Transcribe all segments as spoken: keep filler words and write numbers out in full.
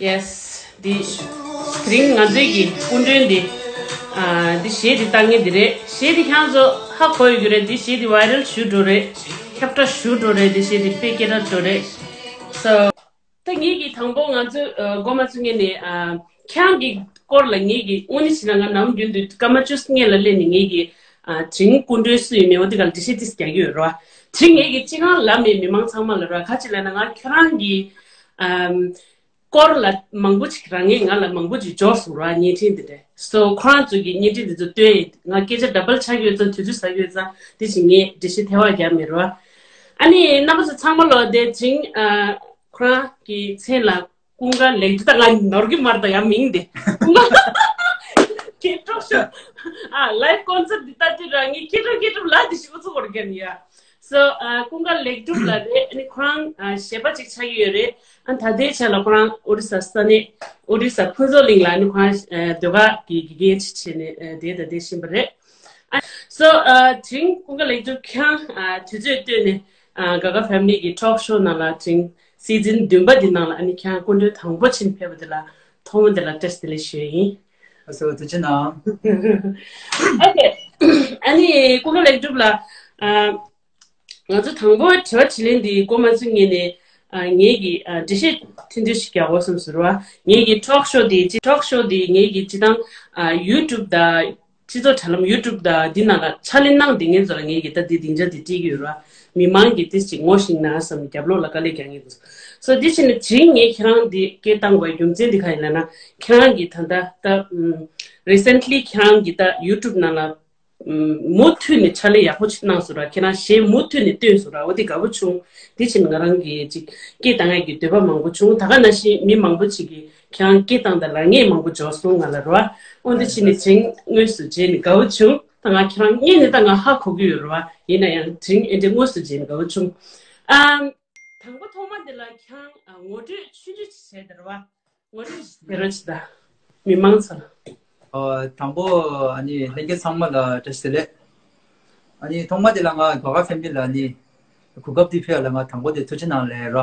Yes. འདི་དེ་རིང་ང་ཚོའི་གི་སྐུ་མགྲོན་འདི། ཨ། འདི་གཞས་འདི་བཏང་མཁན་འདི་རེད། གཞས་འདི་ཁྱེད་ཚོ་ཧ་གོ་ཡོད་ཀྱི་རེད། འདི་གཞས་འདི་ཝའི་རལ་ཞུ་འགྲོ་རེད། ཁྱབ་བསྒྲགས་ཞུ་འགྲོ་རེད། འདི་གཞས་འདི་དཔེ་སྐད་གྲགས་འགྲོ་རེད། So ད་ངེད་ཀྱིས་དང་པོ་ང་ཚོས་ཨ་འགོ་མ་ཚུགས་སྔོན་ནས། ཨ། ཁྱེད་རང་གི་སྐོར་ལ་ངེད་ཀྱིས་དངོས་གནས་བྱས་ན་ང་ནམ་རྒྱུན་དུ་སྐར་མ་བཅུ་སྔོན་ལ་སླེབས་ནས་ངེད་ཀྱིས། ཨ། དེ་རིང་སྐུ་མགྲོན་སུ་ཡིན་མིན་འོ་དེ་ག་ལ་འགྲེལ་བཤད་ཏིས་རྒྱག་གི་ཡོད་རེད་བ། དེ་རིང་ངེད་ཀྱིས་སྤྱི་ཁང་ལ་མེད་མི་མང་ཚང་མ་ལ་རེད་བ། ག་ཅི་ལབ་ན་ང་ཁྱེད་རང་གི། ཨམ། སྐོར་ལ་མང་པོ་ཅིག་རང་ངས་ང་ལ་མང་པོ་ཅིག་འབྱོར་སོང་ར། བརྙན་འཕྲིན་འདི་འདྲ། So ཁོ་རང་ཚོ་གི་བརྙན་འཕྲིན་འདི་ཚོ་སྟོན་ཡིན། ང་སྐད་ཆ་ཌབ་བལ་ཆགས་ཡོད་ཙང་། དུས་ཚོད་ཟ་ཡོད་ཙང་། དེ་བཞིན་ངས་འགྲེལ་བཤད་ཐལ་བ་རྒྱག་མི་རུང་། ཨ་ནི་རྣམ་པ་ཚོ་ཚང་མ་ལོ་དེ་དེ་རིང་། ཨ། ཁོ་རང་གི་མཚན་ལ་ཀུན་དགའ་ལེགས་གྲུབ། ད་ང་ནོར་གི་མ་རེད། ད་ཡང་མིང་དེ་ཀུན་དགའ་ལེགས་གྲུབ་ཤོ། ཨ། ལའིབ་ཀོན་སར་འདི་ལྟ་དུས་རང་ངས་ཀེ་ཀྲོ་ཀེ་ཀྲོ་ལ་དེ་ཞིག་ཨུ་ཚུགས་བོར་གན་ཡ། So ཨ། ཀུན་དགའ་ལེགས་གྲུབ་ལགས་རེད། ཨ་ནི་ཁོ་རང་ཨ་གཞས་པ་ཅིག་ཆགས་ཀྱི་ཡོད་རེད། ཨ། ད་ལྟའི་ཆ་ལ་ཁོ་རང་ཨོ་རི་ས་ས་གནས་ཨོ་རི་ས་ཕུན་ཚོགས་གླིང་ལ། ཨ་ནི་ཁོ་རང་ཨ་ཟློས་གར་གྱི་དགེ་རྒན་ཅིག་བྱས་ནས་ཨ་བསྡད་ད་བསྡད་བཞིན་པ་རེད། ཨ། So ཨ། དེ་རིང་ཀུན་དགའ་ལེགས་གྲུབ་ཁྱེད་རང་ཨ་དུས་ཚོད་བཏོན་ནས། ཨ། ག་ག་ཕེ་མི་ལི་གི་ཊོག་ཤོ་ནང་ལ་དེ་རིང་སི་ཛིན་བདུན་པ་འདི་ནང་ལ། ཨ་ནི་ཁྱེད་རང་སྐུ་མགྲོན་དང་པོ་ཕྱིན་ཕེབས་པ་འདི་ལ་ཐོག་མ་འདི་ལ་བཀྲ་ཤིས་བདེ་ལེགས་ཞུ་ཡ་ཡིན། ཨ་སོ། ཐུགས་རྗེ་གནང་། ཨོ་ཁེ། ཨ་ནི་ཀུན་དགའ་ལེགས་གྲུབ་ལགས། ཨ། ང་ཚོ་དང་པོ་དྲི་བ་དྲིས་ལན་འདི་འགོ་མ་ཚུགས་སྔོན་ནས། ཨ། ངེད་ཀྱིས་ཨ་འགྲེལ་བཤད་ཐུང་ཐུང་ཞིག་རྒྱག་དགོས་བསམ་སོང་ར། ངེད་ཀྱི་ཊོག་ཤོ་འདི་ཅི། ཊོག་ཤོ་འདི་ངེད་ཀྱིས་སྤྱིར་བཏང་ཨ་ཡུ་ཊུབ་དང་། སྤྱི་ཚོགས་དྲ་ལམ་ཡུ་ཊུབ་དང་འདི་ནང་ལ་ཕྱག་ལས་གནང་བསྡད་མཁན་ཚོ་ལ་ངེད་ཀྱིས་ད་འདི་སྡིངས་ཆ་འདི་སྤྲད་ཀྱི་ཡོད་ར། མི་མང་གིས་ཏིས་ཅིག་ངོ་ཤེས་ན་བསམ། རྒྱབ་ལོགས་ལ་དཀའ་ལས་རྒྱག་མཁན་ཚོ། སོ་འདི་བྱས་ནས་དེ་རིང་ངས་ཁྱེད་རང་འདི་སྐད་བཏང་བའི་རྒྱུ་མཚན་འདི་ག་ཡིན་ལབ་ན། ཁྱེད་རང་གིས་ད་ལྟ་ད་རི་སེན་ལི་ཁྱེད་རང་གིས་ད་ཡུ་ཊུབ་ནང་ལ་མུ་མཐུད་ནས་ཕྱག་ལས་ཡག་པོ་ཅིག་གནང་སོང་ར། ཁྱེད་རང་གཞས་མུ་མཐུད་ནས་བཏོན་སོང་ར། འོ་དེ་དགའ་པོ་བྱུང་། དེ་བཞིན་ང་རང་གིས་ཅིག་སྐད་བཏང་ཡག་གི་འདོད་པ་མང་པོ་བྱུང་། ད་ག་ནང་བཞིན་མི་མང་པོ་ཅིག་གིས་ཁྱེད་རང་སྐད་བཏང་དང་ལབ་མཁན་མང་པོ་འབྱོར་སོང་ང་ལ་ར། འོ་དེ་བྱས་ནས་དེ་རིང་དངོས་སུ་མཇལ་ནས་དགའ་པོ་བྱུང་། ད་ང་ཁྱེད་རང་བརྙན་ནས་ད་ང་ཧ་གོ་གི་ཡོད་ར། ཡིན་ན་ཡང་དེ་རིང་ཨེ་འདྲ་དངོས་སུ་མཇལ་ནས་དགའ་པོ་བྱུང་། ཨ། དང་པོ་ཐོག་མ་དེ་ལ་ཁྱེད་རང་ངོ་སྤྲོད་ཆུང་ཆུང་ཅིག་བྱས་དང་ར། ངོ་སྤྲོད་ཞིག་བྱེད་རོགས་བྱེད་དང་། མི་མང་ཚོ་ལ། ཨོ། དང་པོ་ཨ་ནི་ལྷན་རྒྱས་ཚང་མ་ལ་བཀྲ་ཤིས་བདེ་ལེགས། ཨ་ནི་ཐོག་མ་དེ་ལ་ང་ག་ག་ཕེ་མི་ལི་ལ་ཨ་ནི་གོ་སྐབས་འདི་ཕུལ་བ་ལ་ང་དང་པོ་དེ་ཐུགས་རྗེ་གནང་ལབ་ར།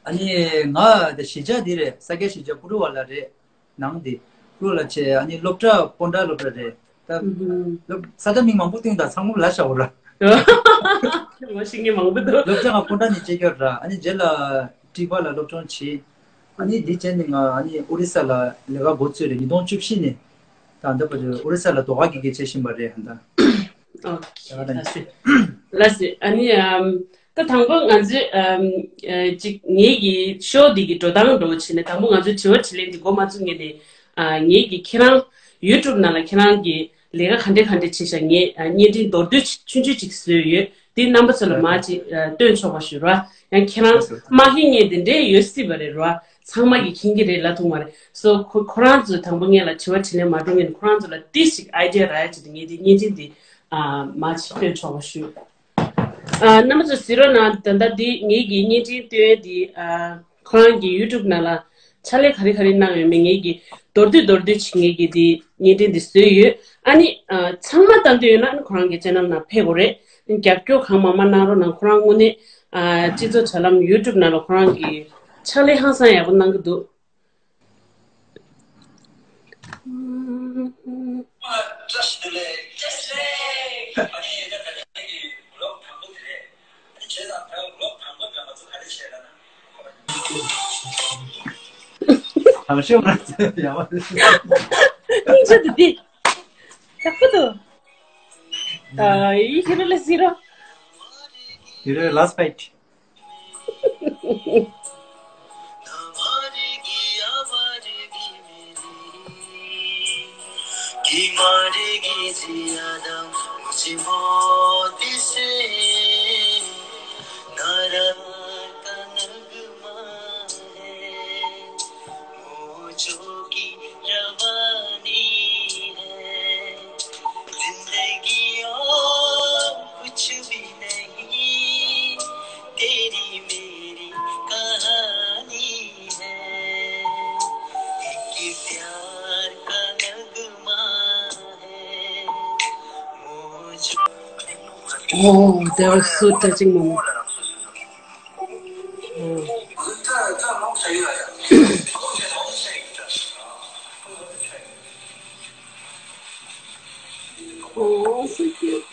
ཨ་ནི་ང་དེ་གཞིས་ཆགས་འདི་རེད། ས་སྐྱ་གཞིས་ཆགས་ཀུ་རུ་ཝ་ལ་རེད། ནང་དེ་ཀུ་རུ་ཝ་ལ་བྱས། ཨ་ནི་སློབ་གྲྭ་སྤོན་ཊ་སློབ་གྲྭ་རེད། ད་ཨུ་ཧུམ། སློབ་ས་ཆ་མིང་མང་པོ་བཏོན་དང་ཚང་མ་ལ་བཞག་འོ་ར། ངོ་ཤེས་མཁན་མང་པོ་འདུག་སློབ་གྲྭ་ང་སྤོན་ཊ་ནས་བྱས་ཡོད་ར། ཨ་ནི་རྗེས་ལ་ཊི་ཝ་ལ་སློབ་སྦྱོང་བྱས། ཨ་ནི་འདི་བྱས་ནས་ང་ཨ་ནི་ཨོ་རི་ས་ལ་ལས་ཀ་འགོ་བཙུགས་རེད། ཉིས་སྟོང་བཅུ་བཞི་ནས་ད་ལྟ་བར་ཨོ་རི་ས་ལ་ཟློས་གར་གྱི་སྐད་ཆ་བཤད་བཞིན་པ་རེད་ཧ་ད། ཨོ་ཁེ། ལགས་སོ། ལགས་སོ། ཨ་ནི་ཨམ། ད་དང་པོ་ང་ཚོས་ཨམ། ཨ། ཅིག་ངེད་ཀྱི་ཤོ་འདི་གི་འགྲོ་སྟངས་འདྲ་བོ་བྱས་ནས་དང་པོ་ང་ཚོའི་དྲི་བ་དྲིས་ལན་འདི་འགོ་མ་བཙུགས་སྔོན་ནས། ཨ། ངེད་ཀྱིས་ཁྱེད་རང་ཡུ་ཊུབ་ནང་ལ་ཁྱེད་རང་གི་ལས་ཀ་ག་འདྲ་ག་འདྲ་བྱས་ཤག་ངས་ཨ་བརྙན་འཕྲིན་མདོར་བསྡུས་ཆུང་ཆུང་ཅིག་བཟོས་ཡོད། འདི་རྣམ་པ་ཚོ་ལ་མར་ཅིག་ཨ་སྟོན་ཆོག་པ་ཞུ་ར། ཡང་ཁྱེད་རང་མ་ཧེ་ངས་འདི་འདྲས་ཡོད་སྲིད་པ་རེད་ར། ཚང་མ་གིས་མཁྱེན་གྱི་རེད་ལབ་ཐུབ་མ་རེད། སོ་ཁོ་ཁོ་རང་ཚོས་དང་པོ་ངེད་ལ་དྲི་བ་དྲིས་ལན་མ་འགྲོ་སྔོན་ཁོ་རང་ཚོ་ལ་ཏིས་ཅིག་ཨའི་ཌི་ཡ་རག་ཡ་ཅིག་འདུག་ངས་འདི་བརྙན་འཕྲིན་འདི་ཨ་མར་ཅིག་སྟོན་ཆོག་པ་ཞུ། ཨ། རྣམ་པ་ཚོ་གཟིགས་རོགས་གནང་། ད་ལྟ་འདི་ངེད་ཀྱི་བརྙན་འཕྲིན་སྟོན་འདི། ཨ། ཁོ་རང་གི་ཡུ་ཊུབ་ནང་ལ་ཕྱག་ལས་ག་རེ་ག་རེ་གནང་ཡོད་མེད་ངེད་ཀྱིས་མདོར་བསྡུས་མདོར་བསྡུས་ཅིག་ངེད་ཀྱིས་འདི་བརྙན་འཕྲིན་འདི་བཟོས་ཡོད། ཨ་ནི་ཨ་ཚང་མ་ལྟ་འདོད་ཡོད་ན་ཨ་ནི་ཁོ་རང་གི་ཅེ་ནལ་ནང་ཕེབས་དགོས་རེད། རྒྱབ་སྐྱོར་གང་མང་མང་གནང་རོགས་གནང་། ཁོ་རང་དངོས་གནས་ཨ་སྤྱི་ཚོགས་དྲ་ལམ་ཡུ་ཊུབ་ནང་ལ་ཁོ་རང་གི་ཕྱག་ལས་ཧང་སང་ཡག་པོ་གནང་གི་འདུག་དང་ཤོས་ང་ཚོ་ཡག་པོ་རེད། སྙིང་རྗེ་འདུག་འདི། ཡག་པོ་འདུག་ཨ། ཡི་ཧི་རོ་ལ་ཟི་རོ། ཡི་རོ་last fight། Oh, that was so touching moment. Oh. Oh, so cute.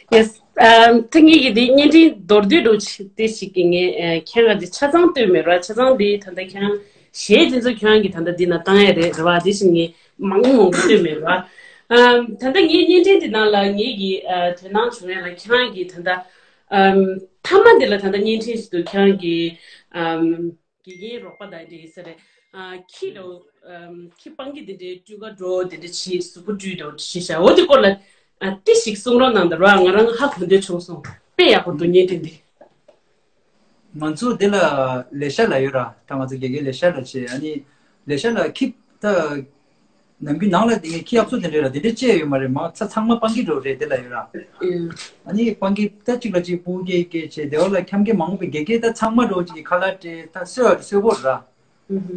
Yes. ཨམ། ད་ངེད་ཀྱི་འདི་བརྙན་འཕྲིན་མདོར་བསྡུས་འདྲ་ཅིག་དེ་ཞིག་གི་ངས་ཨ་ཁྱེད་རང་འདི་ཆ་ཚང་བཏོན་མེད་ར། ཆ་ཚང་འདི་ད་ལྟ་ཁྱེད་རང་གཞས་འདི་ཚོ་ཁྱེད་རང་གིས་ད་ལྟ་འདི་ན་བཏང་ཡ་རེད་རེད་བ། དེ་བཞིན་ངས་མང་པོ་མང་པོ་བཏོན་མེད་ར། ཨམ། ད་ལྟ་ངའི་བརྙན་འཕྲིན་འདི་ནང་ལ་ངེད་ཀྱི་ཨ་དོ་སྣང་བྱུང་ཡ་ལ་ཁྱེད་རང་གིས་ད་ལྟ་ཨམ། མཐའ་མ་འདི་ལ་ད་ལྟ་བརྙན་འཕྲིན་ཞིག་ཏུ་ཁྱེད་རང་གིས་ཨམ། དགེ་རྒན་རོགས་པ་དང་འདྲ་ཡིན་ས་རེད། ཨ། ཁྱི་འདྲ་བོ། ཨམ། ཁྱི་སྤང་གི་དེ་འདྲའི་སྤྲུལ་ཁ་འདྲ་བོ་དེ་འདྲ་བྱས་གཟུགས་པོ་སྤྲུལ་འདྲ་བོ་བྱས་ཤག་འོ་དེ་སྐོར་ལ་ཨ་ཏི་ཞིག་གསུང་རོགས་གནང་དང་ར། ང་རང་ཧ་གོ་འདོད་བྱུང་སོང་། དཔེ་ཡག་པོ་འདུག་བརྙན་འཕྲིན་འདི། ང་ཚོ་འདི་ལ་ལས་ཤག་ལ་ཡོད་ར། ད་ང་ཚོ་དགེ་རྒན་ལས་ཤག་ལ་བྱས། ཨ་ནི་ལས་ཤག་ལ་ཁྱི་ད། ནམ་རྒྱུན་ནང་ལ་དེ་ངས་ཁྱི་ཨབ་སོ་དེ་འདྲས་ལ་དེ་འདྲས་བཅས་ཡོད་མ་རེད། མ་ཚ་ཚང་མ་སྤང་གི་འགྲོ་རེད། དེ་ལ་ཡོད་ར། ཨ་ནི་སྤང་གི་ད་གཅིག་ལ་གཅིག་སྤུ་སྐད་སྐད་བྱས། དེ་བ་ལ་འཁྱམ་གི་མང་པོ་དགེ་རྒན་ད་ཚང་མ་འགྲོ་གཅིག་གི་ཁ་ལག་སྤྲད། ད་གསོད་གསོད་གོ་ར།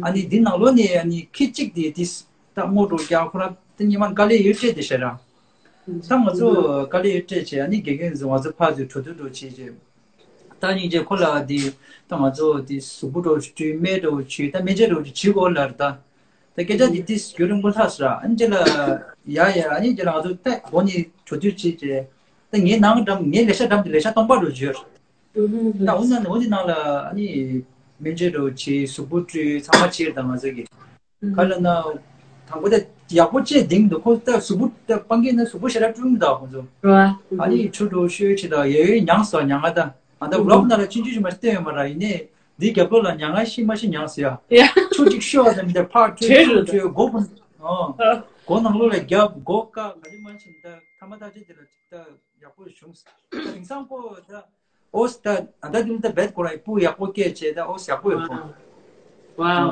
ཨ་ནི་འདི་ནང་ལོགས་ནས་ཨ་ནི་ཁྱི་གཅིག་དེ་དེ་ད་སྔོ་འགྲོ་རྒྱག་ཁོ་ར་ད་ཉི་མ་དཀའ་ལས་ཡོད་སྤྲད་དེ་ཤ་ར། ད་ང་ཚོ་དཀའ་ལས་ཡོད་སྤྲད་བྱས། ཨ་ནི་དགེ་རྒན་ཚོ་ང་ཚོ་ཕར་ཚུར་གྲོས་བསྡུར་འགྲོ་བྱས་བྱས། ད་སྙིང་རྗེ་ཁོ་ལ་དེ་ད་ང་ཚོ་དེ་གཟུགས་པོ་འགྲོ་བཅུག་སྨན་འགྲོ་བཅུག་ད་སྨན་བཅོས་འགྲོ་བཅུག་བྱེད་དགོས་ལ་རེད། ད་ད་སྐད་ཆ་དེ་དེ་རྒྱུན་རིང་པོ་ལྷག་སོང་ར། ཨ་ནི་རྗེས་ལ་ཡ་ཡ་ཨ་ནི་རྗེས་ལ་ང་ཚོ་ད་སྒོ་ནས་གྲོས་བསྡུར་བྱས་བྱས། ད་ངའི་ནང་འགྲམ་ངའི་ལས་ཤག་འགྲམ་དེ་ལས་ཤག་སྟོང་པ་འགྲོ་བཅུག་ཡོད། ད་འོ་ན་འོ་དེ་ནང་ལ་ཨ་ནི་སྨན་བཅོས་འགྲོ་བྱས་གཟུགས་པོ་བཅུག་ཚང་མ་བྱས་རེད། ད་ང་ཚོ་གི་ག་ལ་ན། དང་པོ་ད་ཡག་པོ་བཅས་ལྡིང་འདུག་ཁོ་ད་གཟུགས་པོ་ད་སྤང་གི་ན་གཟུགས་པོ་ཞེ་དྲག་བསྐྲུན་གདའ་ཁོ་ཚོ། ཨ་ནི་ཆུ་འགྲོ་ཤོས་ཆེ་ད་ཡོད་ཡོད་མྱངས་སོ་མྱ་ངན་ད། ང་ད་ལོག་ན་ལ་ཆུང་ཆུང་ཞིག་མ་ཞིག་བསྟན་ཡོད་མ་ར། ཡིན་ནའི་འདི་རྒྱབ་ལོགས་ལ་མྱ་ངན་ཤི་མ་ཤི་མྱངས་སོ་ཡ། ཆུ་གཅིག་ཤོ་བ་དང་འདི་ཕར་ཁྲོད་ཆུ་ཁྲོད་སྒོ་ཕུ། སྒོ་ནང་ལོགས་ལ་རྒྱབ་སྒོ་བཀག་ག་ལི་མ་ཕྱིན་ད་ཐ་མ་ཐག་ཆོད་དེ་ལ་ཅིག་ད་ཡག་པོ་བྱུང་། དེང་སང་ཁོ་ད། ཨོ་སི་ད་ཨ་ད་དུང་ད་བེད་ཁོ་རང་སྤུ་ཡག་པོ་སྐྱེས་བྱས། ད་ཨོ་སི་ཡག་པོ་ཡོད་ཁོ།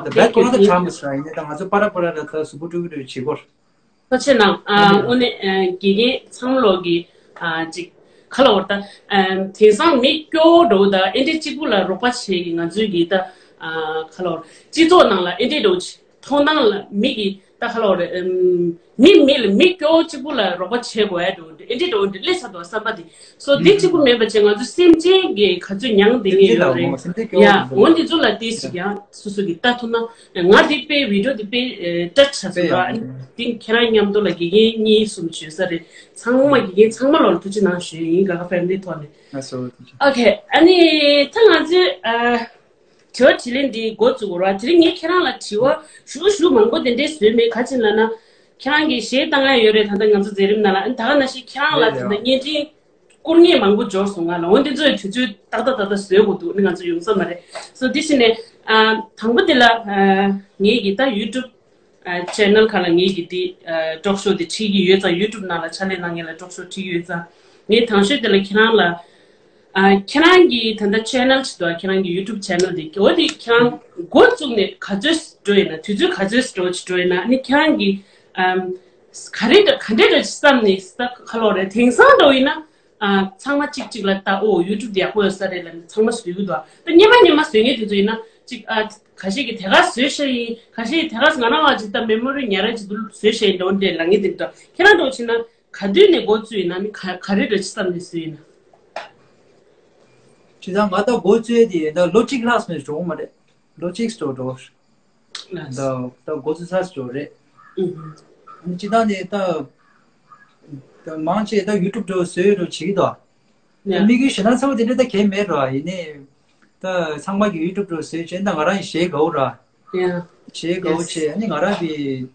ད་བེད་ཁོ་རང་ད་དྲག་མི་སྲིད་ཡིན་ནའི་ད་ང་ཚོ་པ་ར་པ་ར་ལ་ད་གཟུགས་པོ་སྤྲུལ་གི་འགྲོ་བྱེད་སྐོར། ཐུགས་རྗེ་གནང་། ཨ་དངོས་གནས་དགེ་རྒན་ཚང་མ་ལོག་གི་ཨ་ཅིག་ཁ་ལོ་བར་ད་དེང་སང་མི་སྐྱོ་བོ་འགྲོ་ད་ཨེ་འདྲས་གཅིག་པུ་ལ་རོགས་པ་བྱེད་ཀྱི་ང་ཚོའི་གི་ད་ཁ་ལོ་བར་སྤྱི་ཚོགས་ནང་ལ་ཨེ་འདྲས་འགྲོ་ཅིག་མཐོང་སྣང་ལ་མི་གི་ད་ཁ་ལོ་རེད། ཨམ། མི་མི་ལ་མི་སྐྱོ་བོ་གཅིག་པུ་ལ་རོགས་པ་བྱེད་དགོས་ཡ་འགྲོ་འདི་ཨེ་འདྲི་འགྲོ་འདི་སླེབས་ཚར་འདུག་བསམ་པ་འདི། སོ་འདི་གཅིག་པུ་མིན་པ་བྱས་ང་ཚོ་སེམས་ཅན་གྱི་ག་ཚོད་མྱངས་བསྡད་མཁན་ཡོད་རེད། ཡ་འོ་འདི་ཚོ་ལ་ཏོག་ཙམ་ཡང་སོ་སོ་གི་ལྟ་ཐུབ་ན། ང་འདི་དཔེ་བི་ཌིའོ་འདི་དཔེ་སྐྲ་ཆགས་སོང་ར། འདི་ཁྱེད་རང་མཉམ་དུ་ལ་དགེ་རྒན་གཉིས་གསུམ་བྱོས་ས་རེད། ཚང་མ་དགེ་རྒན་ཚང་མ་ལ་ཐུགས་རྗེ་གནང་ཞུ་ཡིན། ག་ག་ཕེབས་འདི་ཐོག་ནས། ཨོ་ཁེ། ཨ་ནི་ད་ང་ཚོས་ཨ། དྲི་བ་དྲིས་ལན་འདི་འགོ་བཙུགས་རོགས། དེ་རིང་ངས་ཁྱེད་རང་ལ་དྲི་བ་ཞུ་ཞུ་མང་པོ་དེ་འདྲས་བཟོས་མེད། ག་ཅི་ལབ་ན། ཁྱེད་རང་གིས་གཞས་བཏང་ཡ་ཡོད་རེད། ད་ལྟ་ང་ཚོ་མཛད་རིམ་ནང་ལ་ད་ག་ནང་བཞིན་ཁྱེད་རང་ལ་ད་ལྟ་བརྙན་འཕྲིན་བསྐུར་མཁན་མང་པོ་འབྱོར་སོང་ང་ལ། འོན་ཏེ་ཚོས་དུས་ཚོད་ཏག་ཏག་ཏག་ཏག་བཟོས་དགོས་འདུག་ནི་ང་ཚོ་ཡོང་ས་མ་རེད། སོ་དེ་བཞིན་ནས་ཨ་དང་པོ་དེ་ལ་ཨ་ངེད་ཀྱི་ད་ཡུ་ཊུབ་ཨ་ཆེ་ནལ་ཁ་ལ་ངེད་ཀྱི་དེ་ཨ་ཊོག་ཤོ་དེ་ཁྲིད་ཀྱི་ཡོད་ཙང་། ཡུ་ཊུབ་ནང་ལ་ཕྱག་ལས་གནང་མཁན་ལ་ཊོག་ཤོ་ཁྲིད་ཀྱི་ཡོད་ཙང་། ངས་དང་ཤོས་དེ་ལ་ཁྱེད་རང་ལ། ཨ་ཁྱེད་རང་གི་ད་ལྟ་ཆེ་ནལ་ཅིག་འདུག་ཁྱེད་རང་གི་ཡུ་ཊུབ་ཆེ་ནལ་དེ་འོ་དེ་ཁྱེད་རང་འགོ་བཙུགས་ནས་ག་ཚོད་འགྲོ་ཡིན་ན། དུས་ཚོད་ག་ཚོད་འགྲོ་ཅིག་འགྲོ་ཡིན་ན། ཨ་ནི་ཁྱེད་རང་གི་ཨམ་ག་རེ་འདྲ་ག་འདྲ་འདྲ་ཅིག་བསམ་ནས་ད་ག་ལོ་རེད། དེང་སང་འགྲོ་ཡིན་ན་ཨ་ཚང་མ་གཅིག་གཅིག་ལ་ད་ཨོ་ཡུ་ཊུབ་དེ་ཡག་པོ་ཡོད་ས་རེད་ལབ་ནས་ཚང་མ་བཟོས་ཀྱི་འདུག་ད་སྔོན་མ་སྔོན་མ་བཟོས་མཁན་དེ་ཚོ་ཡིན་ན་ཅིག་ཨ་ཁ་ཤས་ཀྱིས་དེ་ག་བཟོས་ཤ་ཡིན། ཁ་ཤས་ཀྱིས་དེ་ག་ང་རང་བ་ཅིག་ད་མེ་མོ་རི་ཉར་ར་ཅིག་འདུག་བཟོས་ཤ་ཡིན་འགྲོ་འདྲ་ལབ་མཁན་དེ་འདུག་ཁྱེད་རང་འགྲོ་ཕྱིན་ན། ག་དུས་ནས་འགོ་བཙུགས་ཡིན་ན་ནི་ག་ག་རེ་རེ་ཅི་ཙམ་ནས་བཟོས་ཡིན་ན། ཅི་ད་ང་ད་འགོ་བཙུགས་དེ་ད་ལོ་གཅིག་ལྷག་སོང་ནས་འགྲོ་གི་མ་རེད། ལོ་གཅིག་སོ་འགྲོ། ལགས། ད་ད་འགོ་བཙུགས་ཚར་འགྲོ་རེད། ཨུ་ཧུ། ཅི་ད་ནས་ད་ད་མང་ཆེ་ད་ཡུ་ཊུབ་འགྲོ་བཟོས་འགྲོ་བྱེད་ཀྱི་འདུག་ཡ། དམིགས་ཡུལ་ཞེ་དྲག་ཚ་བོ་དེ་འདྲ་ད་གས་མེད་ར། ཡིན་ནའི་ད་ཚང་མ་གི་ཡུ་ཊུབ་འགྲོ་བཟོས་བྱས་ད་ང་རང་གཞས་དགའ་བོ་ར། ཡ། གཞས་དགའ་བོ་བྱས། ཨ་ནི་ང་རང་གི་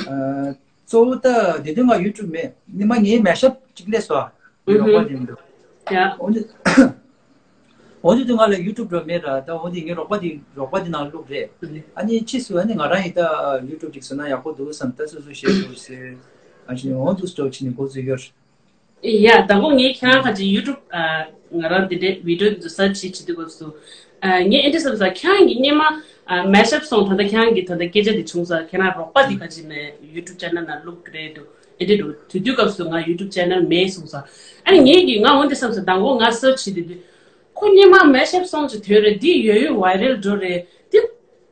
ཨ་གཙོ་བོ་ད་དེ་དུས་ང་ཡུ་ཊུབ་མེད། ནི་མ་ངའི་མེ་ཤབ་གཅིག་སླེབས་སོ། ཨུ་ཧུ། རོགས་པ་དེ་འདུག་ཡ། འོ་འདི་འོ་འདི་དུས་ང་ལ་ཡུ་ཊུབ་འགྲོ་མེད་ར། ད་འོ་འདི་ངའི་རོགས་པ་དེ་རོགས་པ་དེ་ནང་བླུགས་རེད། ཨ་ནི་ཕྱིས་སུ་ཨ་ནི་ང་རང་ཡི་ད་ཡུ་ཊུབ་ཅིག་བཟོ་ན་ཡག་པོ་འདུག་བསམ། ད་སོ་སོ་གཞས་འགྲོ་བཟོས། ཨ་ཅི་འོ་འདུག་སྤྲོ་བྱས་ནས་འགོ་བཙུགས་ཡོད། ཡ། དང་པོ་ངས་ཁྱེད་རང་ཁ་ཅིག་ཡུ་ཊུབ་ཨ་ང་རང་འདི་འདྲའི་བི་ཌིའོ་འདི་ཚོ་སར་ཆི་བྱེད་དུས་སྐབས་སུ། ཨ་ངས་ཨེ་འདྲ་བསམ་ས། ཁྱེད་རང་གིས་སྔོན་མ་ཨ་མེ་ཤབ་སོང་། ད་ལྟ་ཁྱེད་རང་གིས་ད་ལྟ་སྐད་ཆ་འདི་བྱུང་ས། ཁྱེད་རང་རོགས་པ་འདི་ཁ་ཅིག་ནས་ཡུ་ཊུབ་ཆེ་ནལ་ནང་བླུགས་རེད་འདུག་ཨེ་འདྲ་འདུག་དུས་དུས་སྐབས་སུ་ང་ཡུ་ཊུབ་ཆེ་ནལ་མེད་གསུངས་ས། ཨ་ནི་ངས་ཀྱིས་ང་འོ་འདི་བསམ་ས། དང་པོ་ང་སར་ཆི་དུས་དུས་ཁོ་སྔོན་མ་མེ་ཤབ་སོང་ཅིག་ཐོན་རེད། འདི་ཡོད་ཡོད་ཝའི་རལ་འགྲོ་རེད། འདི་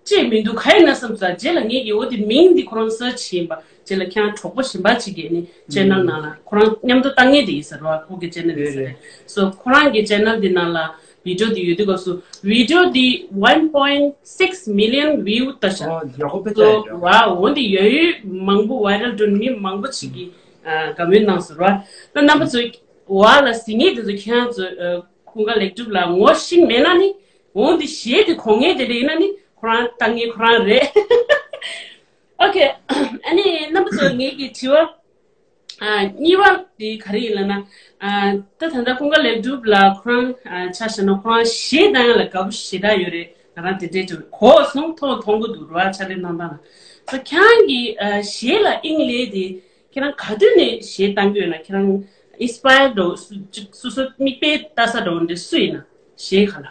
ཅེས་མི་འདུག་ག་ཡིན་ན་བསམ་ས། རྗེས་ལ་ངེད་ཀྱིས་འོ་དེ་མིང་འདི་ཁོ་རང་སར་ཆི་ཡིན་པ། རྗེས་ལ་ཁྱེད་རང་གྲོགས་པོ་གཞན་པ་ཅིག་གིས་ནི་ཆེ་ནལ་ནང་ལ་ཁོ་རང་མཉམ་དུ་བཏང་མཁན་དེ་ཡིན་ཟེར་བ། ཁོ་གི་ཆེ་ནལ་ཡིན་ཟེར་རེད། སོ་ཁོ་རང་གི་ཆེ་ནལ་འདི་ནང་ལ་ བི་ཌིའོ་འདི་ཡོད་དུས་སྐབས་སུ་བི་ཌིའོ་འདི་one point six million view ལྟ་ཤག་ཨོ་ཡག་པོ་དཔེ་ལྟ་ཡིན། ཨོ་ཝའོ། འོ་འདི་ཡོད་ཡོད་མང་པོ་ཝའི་རལ་འགྲོ་ནས་མི་མང་པོ་ཞིག་གིས་ཨ་དགའ་མོས་གནང་སོང་ར། ད་རྣམ་པ་ཚོ་ཝའོ་ལ་གཟིགས་མཁན་དེ་ཚོ་ཁྱེད་རང་ཚོ་ཨ་ཀུན་དགའ་ལེགས་གྲུབ་ལ་ངོ་ཤེས་མེད་ན་ནི་འོ་འདི་གཞས་དེ་གོ་མཁན་དེ་འདྲ་ཡིན་ན་ནི་ཁོ་རང་ལྟ་མཁན་ཁོ་རང་རེད། ཨོ་ཁེ། ཨ་ནི་རྣམ་པ་ཚོ་ངེད་ཀྱི་དྲི་བ་ཨ་གཉིས་པ་དེ་ག་རེ་ཡིན་ལབ་ན། ཨ་ད་ད་ལྟ་ཀུན་དགའ་ལེགས་གྲུབ་ལ་ཁོ་རང་ཨ་ཆ་བཞག་ན་ཁོ་རང་གཞས་བཏང་ཡ་ལ་དགའ་པོ་ཞེ་དྲག་ཡོད་རེད། ང་རང་དེ་འདྲའི་ཅིག་གོ་སོང་མཐོང་མཐོང་གི་འདུག་ར་ཕྱག་ལས་གནང་སྟངས་ལ། ད་ཁྱེད་རང་གི་ཨ་གཞས་ལ་དབྱིངས་སླེབས་དེ་ཁྱེད་རང་ག་དུས་ནས་གཞས་བཏང་གི་ཡོད་ན། ཁྱེད་རང་ཨིན་སི་པ་ཡར་འདྲ་བོ་སུ་ཅིག་སོ་སོ་མིག་དཔེ་ལྟ་ས་འདྲ་བོ་འདི་སུ་ཡིན་ན་གཞས་ག་ལ།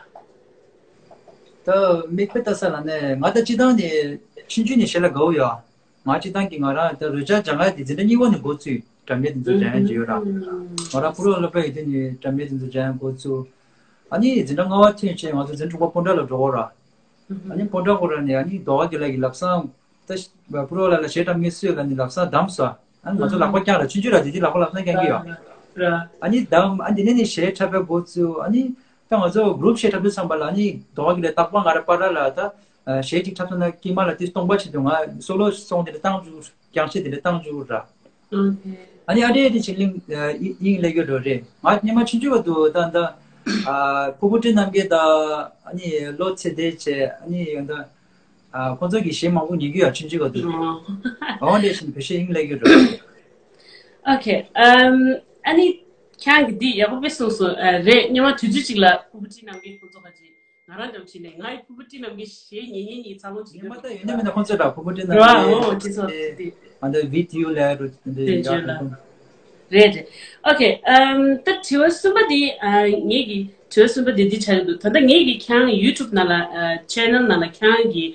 ད་མིག་དཔེ་ལྟ་ས་ལ་ནས་ང་ད་སྤྱིར་བཏང་ནས་ཆུང་ཆུང་ནས་གཞས་ལ་དགའ་བོ་ཡོད། ང་སྤྱིར་བཏང་གི་ང་རང་ད་རོལ་ཆ་སྦྱང་ཡ་དེ་འཛིན་གྲྭ་གཉིས་པ་ནས་འགོ་བཙུགས། སྒྲ་སྙན་དེ་ཚོ་སྦྱང་ཡ་ཅིག་ཡོད་ར། ང་རང་ཕུ་རོ་སློབ་གྲྭ་ཡོད་དུས་ནས་སྒྲ་སྙན་དེ་ཚོ་སྦྱང་ཡ་འགོ་བཙུགས། ཨ་ནི་འཛིན་གྲྭ་ལྔ་པ་ཐོན་བྱས་ང་ཚོ་འཛིན་གྲྭ་དྲུག་པ་སྤོན་ཊ་ལ་འགྲོ་གོ་ར། ཨ་ནི་སྤོན་ཊ་གོ་ར་ནས་ཨ་ནི་རྡོ་ཁ་དགེ་ལགས་ཀྱི་ལབ་སང་ད་ཕུ་རོ་ལ་ལ་གཞས་འདྲ་མིན་སུས་ལ་ནི་ལབ་སང་བདམས་སོ། ཨ་ནི་ང་ཚོ་ལག་པ་བརྐྱངས་ར་ཆུང་ཆུང་ར་དེ་དུས་ལག་པ་ལབ་སང་བརྐྱང་གི་ཡོད། ཨ་ནི་བདམས་ཨ་ནི་དེ་ནས་ནི་གཞས་འཁྲབ་པའི་འགོ་བཙུགས། ཨ་ནི་ད་ང་ཚོ་གུ་རུབ་གཞས་འཁྲབ་དུས་ཙམ་པ་ལ་ཨ་ནི་རྡོ་ཁ་དགེ་ལགས་རྟག་པར་ང་ར་པར་ར་ལ་ད་གཞས་ཅིག་འཁྲབ་སོང་ན་དཀྱིལ་མ་ལ་དེ་སྟོང་པ་ཆེད་དུ་ང་སོ་ལོ་སོང་དེ་ལ་བཏང་བཅུག་རྒྱང་ཤེལ་དེ་ལ་བཏང་བཅུག་ར། ཨ་ནི་ཨ་འདྲས་དེ་ཆིག་ལིང་དབྱིངས་སླེབས་ཡོད་འགྲོ་རེད། ང་སྔོན་མ་ཆུང་ཆུང་བ་དུས་ད་ད་ཕུར་བུ་བཀྲིས་རྣམ་རྒྱལ་དང་ཨ་ནི་བློ་ཚེ་བདེ་བྱས། ཨ་ནི་ཡོད་ད་ཁོང་ཚོ་གི་གཞས་མང་པོ་ཉན་གི་ཡོད་ཆུང་ཆུང་བ་དུས། འོ་འདྲས་ཞིག་བོད་གཞས་དབྱིངས་སླེབས་ཡོད་འགྲོ་རེད། ཨོ་ཁེ། ཨམ། ཨ་ནི་ཁྱེད་རང་གིས་འདི་ཡག་པོ་དཔེ་གསུངས་སོང་། ཨ་རེད། སྔོན་མ་དུས་ཚོད་ཅིག་ལ་ཕུར་བུ་བཀྲིས་རྣམ་རྒྱལ་ཁོང་ཚོ་ཁ་ཅིག་ང་རང་འདྲ་བོ་བྱས་ནས་ང་ཡི་ཕུར་བུ་བཀྲིས་རྣམ་རྒྱལ་གཞས་ཉན་ཉན་གཉིས་ཚར་ལོངས་བྱེད་ཀྱི་ཡོད་རེད། ཉི་མ་ད་ཡོད་ན་མེད་ན་ཁོང་ཚོ་ལ་ཕུར་བུ་བཀྲིས་རྣམ་རྒྱལ་རེད། ཨོ་དེ་ཚོ་དེ་ཨ་འདྲ་བི་ཌི་ཡོ་ལ་རུ་དེ་འདྲ་ཡག་པོ་རེད་རེད། ཨོ་ཁེ། ཨམ། ད་དྲི་བ་གསུམ་པ་འདི་ཨ་ངེད་ཀྱི་དྲི་བ་གསུམ་པ་འདི་འདི་ཆགས་ཀྱི་འདུག་ད་ལྟ་ངེད་ཀྱི་ཁྱེད་རང་ཡུ་ཊུབ་ནང་ལ་ཨ་ཆེ་ནལ་ནང་ལ་ཁྱེད་རང་གི་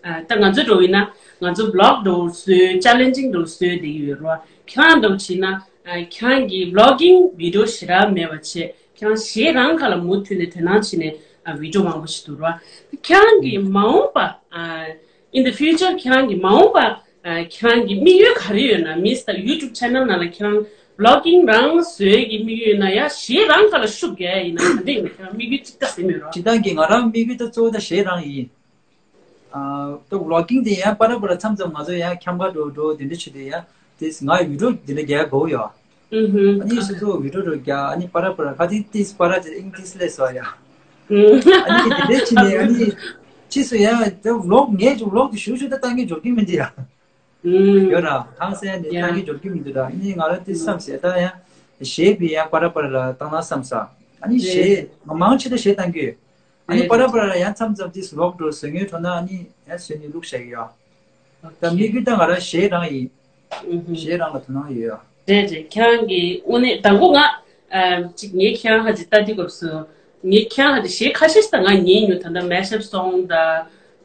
ཨ་ད་ང་ཚོ་འགྲོ་ཡིན་ན་ང་ཚོ་བི་ལོག་འགྲོ་བཟོས་ཆེ་ལེན་ཇིང་འགྲོ་བཟོས་བསྡད་ཀྱི་ཡོད་རེད་བ། ཁྱེད་རང་འགྲོ་བྱས་ན་ཨ་ཁྱེད་རང་གི་བི་ལོག་གིང་བི་ཌི་ཡོ་ཞེ་དྲག་མེད་པ་བྱས། ཁྱེད་རང་གཞས་རང་ཁ་ལ་མུ་མཐུད་ནས་དོ་སྣང་བྱས་ནས་ཨ་བི་ཌི་ཡོ་མང་པོ་ཞིག་འདུག་རེད་བ། ཁྱེད་རང་གི་མ་འོངས་པ་ཨ་in the future ཁྱེད་རང་གི་མ་འོངས་པ་ཨ་ཁྱེད་རང་གི་དམིགས་ཡུལ་ག་རེ་ཡོད་ན། མིན་ད་ཡུ་ཊུབ་ཆེ་ནལ་ནང་ལ་ཁྱེད་རང་བི་ལོག་གིང་རང་བཟོ་ཡས་ཀྱི་དམིགས་ཡུལ་ཡོད་ན་ཡ་གཞས་རང་ཁ་ལ་ཤུགས་རྒྱག་ཡས་ཡིན་ན་ག་འདྲ་ཡིན་ན། ཁྱེད་རང་དམིགས་ཡུལ་ཅིག་ལྟ་ཟིན་མེད་རོ། སྤྱིར་བཏང་གི་ང་རང་དམིགས་ཡུལ་ད་གཙོ་བོ་ད་གཞས་རང་ཡིན། ཨ་ད་བི་ལོག་གིང་དེ་ཡང་པ་ར་པ་ར་མཚམས་མཚམས་ང་ཚོ་ཡང་འཁྱམ་ག་འགྲོ་འགྲོ་དེ་འདྲ་བྱེད་དུས་ཡང་དེ་ང་བི་ཌི་ཡོ་དེ་འདྲ་རྒྱག་དགོས་ཡོད། ཨ་ནི་སོ་སོ་བི་ཌི་ཡོ་འགྲོ་རྒྱག་ཨ་ནི་པ་ར་པ་ར་ཁ་ཏིག་ཏིས་པ་ར་དེ་ཨིང་ཏིས་ལས་སོ་ཡ། ཨ་ནི་དེ་འདྲ་བྱེད་ནས་ཨ་ནི་ཕྱིས་སུ་ཡང་ད་བི་ལོག་ངས་ཀྱི་བི་ལོག་དེ་ཞུ་ཞུ་ད་བཏང་གི་འཇོག་གི་མི་འདུག་ཡ། ཡོད་ར། ཧང་སང་ནས་ཡ་བཏང་གི་འཇོག་གི་མི་འདུག་ར། ཨ་ནི་ང་རང་དེ་བསམ་སེ་ད་ཡང་གཞས་པའི་ཡང་པ་ར་པ་ར་ལ་བཏང་ན་བསམ་ས། ཨ་ནི་གཞས་མང་ཆེ་ད་གཞས་བཏང་གི་ཡོད། ཨ་ནི་པ་ར་པ་ར་ཡང་མཚམས་མཚམས་ཏིས་ལོག་འགྲོ་བཟོ་ངེས་འགྲོ་ན་ཨ་ནི་ཡང་བཟོས་ནས་བླུགས་བཞག་གི་ཡོད། ད་དམིགས་ཡུལ་ད་ང་རང་གཞས་རང་ཡིན། གཞས་རང་ལ་དོ་སྣང་ཡོད། རེད་རེད། ཁྱེད་རང་གིས་དངོས་གནས་དང་པོ་ང་ཨ་ཅིག་ངས་ཁྱེད་རང་ཧ་ཅིག་ལྟ་དུས་སྐབས་སུ་ངས་ཁྱེད་རང་ཧ་ཅིག་གཞས་ཁ་ཤས་ཤིག་ད་ང་ཉན་མྱོང་། ད་ལྟ་Mashup Song ད་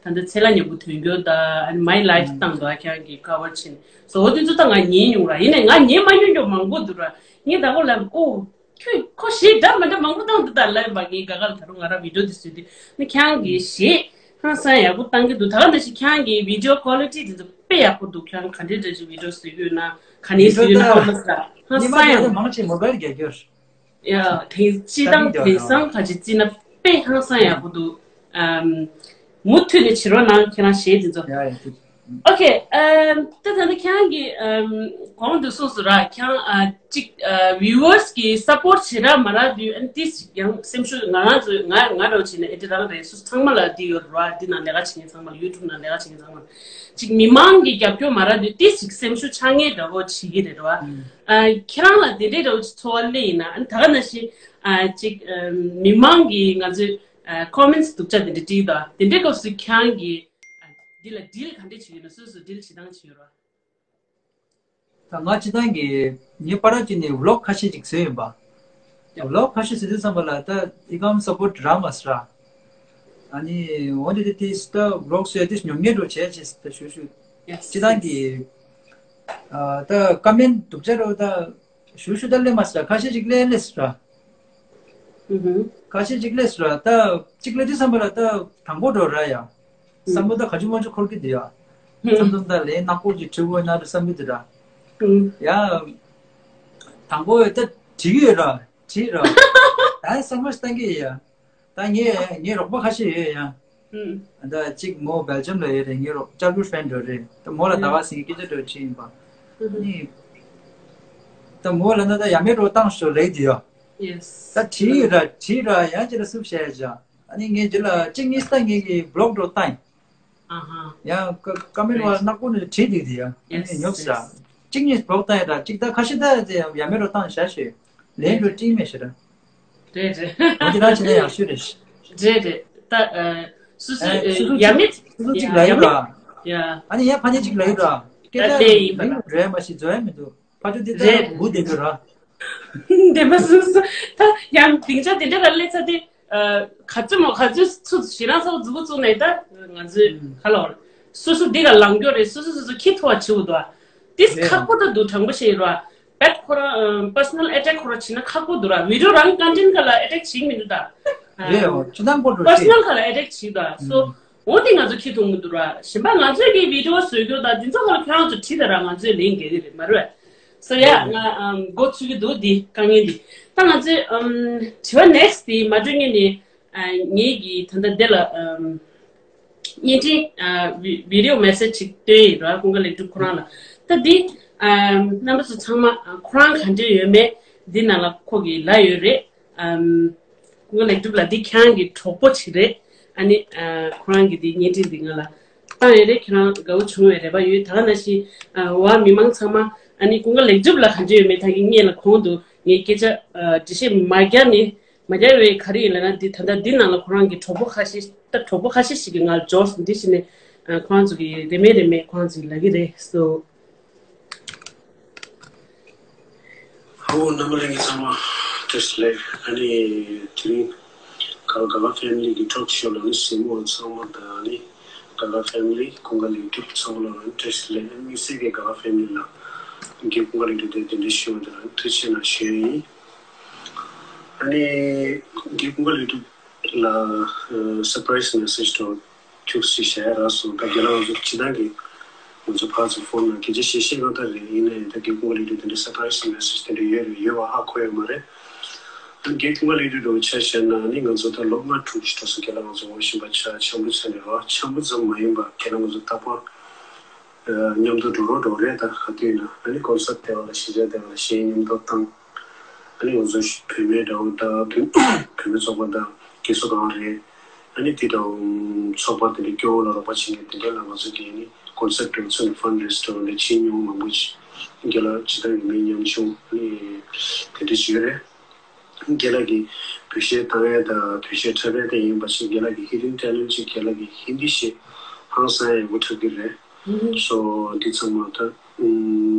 ད་ལྟ་ཚེ་ལྷ་ཉལ་པོ་དོན་འཁྱོལ་ད་ཨ་ནི་My Life བཏང་འདུག་ཨ་ཁྱེད་རང་གིས་ཁ་བར་ཕྱིན་སོ་འོ་དེ་ཚོ་ད་ང་ཉན་མྱོང་ར། ཡིན་ནའི་ང་ཉན་མ་མྱོང་མྱོང་མང་པོ་འདུག་ར། ངས་དང་པོ་ལབ་ཨོ། ཁྱོད་ཁོ་གཞས་འདྲ་མི་འདྲ་མང་པོ་བཏང་འདུག་ད་ལབ་པ་ངའི་དགའ་དགའ་ལ། ད་རུང་ང་རང་བི་ཌི་ཡོ་དེ་བཟོས་དུས་ནི་ཁྱེད་རང་གི་གཞས་ཧང་སང་ཡག་པོ་བཏང་གི་འདུག་ད་ག་ནང་བཞིན་ཁྱེད་རང་གི་བི་ཌི་ཡོ་ཀོ་ལི་ཊི་དེ་ཚོ་དཔེ་ཡག་པོ་འདུག་ཁྱེད་རང་ག་འདྲའི་འདྲ་ཞིག་བི་ཌི་ཡོ་བཟོས་ཀྱི་ཡོད་ན་ག་ནས་བཟོས་ཡོད་ན་ཧང་སང་ཧང་སང་ཡག་པོ་མང་ཆེ་མོ་བྷལ་རྒྱག་རྒྱུ། ཡ་དེང་སྤྱི་བཏང་དེང་སང་ག་ཅིག་བརྩིས་ན་དཔེ་ཧང་སང་ཡག་པོ་འདུག་ཨམ། མུ་མཐུད་ནས་བྱེད་རོགས་གནང་ཁྱེད་རང་གཞས་དེ་ཚོ། ཡ་ཡ་ཐུགས། ཨོ་ཁེ། ཨམ། ད་ད་ནི་ཁྱེད་རང་གི་ཨམ། གོང་དུ་གསུངས་སོང་ར། ཁྱེད་རང་ཨ་ཅིག་ཨ་བིའུ་ཝར་སི་གི་སཔོར་ཊི་བྱེད་ར་མ་རག་དུས་ཨ་ནི་ཏིས་ཡང་སེམས་ཤུགས་ང་རང་ཚོ་ང་ང་འདྲ་བོ་བྱས་ན་ཨེ་ཏི་རང་རེད། སུ་ཚང་མ་ལ་འདི་ཡོད་ར། འདི་ནང་ལས་ཀ་བྱེད་མཁན་ཚང་མ་ལ་ཡུ་ཊུབ་ནང་ལས་ཀ་བྱེད་མཁན་ཚང་མ་ལ་ཅིག་མི་མང་གི་རྒྱབ་སྐྱོར་མ་རག་དུས་ཏིས་ཅིག་སེམས་ཤུགས་ཆག་ངེས་འདྲ་བོ་བྱེད་ཀྱི་རེད་ར། ཨ་ཁྱེད་རང་ལ་དེ་འདྲའི་འདྲ་བོ་ཅིག་ཚོར་བ་སླེབས་ཡིན་ན་ཨ་ནི་ད་ག་ནང་བཞིན་ཨ་ཅིག་ཨ་མི་མང་གི་ང་ཚོའི་ཨ་ཀོ་མེན་ཊི་སྡུག་ཅག་དེ་འདྲ་བྲིས་དང་དེ་འདྲའི་སྐབས་སུ་ཁྱེད་རང་གིས་ཨ་འདི་ལ་ཌིལ་ག་འདྲ་བྱེད་ཀྱི་ཡོད་ན། སོ་སོ་ཌིལ་བྱེད་སྟངས་ཅིག་ཡོད་ར། ད་ང་སྤྱིར་བཏང་གི་ངའི་པར་ཅིག་ནས་ཝི་ལོག་ཁ་ཤས་ཅིག་བཟོས་ཡིན་པ། ཝི་ལོག་ཁ་ཤས་བཟོས་དུས་ཙམ་པ་ལ་ད་ཨི་ཀམ་སཔོར་ཊི་རག་མ་སོང་ར། ཨ་ནི་འོན་ཏེ་དེ་ད་ཝི་ལོག་བཟོས་དུས་ཉོབ་ཉེས་འདྲ་བྱས་བྱས་ད་ཞུ་ཞུ། སྤྱིར་བཏང་གི་ཨ་ད་ཀོ་མེན་ཊི་སྡུག་ཅག་འདྲ་ད། ཞུ་ཞུ་ད་ལས་མ་སྲ་ཁ་ཤས་ཅིག་ལས་ལས་སྲ། ཁ་ཤས་ཅིག་ལས་སྲ་ད་ཅིག་ལས་དུས་བསམ་པ་ལ་ད་དང་པོ་འགྲོ་ར་ཡ། བསམ་བློ་ད་ག་ཅུ་མ་ཅུ་འཁོར་གི་འདུག་ཡ། བསམ་བློ་ད་ལས་ནག་པོ་ཅིག་བྲིས་དགོས་ན་ར་བསམ་གི་འདུག་ར། ཡ། དང་པོ་ད་བྲིས་ཡོད་ར་བྲིས་ར། ད་བསམ་བློ་བཏང་གི་ཡ། ད་ངའི་ངའི་རོགས་པ་ཁ་ཤས་ཡོད་ཡ། ཨུམ། ད་གཅིག་མོ་སྦེལ་ཇམ་ལ་ཡོད་རེད། ངའི་རོགས་childhood friend་འདྲ་རེད། ད་མོ་ལ་ཟླ་བ་ཟིན་སྐད་ཆ་འདྲ་བྱས་ཡིན་པ། ཨུམ། ནི། ད་མོ་ལ་ན་ད་ཡ་མེད་འགྲོ་བཏང་ཤོག་ལེགས་དེ་ཡོ། Yes། ད་བྲིས་ཡོད་ར་བྲིས་ར་ཡང་ཅི་ལ་སུབ་བྱས་ཡ་ཅག་ཨ་ནི་ངས་ཅི་ལ་གཅིག་གཉིས་ད་ངས་ཀྱི་བི་ལོག་འགྲོ་བཏང་ཡིན། ཨ་ཧ། ཡང་ཀ་ཀ་མེན་བ་ནག་པོ་ནས་བྲིས་འདུག་དེ་ཡང་ཨ་ནི་ཉོབ་ས། གཅིག་གཉིས་བི་ལོག་བཏང་ཡིན་ད་གཅིག་ད་ཁ་ཤས་ད་དེ་ཡ་མེད་འགྲོ་བཏང་བཞག་ཤོད། ལན་འགྲོ་ཀྲིང་མེད་ཤོད་ད། རེད་རེད། འོ་དེ་ལ་བྱས་ན་ཡག་ཤོས་རེད། རེད་རེད། ད་ཨ། སུ་སུ་ཨ་སུ་སུ་ཡ་མེད། སུ་སུ་གཅིག་ཡ་ལ་ཡོད་ཡ་ར། མེད། ཡ། ཨ་ནི་ཡ་ཕ་ཉེ་གཅིག་ལ་ཡོད་ར། སྐད་ད་ཆ་ལས་ཡིན་པ་མི་ལ། རེད་མ་ཤི་འཛོལ་ཡ་མི་འདུག་ཕ་ཆུ་འདི་ད་རེད། བུ་དེ་འདུག་ར། འདི་མ་སུ་སུ་ད་ཡང་སྡིངས་ཆ་དེ་འདྲ་ལ་སླེབས་ཚར་དེ། ཨ་ག་ཚོད་མོ་ག་ཚོད་ཚུར་ཞེ་རང་ཚ་བོ་མཛུབ་གུ་བཙུགས་ནས་ད་ང་ཚོས་ཨུམ། ག་ལ་བར་སོ་སོ་འདི་ལ་ལངས་རྒྱུ་རེད། སོ་སོ་སོ་སོ་ཁྱི་ཐུ་བ་བྱེད་འུ་འདུག་ཨ། དེ་རེད། ཁག་པོ་ད་འདུག་དྲང་པོ་བཤད་ཡིན་ར། བེད་ཁོ་རང་personal attack ཁོ་རང་བྱེད་ན་ཁག་པོ་འདུག་ར། བི་ཌི་ཡོ་རང་content ག་ལ་attack བྱེད་མི་འདུག་ད། རེད་འོ་ཅི་དང་པོ་འགྲོ་ཤེས། personal ག་ལ་attack བྱེད་ད་སོ། ཨུམ། འོ་དེ་ང་ཚོ་ཁྱི་ཐུ་འུ་འདུག་ར། གཞན་པ་ང་ཚོས་ཀྱི་བི་ཌི་ཡོ་བཟོས་རྒྱུ་ད་དེ་ཚོ་ག་ལ་ཁྱོད་རང་ཚོ་བྲིས་ད་ར་ང་ཚོས་ལན་རྒྱག་གི་རེད་མ་རེད། སོ་ཡ་རེད་རེད། ང་ཨམ་འགོ་ཚུགས་ཀྱི་འདུག་འདི་དཀའ་ངལ་འདི། ད་ང་ཚོས་ཨམ་དྲི་བ་next འདི་མ་གྲོས་ངེས་ནས་ཨ་ངེད་ཀྱིས་ད་ལྟ་འདི་ལ་ཨམ་བརྙན་འཕྲིན་ཨ་བི་བི་ཌི་ཡོ་message ཅིག་བཏོན་ཡིན་ར། ཀུན་དགའ་ལེགས་གྲུབ་ཁོ་རང་ལ། ད་འདི་ཨམ་རྣམ་པ་ཚོ་ཚང་མ་ཨ་ཁོ་རང་ག་འདྲ་ཡོད་མེད་འདི་ནང་ལ་ཁོ་གི་ལབ་ཡོད་རེད། ཨམ། ཀུན་དགའ་ལེགས་གྲུབ་ལགས་འདི་ཁྱེད་རང་གི་གྲོགས་པོ་ཅིག་རེད། ཨ་ནི་ཨ་ཁོ་རང་གི་འདི་བརྙན་འཕྲིན་འདི་ང་ལ་བཏང་ཡོད་རེད། ཁྱེད་རང་དགའ་བོ་བྱུང་བའི་རེ་བ་ཡོད། ད་ག་ནང་བཞིན་ཨ་བ་མི་མང་ཚང་མ་ཨ་ནི་ཀུན་དགའ་ལེགས་གྲུབ་ལགས་ག་འདྲ་ཡོད་མེད་ད་གིན་སྔོན་ལ་གོང་དུ་ངས་སྐད་ཆ་ཨ་འགྲེལ་བཤད་མ་རྒྱག་ནས་མ་རྒྱག་བའི་ག་རེ་ཡིན་ལབ་ན། འདི་ད་ལྟ་འདི་ནང་ལ་ཁོ་རང་གི་གྲོགས་པོ་ཁ་ཤས་ད་གྲོགས་པོ་ཁ་ཤས་ཤིག་གིས་ང་ལ་འབྱོར་སོང་། འདི་བྱས་ནས་ཨ་ཁོ་རང་ཚོ་གིས་རེ་མེད་རེ་མེད་ཁོ་རང་ཚོ་གིས་ལབ་ཀྱི་རེད། སོ། ཧའོ། རྣམ་པ་ལྷན་རྒྱས་ཚང་མ་བཀྲ་ཤིས་བདེ་ལེགས། ཨ་ནི་དེ་རིང་ག་ག་ག་ཕེ་མི་ལི་གི་ཊོག་ཤོ་ལ་ནི་གཟིགས་མོ་ཚང་མ་དང་ཨ་ནི་ག་ག་ཕེ་མི་ལི་ཀུན་དགའ་ལེགས་གྲུབ་ཚང་མ་ལ་ནི་བཀྲ་ཤིས་བདེ་ལེགས། ཨ་ནི་དམིགས་བསལ་གྱི་ག་ག་ཕེ་མི་ལི་ལ་གི་ཀུན་དགའ་ལེགས་གྲུབ་དེ་གདན་འདྲེན་ཞུ་བ་དེ་ལ་ནི་ཐུགས་རྗེ་ཆེ་གནང་ཞུ་ཡ་ཡིན། ཨ་ནི་གི་ཀུན་དགའ་ལེགས་གྲུབ་ལ་surprise message ཊོག་ཁྱུག་ཙམ་བཤད་རག་སོང་། ད་རྒན་ལགས་ང་ཚོ་སྤྱི་བཏང་གི་ང་ཚོ་ཕར་ཚུར་ཕོན་ནང་སྐད་ཆ་བཤད་བཤད་གང་ལྟར་རེད། ཡིན་ན་ཡང་ད་རྒན་ཀུན་དགའ་ལེགས་གྲུབ་དེ་འདྲའི་surprise message དེ་འདྲ་ཡོད་རེད་ཡོད་པ་ཧ་གོ་ཡོད་མ་རེད། ད་རྒན་ཀུན་དགའ་ལེགས་གྲུབ་འདྲ་བོ་ཆ་བཞག་ན་ནི་ང་ཚོ་ད་ལོ་ལྔ་དྲུག་ཅིག་འགྲོ་སོང་། རྒན་ལགས་ང་ཚོ་ངོ་ཤེས་པ་ཆགས་འཆམ་པོ་ཆགས་ནས་རོགས་འཆམ་པོ་ཙམ་མ་ཡིན་པ་རྒན་ལགས་ང་ཚོ་རྟག་པར་མཉམ་དུ་འགྲོ་རོགས་འགྲོ་རེད། ད་ག་དུས་ན་ཨ་ནི་ཀོན་སར་ཊི་སྡེ་བ་ལ་གཞིས་ཆགས་སྡེ་བ་ལ་གཞས་མཉམ་དུ་བཏང་། ཨ་ནི་ང་ཚོ་བུད་མེད་འདྲ་བོ་དང་བུད་བུད་མེད་ཚོགས་པ་དང་རྒན་གསོ་ཁང་རེད། ཨ་ནི་དེ་དང་ཚོགས་པ་དེ་འདྲའི་སྐྱོ་བོ་ལ་རོགས་པ་བྱེད་མཁན་དེ་འདྲ་ལ་ང་ཚོ་གིས་ནི་ཀོན་སར་ཊི་འདྲ་བོ་ཚོགས་ནས་ཕན་རེ་ཛི་འདྲ་བོ་འདྲ་བྱེད་མྱོང་མང་པོ་ཞིག་རྒན་ལགས་སྤྱི་བཏང་གི་མི་ཉམ་ཆུང་ཨ་ནི་དེ་འདྲ་ཞིག་ཡོད་རེད། རྒན་ལགས་ཀྱིས་བོད་གཞས་བཏང་ཡས་དང་བོད་གཞས་འཁྲབ་ཡས་དེ་ཡིན་པ་ཞིག་རྒན་ལགས་ཀྱི་hidden talent ཅིག་རྒན་ལགས་ཀྱིས་ཧིན་དི་གཞས་ཧང་སང་ཡག་པོ་འཁྲབ་ཀྱི་རེད། སོ་འདི་ཚང་མ་ད་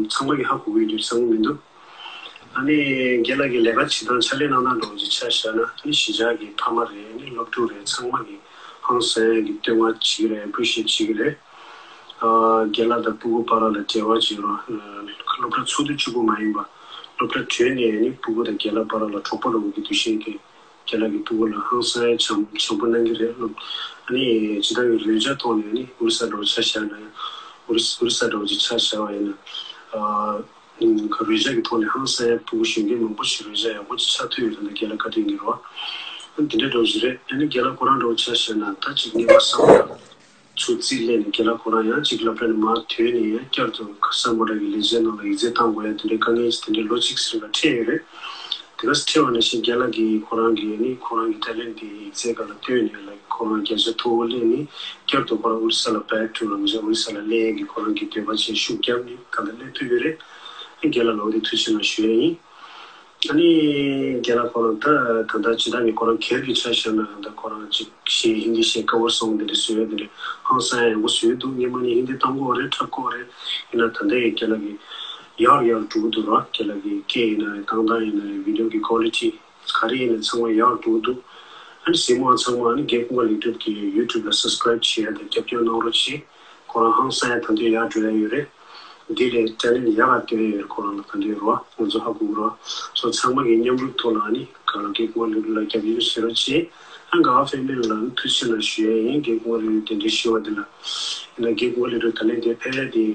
ཚང་མ་གིས་ཧ་གོ་གི་ཡོད་དུས་བསམ་གི་མི་འདུག་ཨ་ནི་རྒན་ལགས་ཀྱི་ལས་ཀ་བྱེད་སྟངས་ཕྱག་ལས་གནང་སྟངས་འདྲ་བོ་ཅིག་ཆ་བཞག་ན་ཨ་ནི་གཞིས་ཆགས་ཀྱི་ཕ་མ་རེད། ཨ་ནི་སློབ་ཕྲུག་རེད། ཚང་མ་གིས་ཧང་སང་ཡག་གི་བསྟོད་བསྔགས་བྱེད་ཀྱི་རེད། appreciate བྱེད་ཀྱི་རེད། རྒན་ལགས་དང་སྤུ་གུ་བར་ལ་འབྲེལ་བ་བྱེད་རོགས། སློབ་གྲྭ་ཚོགས་དུས་གཅིག་པུ་མ་ཡིན་པ་སློབ་གྲྭ་གྲོལ་ནས་ནི་སྤུ་གུ་དང་རྒན་ལགས་བར་ལ་གྲོགས་པོ་འདྲ་བོ་གི་འདུ་ཤེས་ཀྱིས་རྒན་ལགས་ཀྱི་སྤུ་གུ་ལ་ཧང་སང་ཡག་བྱམས་བྱམས་པོ་གནང་གི་རེད། སློབ་ཨ་ནི་སྤྱི་བཏང་གི་རོལ་ཆ་ཐོག་ནས་ནི་ཨོ་རི་ས་འདྲ་བོ་ཆ་བཞག་ན་ཡང་ཨོ་རི་ཨོ་རི་ས་འདྲ་བོ་ཅིག་ཆ་བཞག་པ་ཡིན་ན། རོལ་ཆ་གི་ཐོག་ནས་ཧང་སང་ཡག་སྤུ་གུ་གཞོན་སྐྱེས་མང་པོ་ཞིག་རོལ་ཆ་ཡག་པོ་ཅིག་ཆགས་ཐུབ་ཡོད་རེད། ད་རྒན་ལགས་བཀའ་དྲིན་གྱིས་རེད་བ། འདི་འདྲ་འདྲ་བོ་ཞིག་རེད། ཨ་ནི་རྒན་ལགས་ཁོ་རང་འདྲ་བོ་ཆ་བཞག་ན་ད་ཅིག་ངེས་པར་བསམ་བློ་ཚུར་རྩིས་ལེན་ནས་རྒན་ལགས་ཁོ་རང་ཡང་ཅིག་སློབ་གྲྭ་ནས་མར་ཐོན་ནས་ཡང་བསྐྱར་དུ་ཁ་སང་མོ་ཊ་གི་ལས་བྱེད་ནང་ལ་ཡིག་ཚད་བཏང་དགོས་ཡ་དེ་འདྲའི་དཀའ་ངལ་ཅིག་དེ་འདྲའི་ལོ་གཅིག་ཙམ་ལ་འཕྲད་ཡོད་རེད། དེ་ག་ཚོད་འཕྲད་པ་ནང་བཞིན་རྒན་ལགས་ཀྱིས་ཁོ་རང་གི་ནི་ཁོ་རང་གི་ཊེ་ལེན་དེ་ཡིག་ཚད་སྒང་ལ་བཏོན་ནས་ལ་ཁོ་རང་བརྒྱ་ཆ་མཐོ་བོ་སླེབས་ནས་བསྐྱར་དུ་ཁོ་རང་ཨོ་རི་ས་ལ་back to ལ་ང་ཚོ་ཨོ་རི་ས་ལ་སླེབས་ཡས་ཀྱི་ཁོ་རང་གི་འདོད་པ་བྱས་ཤུགས་བརྒྱབ་ནས་ད་ལྟ་སླེབས་ཐུབ་ཡོད་རེད། རྒན་ལགས་ལ་འོ་དེ་ཐུགས་རྗེ་གནང་ཞུ་ཡས་ཡིན། ཨ་ནི་རྒན་ལགས་ཁོ་རང་ད་ད་ལྟ་ཇི་ལྟར་ནས་ཁོ་རང་སྒེར་གྱི་ཆ་བཞག་ན་ད་ཁོ་རང་ཅིག་གཞས་ཧིན་དི་གཞས་ཀ་བར་སོང་དེ་འདྲ་བཟོས་ཡོད་དེ་འདྲ་ཧང་སང་ཡག་པོ་བཟོས་འདུག་སྔོན་མ་ནས་ཧིན་དི་གཏོང་གི་ཡོད་རེད། འཁྲབ་ཀྱི་ཡོད་རེད། ཡིན་ན་ད་ལྟ་ཡི་རྒན་ལགས་ཀྱིས་ཡག་ཡག་འགྲོ་གི་འདུག་ར། རྒན་ལགས་ཀྱི་སྐད་ཡིན་ན་རེད། བཏང་སྟངས་ཡིན་ན་རེད། བི་ཌི་ཡོ་གི་ཀོ་ལི་ཊི་ག་རེ་ཡིན་ན་ཚང་མ་ཡག་འགྲོ་གི་འདུག་ཨ་ནི་གཟིགས་མོ་བ་ཚང་མ་ཨ་ནི་རྒན་ཀུན་དགའ་ལེགས་གྲུབ་ཀྱི་ཡུ་ཊུབ་ལ་སབ་སི་ཀ་རེབ་བྱེད་ཡ་དང་རྒྱབ་སྐྱོར་གནང་རོགས་གྱིས། ཁོ་རང་ཧང་སང་ཡ་ད་དུང་ཡར་འགྲོ་ཡ་ཡོད་རེད། འདི་ལས་ཊེ་ལེན་ཊི་ཡག་ག་སྟོན་ཡ་ཡོད་རེད། ཁོ་རང་ལ་ད་དུང་རོ་ང་ཚོ་ཧ་གོ་གི་རོ། སོ་ཚང་མ་གི་མཉམ་རུབ་ཐོག་ལ་ནི་ག་ལ་རྒན་ཀུན་དགའ་ལེགས་གྲུབ་ལ་རྒྱབ་སྐྱོར་བྱེད་རོགས་གྱིས། ཨ་ག་བ་ཕེ་མི་ལི་ལ་ནི་ཐུགས་རྗེ་ཆེ་གནང་ཞུ་ཡ་ཡིན། རྒན་ཀུན་དགའ་ལེགས་གྲུབ་གདན་འདྲེན་ཞུ་བ་འདི་ལ། ཡིན་ན་རྒན་ཀུན་དགའ་ལེགས་གྲུབ་ད་ལན་དེ་ཕེབས་ཡ་དེ།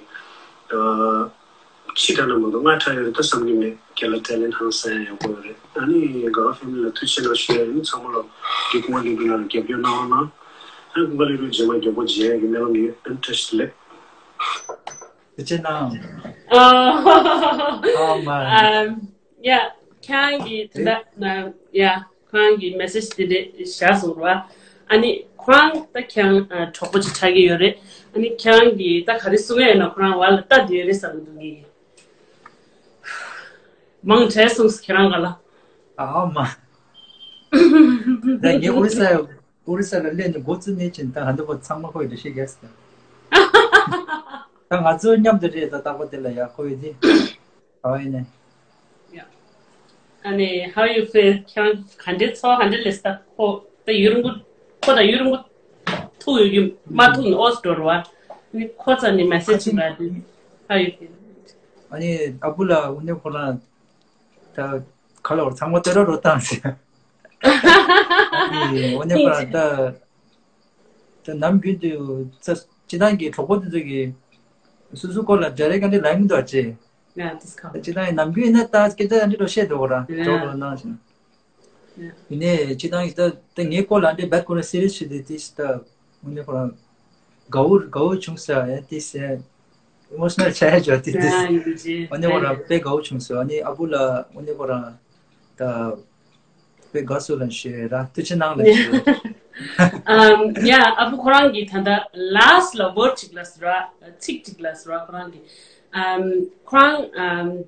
ཨ། ཕྱི་དྲགས་ན་མ་གཏོགས་སྔ་དྲགས་ཡོད་རེད་ད་བསམ་གྱི་མེད། རྒན་ལགས་ཊེ་ལེན་ཊ་ཧང་སང་ཡག་པོ་ཡོད་རེད། ཨ་ནི་དགའ་བ་ཕེ་མི་ལི་ལ་ཐུགས་རྗེ་གནང་ཞུ་ཡ་ཡིན། ཚང་མ་ལ་རྒན་ཀུན་དགའ་ལེགས་འབུལ་ལགས་ལ་རྒྱབ་སྐྱོར་གནང་རོགས་གནང་། ཨ་ནི་ཀུན་དགའ་ལེགས་འབུལ་རྗེས་མ་རྒྱབ་པོ་རྗེས་ཡ་གི་སྨོན་ལམ་ཡོད། ཨ་ནི་བཀྲ་ཤིས་བདེ་ལེགས། ཐུགས་རྗེ་གནང་། ཨ། ཨ་མ། ཨམ། ཡ། ཁྱེད་རང་གིས་དེ་འདྲ་ན་ཡ། ཁོ་རང་གིས་མེ་སེ་ཇི་དེ་འདྲ་བཞག་སོང་ར། ཨ་ནི་ཁོ་རང་ད་ཁྱེད་རང་ཨ་གྲོགས་པོ་ཅིག་ཆགས་ཀྱི་ཡོད་རེད། ཨ་ནི་ཁྱེད་རང་གིས་ད་ག་རེ་གསུང་ཡ་ཡོད་ན་ཁོ་རང་བར་ལ་ལྟ་བསྡད་ཡོད་རེད་བསམ་གྱི་འདུག་ངས། མང་དྲགས་སོང་ཁྱེད་རང་ག་ལ། ཨ་མ། ད་ངས་ཨོ་རི་ས་ཨོ་རི་ས་ལ་སླེབས་ནས་འགོ་བཙུགས་ནས་ཕྱིན་ད་ཧ་འདི་པོ་ཚང་མ་ཁོ་ཡི་འདྲ་ཤེས་གལ་སྲིད། ད་ང་ཚོ་མཉམ་དུ་རེད་ད་རྟག་པར་དེ་ལ་ཡ་ཁོ་ཡི་དེ། ཨ་ཡིན་ནས། Yeah. ཨ་ནི་how you feel? ཁྱེད་རང་ག་འདྲའི་ཚོར་བ་ག་འདྲ་ལས་ད་ཁོ་ད་ཡུན་རིང་པོ་ཁོ་དང་ཡུན་རིང་པོ་ཐུག་ཡོད་ཀྱི་མ་ཐུག་ནི་ཨོས་འགྲོ་ར་བ། ཨ་ནི་ཁོ་ཚ་ནི་message་ཞིག་ར་དེ་how you feel? ཨ་ནི་ཨ་བུ་ལ་འུ་ནི་ཁོ་རང་ད་ག་ལ་བར་ཚང་མ་ལྟོས་ར་རོ་བཏང་ཟེར། ཨ་ནི་འུ་ནི་ཁོ་རང་ད། ད་ནམ་རྒྱུན་དུ་ཚ་སྤྱི་བཏང་གི་གྲོགས་པོ་དེ་ཚོ་གིས་སོ་སོའི་སྐོར་ལ་འདྲ་རེ་ག་འདྲ་ལབ་མི་འདུག་ཅེ། ཡ་དིས་ཁ། སྤྱི་བཏང་ནམ་རྒྱུན་ཡིན་ན་ད་སྐད་ཆ་འདི་འདྲ་བཤད་འདུག་གོ་ར་གྲོགས་རོགས་གནང་ཞིང་། ཡིན་ནའི་སྤྱི་བཏང་གི་ད་ད་ངའི་སྐོར་ལ་འདྲ་བད་ཁོ་ར་སི་རི་ཡས་ཞིག་དེ་དིས་ད་འོ་ནི་ཁོ་རང་དགའ་བོ་དགའ་བོ་བྱུང་ས་ཡ་དིས་ཡ་ཨི་མོ་ཤི་ནལ་ཆགས་ཡ་ཅོ་དིས་དིས། འོ་ནི་ཁོ་རང་དཔེ་དགའ་བོ་བྱུང་སོང་། ཨ་ནི་ཨ་བུ་ལ་འོ་ནི་ཁོ་རང་ད། དཔེ་དགའ་སུ་ལ་ཞེས་ར་ཐུགས་རྗེ་གནང་ལ་ཞེས། ཨམ། ཡ་ཨ་བུ་ཁོ་རང་གིས་ད་ལྟ་last་ལ་word་ཅིག་ལ་ཟེར་བ་ཚིག་ཅིག་ལ་ཟེར་བ་ཁོ་རང་གིས་ཨམ། ཁོ་རང་ཨམ།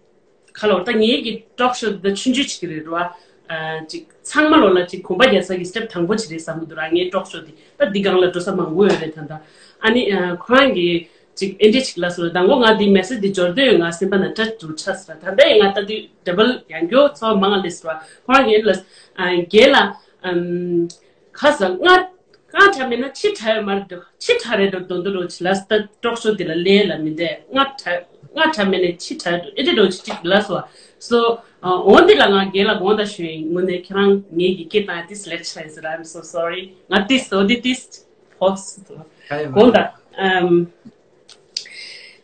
ཁ་ལོར་ད་ངེད་ཀྱི་talk show་ད་ཆུང་ཆུང་ཅིག་རེད་ར་བ། ཨ་ཅིག་ཚང་མ་ལོ་ལ་ཅིག་གོམ་པ་རྒྱག་ས་གི་step་དང་པོ་ཅིག་རེད་བསམ་གི་འདུག་ར། ངའི་talk show་དེ་ད་འདི་སྒང་ལ་འགྲོ་ས་མང་པོ་ཡོད་རེད་ད་ལྟ། ཨ་ནི་ཨ་ཁོ་རང་གིས། ཅིག་ཨེ་འདྲ་ཅིག་ལ་སོ་ལ་དང་པོ་ང་འདི་message་འདི་འབྱོར་དུས་ང་སེམས་པ་ན་སྐྲག་འགྲོ་ཆགས་སོང་། ད་ལྟ་ཡང་ང་ལྟ་དུས་double་ཡང་སྐྱོ་ཚོར་མང་ང་སླེབས་སོང་། ཁོ་རང་གིས་ལ་རྒན་ལགས་ཁ་ས་ང་ང་དྲག་མེད་ན་ཕྱི་དྲག་ཡོད་མ་རེད་འདུག་ཕྱི་དྲག་རེད་འདུག་དོན་དུ་རོ་ཅི་ལ་ད་talk show་འདི་ལ་ལས་ལ་མི་འདས། ང་དྲག་ང་དྲག་མེད་ན་ཕྱི་དྲག་འདུག་ཨེ་འདྲ་རོ་ཅི་ཅིག་ལ་སོ། སོ་འོ་འདི་ལ་ང་རྒན་ལགས་དགོངས་དག་ཞུ་ཡིན། དངོས་གནས་ཁྱེད་རང་ངེད་ཀྱི་སྐད་བཏང་ཡ་ཏིས་ལེགས་ཆ་ཡིན་ཟེར། I'm so sorry. ང་ཏིས་འོ་འདི་ཏིས་ཕོགས་དགོངས་དག་ཨམ།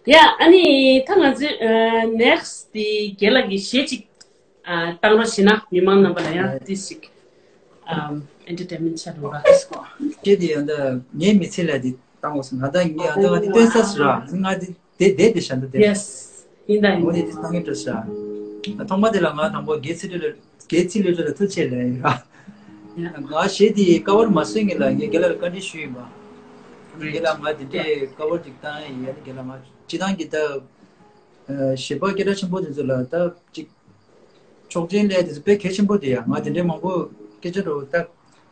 ཡ་ཨ་ནི་ད་ང་ཚོས་next་དེ་རྒན་ལགས་ཀྱི་གཞས་ཅིག་བཏང་རོགས་བྱེད་ན་མི་མང་རྣམ་པ་ལ་ཡང་ཏིས་ཅིག་entertainment་ཆགས་འགྲོ་ར། གཞས་དེ་ཡང་ད་ངའི་མི་ཚེ་ལ་དེ་བཏང་བ་སོང་ན་ད་ངས་ད་ང་དེ་སྟོན་ས་སུ་ར་ང་དེ། དེ་དེ་དེ་བྱ་འདི་དེ། Yes. ཡིན་ད་ཡིན། འོ་དེ་དེ་སང་ངེ་འགྲོ་ཤག་ཐོག་མ་དེ་ལ་ང་དང་པོ་དགེ་ཚིག་ལོས་དགེ་ཚིག་ལོས་ལ་ཐུགས་ཆེ་ལེ་ཡིན་ར། ཡ། ང་གཞས་དེ་ཀ་བར་མ་སོན་ངེ་ལ་ངས་དགེ་ལ་བཀའ་འདྲི་ཞུས་ཡིན་པ། དགེ་ལ་ང་དེ་འདྲའི་ཀ་བར་ཅིག་བཏང་ཡ་ཡིན། ཡ་ནི་དགེ་ལ་ང་སྤྱི་བཏང་གི་ད་གཞས་པ་སྐད་གྲགས་ཆེན་པོ་དེ་ཚོ་ལ་ད་ཅིག་ཆོག་མཆན་ལས་དེ་ཚོ་དཔེ་གལ་ཆེན་པོ་དེ་ཡ། ང་དེ་འདྲའི་མང་པོ་སྐད་ཆ་འགྲོ་ད།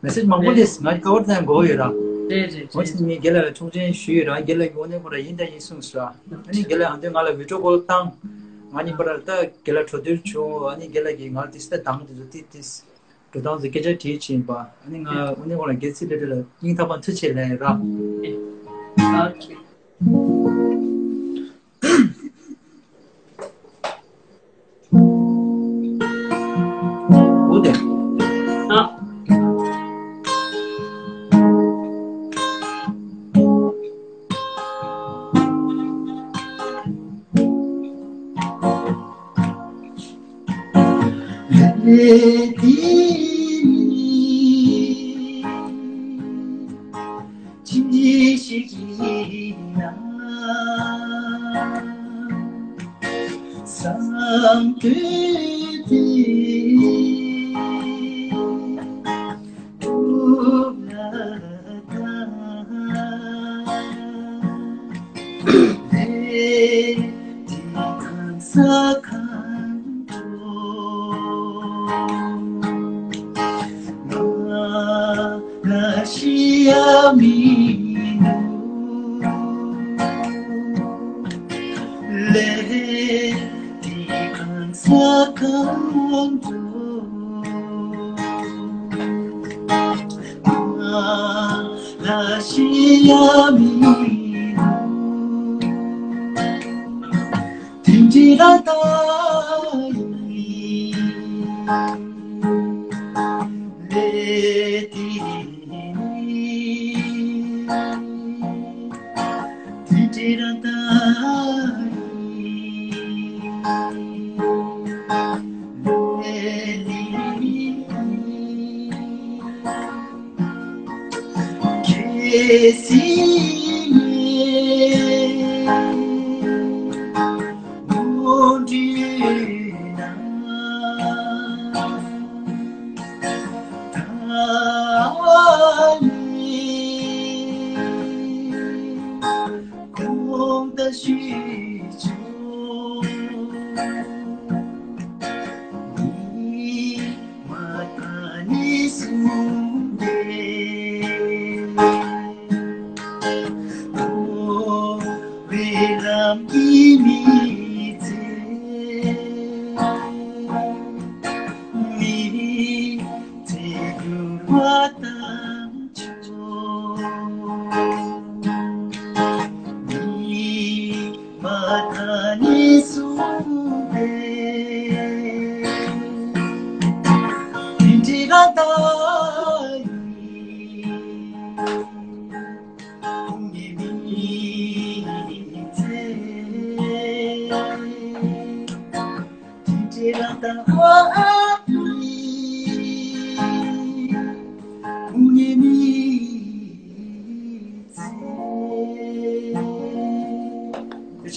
message་མང་པོ་རེད། ལས་ང་ཀ་བར་དང་གོ་ཡོད་ར། རེད་རེད་ངོ་རེད། ཅི་ངས་རྒན་ལགས་ལ་ཆོག་མཆན་ཞུས་ཡོད་ར། རྒན་ལགས་ཀྱིས་འོ་ནས་ཁོ་ར་ཡིན་དང་ཡིན་གསུངས་སོང་ར། ཨ་ནི་རྒན་ལགས་ཨ་འདོན་ང་ལ་video call་བཏང་། ང་གཉིས་པ་ར་ད་རྒན་ལགས་གྲོས་བསྡུར་བྱུང་། ཨ་ནི་རྒན་ལགས་ཀྱིས་ང་ལ་དེ་སྟ་དང་དེ་ཚོ་ཏིས་ཏིས་འགྲོ་སྟངས་ཚོ་སྐད་ཆ་དྲིས་བྱིན་པ། ཨ་ནི་ང་འོ་ནས་ཁོ་ར་རྒན་ཚིག་ལེ་ཏྲེ་ལ་སྙིང་ཐག་པ་ཐུགས་ཆེ་ལན་ར། ཨོ་ཁེ། འོ་དེ། ཨ།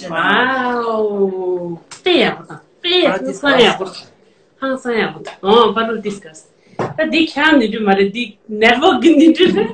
Wow. དཔེ་ཡག་པོ་དང་དཔེ་ཧང་སང་ཡག་པོ། ཧང་སང་ཡག་པོ་དང་། ཨོ་པ་རུ་ཌིས་ཀ་སི། ད་འདི་ཁྱང་ནི་འདྲུ་མ་རེད། འདི་ནེཊ་ཝོག་གི་ནི་འདྲུ་རེད།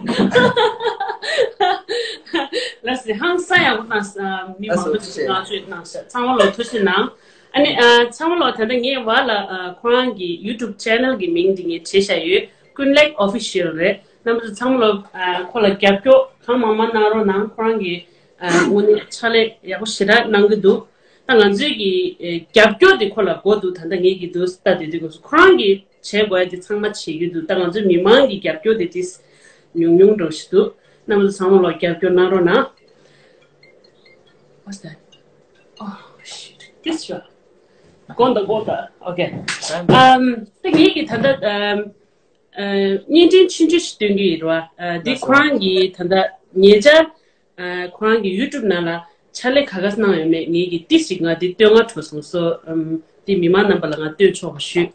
ལགས་སེ། ཧང་སང་ཡག་པོ་དང་། མི་མང་པོ་ཞིག་བསྔགས་བརྗོད་གནང་ཤག་ཚང་མ་ལོ་ཐུགས་རྗེ་གནང་། ཨ་ནི་ཨ་ཚང་མ་ལོ་ད་ལྟ་ངའི་བར་ལ་ཨ་ཁོ་རང་གི་ཡུ་ཊུབ་ཆེ་ནལ་གི་མིང་འདི་ངས་བྲིས་བཞག་ཡོད། ཀུན་ལེགས་ཨོ་ཕི་ཤལ་རེད། རྣམ་པ་ཚོ་ཚང་མ་ལོ་ཨ་ཁོ་ལ་རྒྱབ་སྐྱོར་གང་མང་མང་གནང་རོགས་གནང་། ཁོ་རང་གི་ཨ་དངོས་གནས་ཕྱག་ལས་ཡག་པོ་ཞེ་དྲག་གནང་གི་འདུག་ད་ང་ཚོའི་གི་ཨེ་རྒྱབ་སྐྱོར་དེ་ཁོ་ལ་དགོས་འདུག་ད་ལྟ་ངེད་ཀྱི་འདུག་ལྟ་དེ་དུས་སྐབས་སུ་ཁོ་རང་གིས་བྱེད་དགོས་ཡ་དེ་ཚང་མ་བྱེད་ཀྱི་འདུག་ད་ང་ཚོའི་མི་མང་གི་རྒྱབ་སྐྱོར་དེ་ཏིས་ཉུང་ཉུང་འགྲོ་བཞིན་འདུག་རྣམ་པ་ཚོ་ཚང་མ་ལོ་རྒྱབ་སྐྱོར་གནང་རོགས་གནང་། What's that? Oh, shit. This one. དགོངས་དག་དགོངས་དག Okay. ཨམ། ད་ངེད་ཀྱི་ད་ལྟ་ཨམ། ཨ། བརྙན་འཕྲིན་ཆུང་ཆུང་ཞིག་སྟོན་གྱི་ཡིན་ར། ཨ། འདི་ལགས་སོ། ཁོ་རང་གི་ད་ལྟ་ཉེ་ཆར། ཨ། ཁོ་རང་གི་ཡུ་ཊུབ་ནང་ལ་ཕྱག་ལས་ག་ག་གནང་ཡོད་མེད་ངེད་ཀྱིས་ཏིག་ཞིག་ང་འདི་སྟོན་ག་འགྲོ་སོང་སོ། ཨམ། འདི་མི་མང་རྣམ་པ་ལ་ང་སྟོན་ཆོག་པ་ཞུས།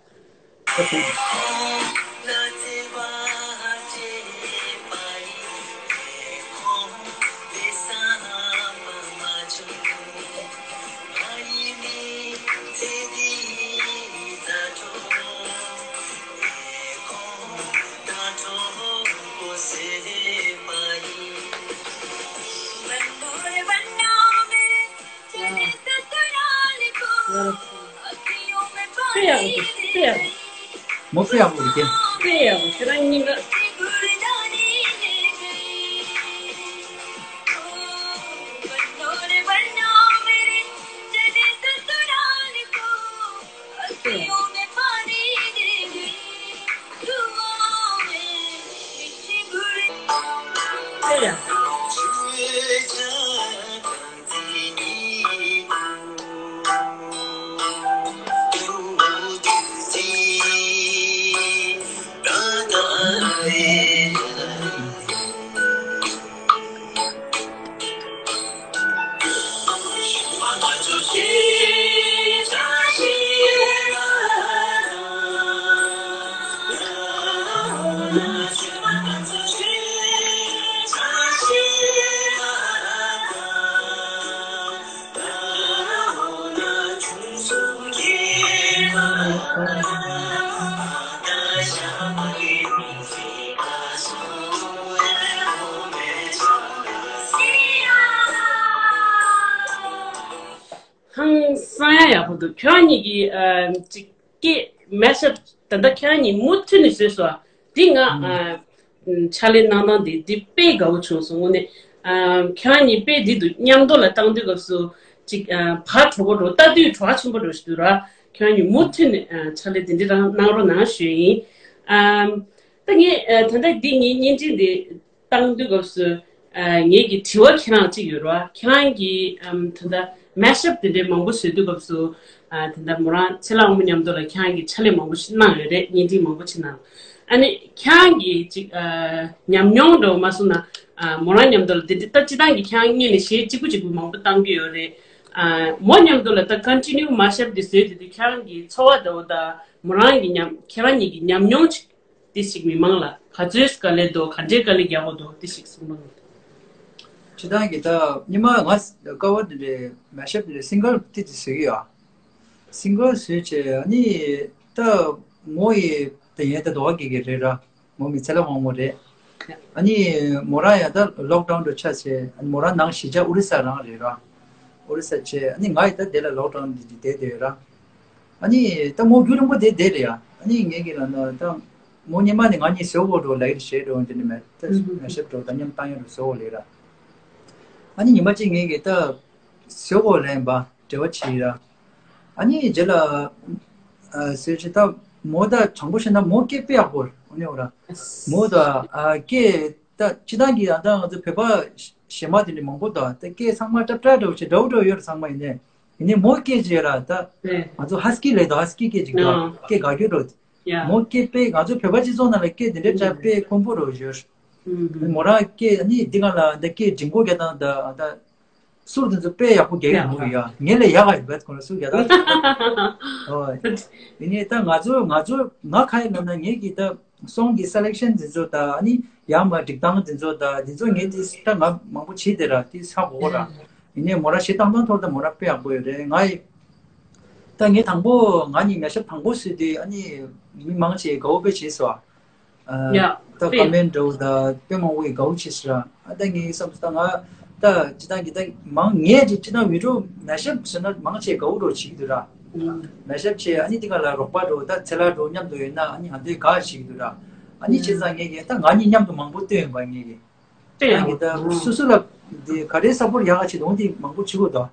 དཔེ་ཡག་པོ་འདུག་དཔེ་ཡག་པོ། མོ་དཔེ་ཡག་པོ་འདུག་དཔེ་ཡག་པོ། ཁྱེད་རང་གཉིས་ཀ། ཧང་སང་ཡག་པོ་འདུག་ཁྱོད་གཉིས་ཀྱིས་ཨ་ཅིག་སྐད་མེ་ཤབ་ད་ལྟ་ཁྱོད་གཉིས་མུ་མཐུད་ནས་བཟོས་སོང་། འདི་ང་ཨ་ཕྱག་ལས་གནང་སྟངས་འདི་འདི་དཔེ་དགའ་བོ་བྱུང་སོང་། དངོས་གནས་ཨ་ཁྱོད་གཉིས་དཔེ་འདི་འདུག་མཉམ་དུ་ལ་བཏང་དུས་སྐབས་སུ་ཅིག་ཨ་བག་གྲོ་བོ་འགྲོ་ལྟ་དུས་བྲོ་བ་ཆེན་པོ་འགྲོ་ཞིག་འདུག་ར། ཁྱོད་གཉིས་མུ་མཐུད་ནས་ཨ་ཕྱག་ལས་འདི་འདྲ་རང་གནང་རོགས་གནང་ཞུ་ཡིན། ཨ་ད་ངས་ཨ་ད་ལྟ་འདི་ངའི་བརྙན་འཕྲིན་འདི་བཏང་དུས་སྐབས་སུ་ཨ་ངེད་ཀྱི་དྲི་བ་ཁྱེད་རང་གཅིག་ཡོད་རེད་བ། ཁྱེད་རང་གིས་ཨམ་ད་ལྟ་མེ་ཤབ་དེ་འདྲའི་མང་པོ་བཟོས་དུས་སྐབས་སུ་ཨ་ད་ལྟ་མོ་རང་ཚེ་ལྷ་དབང་མོ་མཉམ་དུ་ལ་ཁྱེད་རང་གིས་ཕྱག་ལས་མང་པོ་ཞིག་གནང་ཡོད་རེད། བརྙན་འཕྲིན་མང་པོ་ཞིག་ནང་། ཨ་ནི་ཁྱེད་རང་གིས་ཅིག་ཨ་ཉམས་མྱོང་འདྲ་བོ་མ་གསུངས་ན་ཨ་མོ་རང་མཉམ་དུ་ལ་དེ་འདྲ་ད་སྤྱི་བཏང་གི་ཁྱེད་རང་སྔོན་ནས་གཞས་གཅིག་པུ་གཅིག་པུ་མང་པོ་བཏང་གི་ཡོད་རེད། ཨ་མོ་མཉམ་དུ་ལ་ད་ཀོན་ཊི་ནིའུ་མེ་ཤབ་དེ་བཟོས་དེ་དུས་ཁྱེད་རང་གི་ཚོར་བ་འདྲ་བོ་དང་མོ་རང་གི་ཉམས་ཁྱེད་རང་གཉིས་ཀྱི་ཉམས་མྱོང་ཅིག་དེ་ཞིག་མི་མང་ལ་ག་ཚོད་དཀའ་ལས་འདུག་ག་འདྲའི་དཀའ་ལས་རྒྱག་དགོས་འདུག་དེ་ཞིག་གསུངས་པ་ཡིན། སྤྱིར་བཏང་གི་ད་ཉི་མ་ང་ཀ་བ་འདི་འདྲའི་མེ་ཤབ་འདི་འདྲའི་སིང་གལ་ཏིག་ཏིག་བཟོས་ཀྱི་ཡོད། སིང་གལ་བཟོས་བྱས་ཨ་ནི་ད་མོ་ཡི་ད་ཡན་ད་དོ་བ་གི་གི་རེད་ར། མོ་མི་ཚེ་ལ་དབང་མོ་རེད། ཨ་ནི་མོ་རང་ཡང་ད་ལོག་ཌའུན་དུ་ཆགས་བྱས་ཨ་ནི་མོ་རང་ནང་གཞིས་ཆགས་ཨོ་རི་ས་རང་རེད་ར། ཨོ་རི་ས་བྱས་ཨ་ནི་ང་ཡི་ད་དེ་ལ་ལོག་ཌའུན་འདི་འདི་བསྡད་བསྡད་ཡོད་ར། ཨ་ནི་ད་མོ་རྒྱུན་རིང་པོ་དེ་བསྡད་རེད་ཡ། ཨ་ནི་ངས་ཀྱི་ལ་ན་ད་མོ་ཉི་མ་ནི་ང་གཉིས་བཟོ་དགོས་འགྲོ་ལ་ཡིར་བྱེད་འགྲོ་འདི་ནི་མེད་ད་ང་ཞབས་འགྲོ་ད་མཉམ་བཏང་ཡོད་འགྲོ་བཟོ་དགོས་ལེ་ར། ཨ་ནི་ཉི་མ་གཅིག་ངས་ཀྱི་ད་བཟོ་དགོས་ལེན་པ་འབྲེལ་བ་བྱེད་ར། ཨ་ནི་རྗེས་ལ་ཨ་བཟོས་ཆེ་ད་མོ་ད་དྲང་པོ་བཤད་ན་མོ་སྐད་དཔེ་ཡག་པོ་ཨ་ནི་འོ་ར། མོ་ད་ཨ་སྐད་ད་སྤྱི་བཏང་གི་ཨ་ད་ང་ཚོ་བོད་པ་གཞས་མ་དེ་འདྲ་མང་པོ་ད་ད་སྐད་ཚང་མ་ཏྲབ་ཏྲབ་འདྲ་བོ་ཆེ་འདྲ་བོ་འདྲ་བོ་ཡོད་ར་ཚང་མ་ཡིན་ནས། ཡིན་ནའི་མོ་སྐད་ཅིག་ར་ད། ང་ཚོ་ཧ་སི་ཀི་ལས་ད་ཧ་སི་ཀི་སྐད་ཅིག་ད་སྐད་དགའ་སྐྱོ་རོ། མོ་སྐད་དཔེ་ང་ཚོ་བོད་པ་སྤྱི་ཚོགས་ནང་ལ་སྐད་དེ་འདྲའི་འདྲ་དཔེ་དཀོན་པོ་རོ་ཡོད། མོ་རང་སྐད་ནི་འདི་ག་ལ་འདི་སྐད་འབྲིང་པོ་རྒྱག་སྟངས་ད་ད་སུར་དེ་ཚོ་དཔེ་ཡག་པོ་རྒྱག་ཡོད་མོ་ཡ་ངེད་ལས་ཡག་ག་ཡོད་པས་ཁོ་ན་སུར་རྒྱག་སྟངས། ཧོ། ཡིན་ནའི་ད་ང་ཚོ་ང་ཚོ་ང་ཁ་ཡི་ལབ་ན་ངེད་ཀྱི་ད། སོང་གི་སེ་ལེག་ཤན་འདི་ཚོ་དང་ཨ་ནི་ཡང་མ་སྒྲིག་སྟངས་འདི་ཚོ་དང་འདི་ཚོ་ངས་དེ་ད་ང་མང་པོ་བྱས་དེ་ར་དེ་ཧ་གོ་གོ་ར། ཡིན་ནའི་མོ་ར་གཞས་བཏང་སྟངས་ཐོག་ད་མོ་ར་དཔེ་ཡག་པོ་ཡོད་རེད་ང་ཡི། ད་ངས་དང་པོ་ང་གཉིས་མེ་ཤབ་དང་པོ་བཟོས་དུས་ཨ་ནི་མི་མང་ཆེ་དགའ་བོ་དཔེ་བྱས་སོ། ད་ཀ་མེན་འདྲ་བོ་ད་དཔེ་མང་པོ་ཡི་དགའ་བོ་བྱས་སོ་ར། ཨ་ད་ངས་བསམ་སོ་ད་ང་། ད་སྤྱི་བཏང་གི་ད་མང་ངས་ཀྱི་སྤྱི་བཏང་བི་ཌིའོ་མེ་ཤབ་ཟེར་ན་མང་ཆེ་དགའ་བོ་འགྲོ་བྱེད་ཀྱི་འདུག་ར། མེ་ཤབ་ཆེ་ཨ་ནི་དེ་ག་ལ་རོགས་པ་འགྲོ་ད་ཚེ་ལ་འགྲོ་མཉམ་དུ་ཡོད་ན་ཨ་ནི་ཧ་འདོད་དགའ་བྱེད་ཀྱི་འདུག་ར། ཨ་ནི་བྱས་ཙང་ངས་ཀྱི་ད་ང་གཉིས་མཉམ་དུ་མང་པོ་བཏོན་ཡོད་པ་ངས་ཀྱི། ད་ངས་ཀྱི་ད་སོ་སོ་ལ་དེ་ག་རེ་སབ་པོར་ཡག་ག་བྱེད་དོན་དེ་མང་པོ་བྱེད་དགོས་དོ།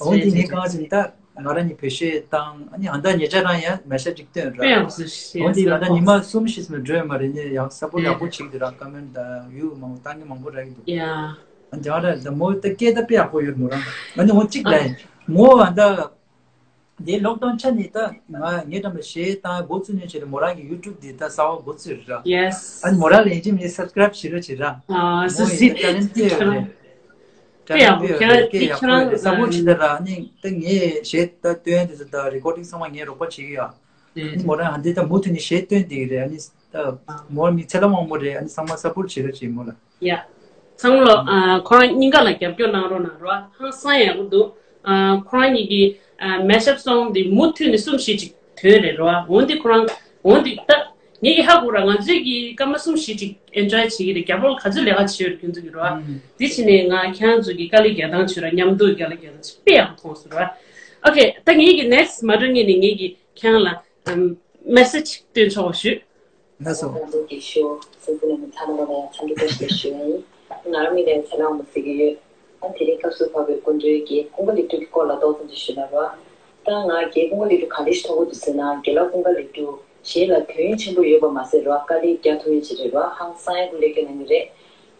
འོན་ཏེ་ངས་གང་ཟེར་ད་ང་རང་ཉིད་བེད་སྤྱོད་བཏང་ཨ་ནི་ཧ་ད་ཉེ་ཆར་རང་ཡང་མེ་ཤབ་ཅིག་བཏོན་ར། འོན་ཏེ་ང་ད་ཉི་མ་གསུམ་བཞི་ཙམ་འགྲོ་ཡོད་མ་རེད་ནས་ཡང་སབ་པོར་ཡག་པོ་བྱེད་ཀྱི་འདུག་ར་ཀ་མེན་ད་བིའུ་མང་པོ་བཏང་གི་མང་པོ་རག་གི་འདུག་ཨ་འདི་ཨ་ར་ད་མོ་ད་སྐད་ད་དཔེ་ཡག་པོ་ཡོད་མོ་རང་ཨ་ནི་འོ་གཅིག་ལ་མོ་ཨ་ད་དེ་ལོག་ཌའུན་ཆ་ནས་ད་ང་ངའི་འགྲམ་ལ་གཞས་བཏང་འགོ་ཚུགས་ནས་བྱས་ཏེ་མོ་རང་གི་ཡུ་ཊུབ་འདི་ད་གསར་པ་འགོ་ཚུགས་རེད་ར། ཨ་ནི་མོ་རང་ལ་ཡིན་གཅིག་མིན་གཅིག་སབ་སི་ཀ་རེབ་བྱེད་རོགས་བྱེད་ར། མོ་ཡིན་ད་ཊེ་ལེན་ཊི་ཡོད་རེད། ཊེ་ལེན་ཊི་ཡོད་རེད་སྐད་ཡག་པོ་ཡོད་རེད་སབ་པོར་བྱེད་ད་ར་ཨ་ནི་ད་ངས་གཞས་ད་བཏོན་དེ་ཚོ་ད་རི་ཀོར་ཌིང་ཚང་མ་ངས་རོགས་པ་བྱེད་ཀྱི་ཡོད། ཨ་ནི་མོ་རང་ཨ་འདི་ད་མུ་མཐུད་ནས་གཞས་བཏོན་བསྡད་ཀྱི་རེད། ཨ་ནི་ད་མོ་མི་ཚེ་ལ་དབང་མོ་རེད། ཨ་ནི་ཚང་མ་སབ་པོར་བྱེད་རོགས་བྱེད་མོ་ལ། ཡ། ཚང་མ་ལོ། ཨ་ཁོ་རང་གཉིས་ཀ་ལ་རྒྱབ་སྐྱོར་གནང་རོགས་གནང་རོགས། ཧང་སང་ཡག་པོ་འདུག་ཨ་ཁོ་རང་གཉིས་ཀྱི་ཨ་མེ་ཤབ་སོང་འདི་མུ་མཐུད་ནས་གསུམ་བཞི་ཅིག་ཐོན་རེད་རོ། འོན་ཏེ་ཁོ་རང་འོན་ཏེ་ད་ངེད་ཀྱི་ཧ་གོ་ར་ང་ཚོས་ཀྱི་སྐར་མ་གསུམ་བཞི་ཅིག་ཨེན་ཇོའི་བྱེད་ཀྱི་རེད། རྒྱབ་རོགས་ག་ཚོད་ལས་ཀ་བྱེད་ཡོད་རེད་ཁྱོད་ཚོ་གི་རོ། འདི་ཕྱི་ནས་ང་ཁྱེད་རང་ཚོ་གི་དཀའ་ལས་རྒྱག་སྟངས་བྱོས་ར་མཉམ་དུ་དཀའ་ལས་རྒྱག་སྟངས་བྱོས་དཔེ་ཡག་པོ་མཐོང་སོང་རོ། ཨོ་ཁེ། ད་ངེད་ཀྱི་ནེག་སི་མ་འགྲོ་སྔོན་ནས་ངེད་ཀྱི་ཁྱེད་རང་ལ་ཨམ་མེ་སེ་ཇི་སྟོན་ཆོག་པ་ཞུ། ལགས་སོ། ཚང་མ་ལ་ཡང་འཚམས་འདྲི་བཀྲ་ཤིས་བདེ་ལེགས་ཞུ་ཡ་ཡིན། ང་རང་མིང་ལ་ཚེ་རིང་དབང་མོ་ཟེར་གྱི་ཡོད། ཨ་དེ་རིང་སྐབས་སུ་བབས་པའི་སྐུ་མགྲོན་གྱིས་ཀུན་དགའ་ལེགས་གྲུབ་ཀྱི་སྐོར་ལ་ཏོག་ཙམ་ཅིག་ཞུས་ན་རོ། ད་ང་རྒན་ཀུན་དགའ་ལེགས་གྲུབ་ག་འདྲ་ཞིག་མཐོང་གི་འདུག་ཟེར་ན་རྒན་ལགས་ཀུན་དགའ་ལེགས་གྲུབ་གཞན་ལ་དོན་ཡོད་ཆེན་པོ་ཡོད་པ་མ་ཟད་རོ། དཀའ་ལས་རྒྱག་ཐུབ་ཡ་ཅིག་རེད་རོ། ཧང་སང་ཡ་ཀུན་ལེགས་སྐྱོན་གནང་གི་རེད།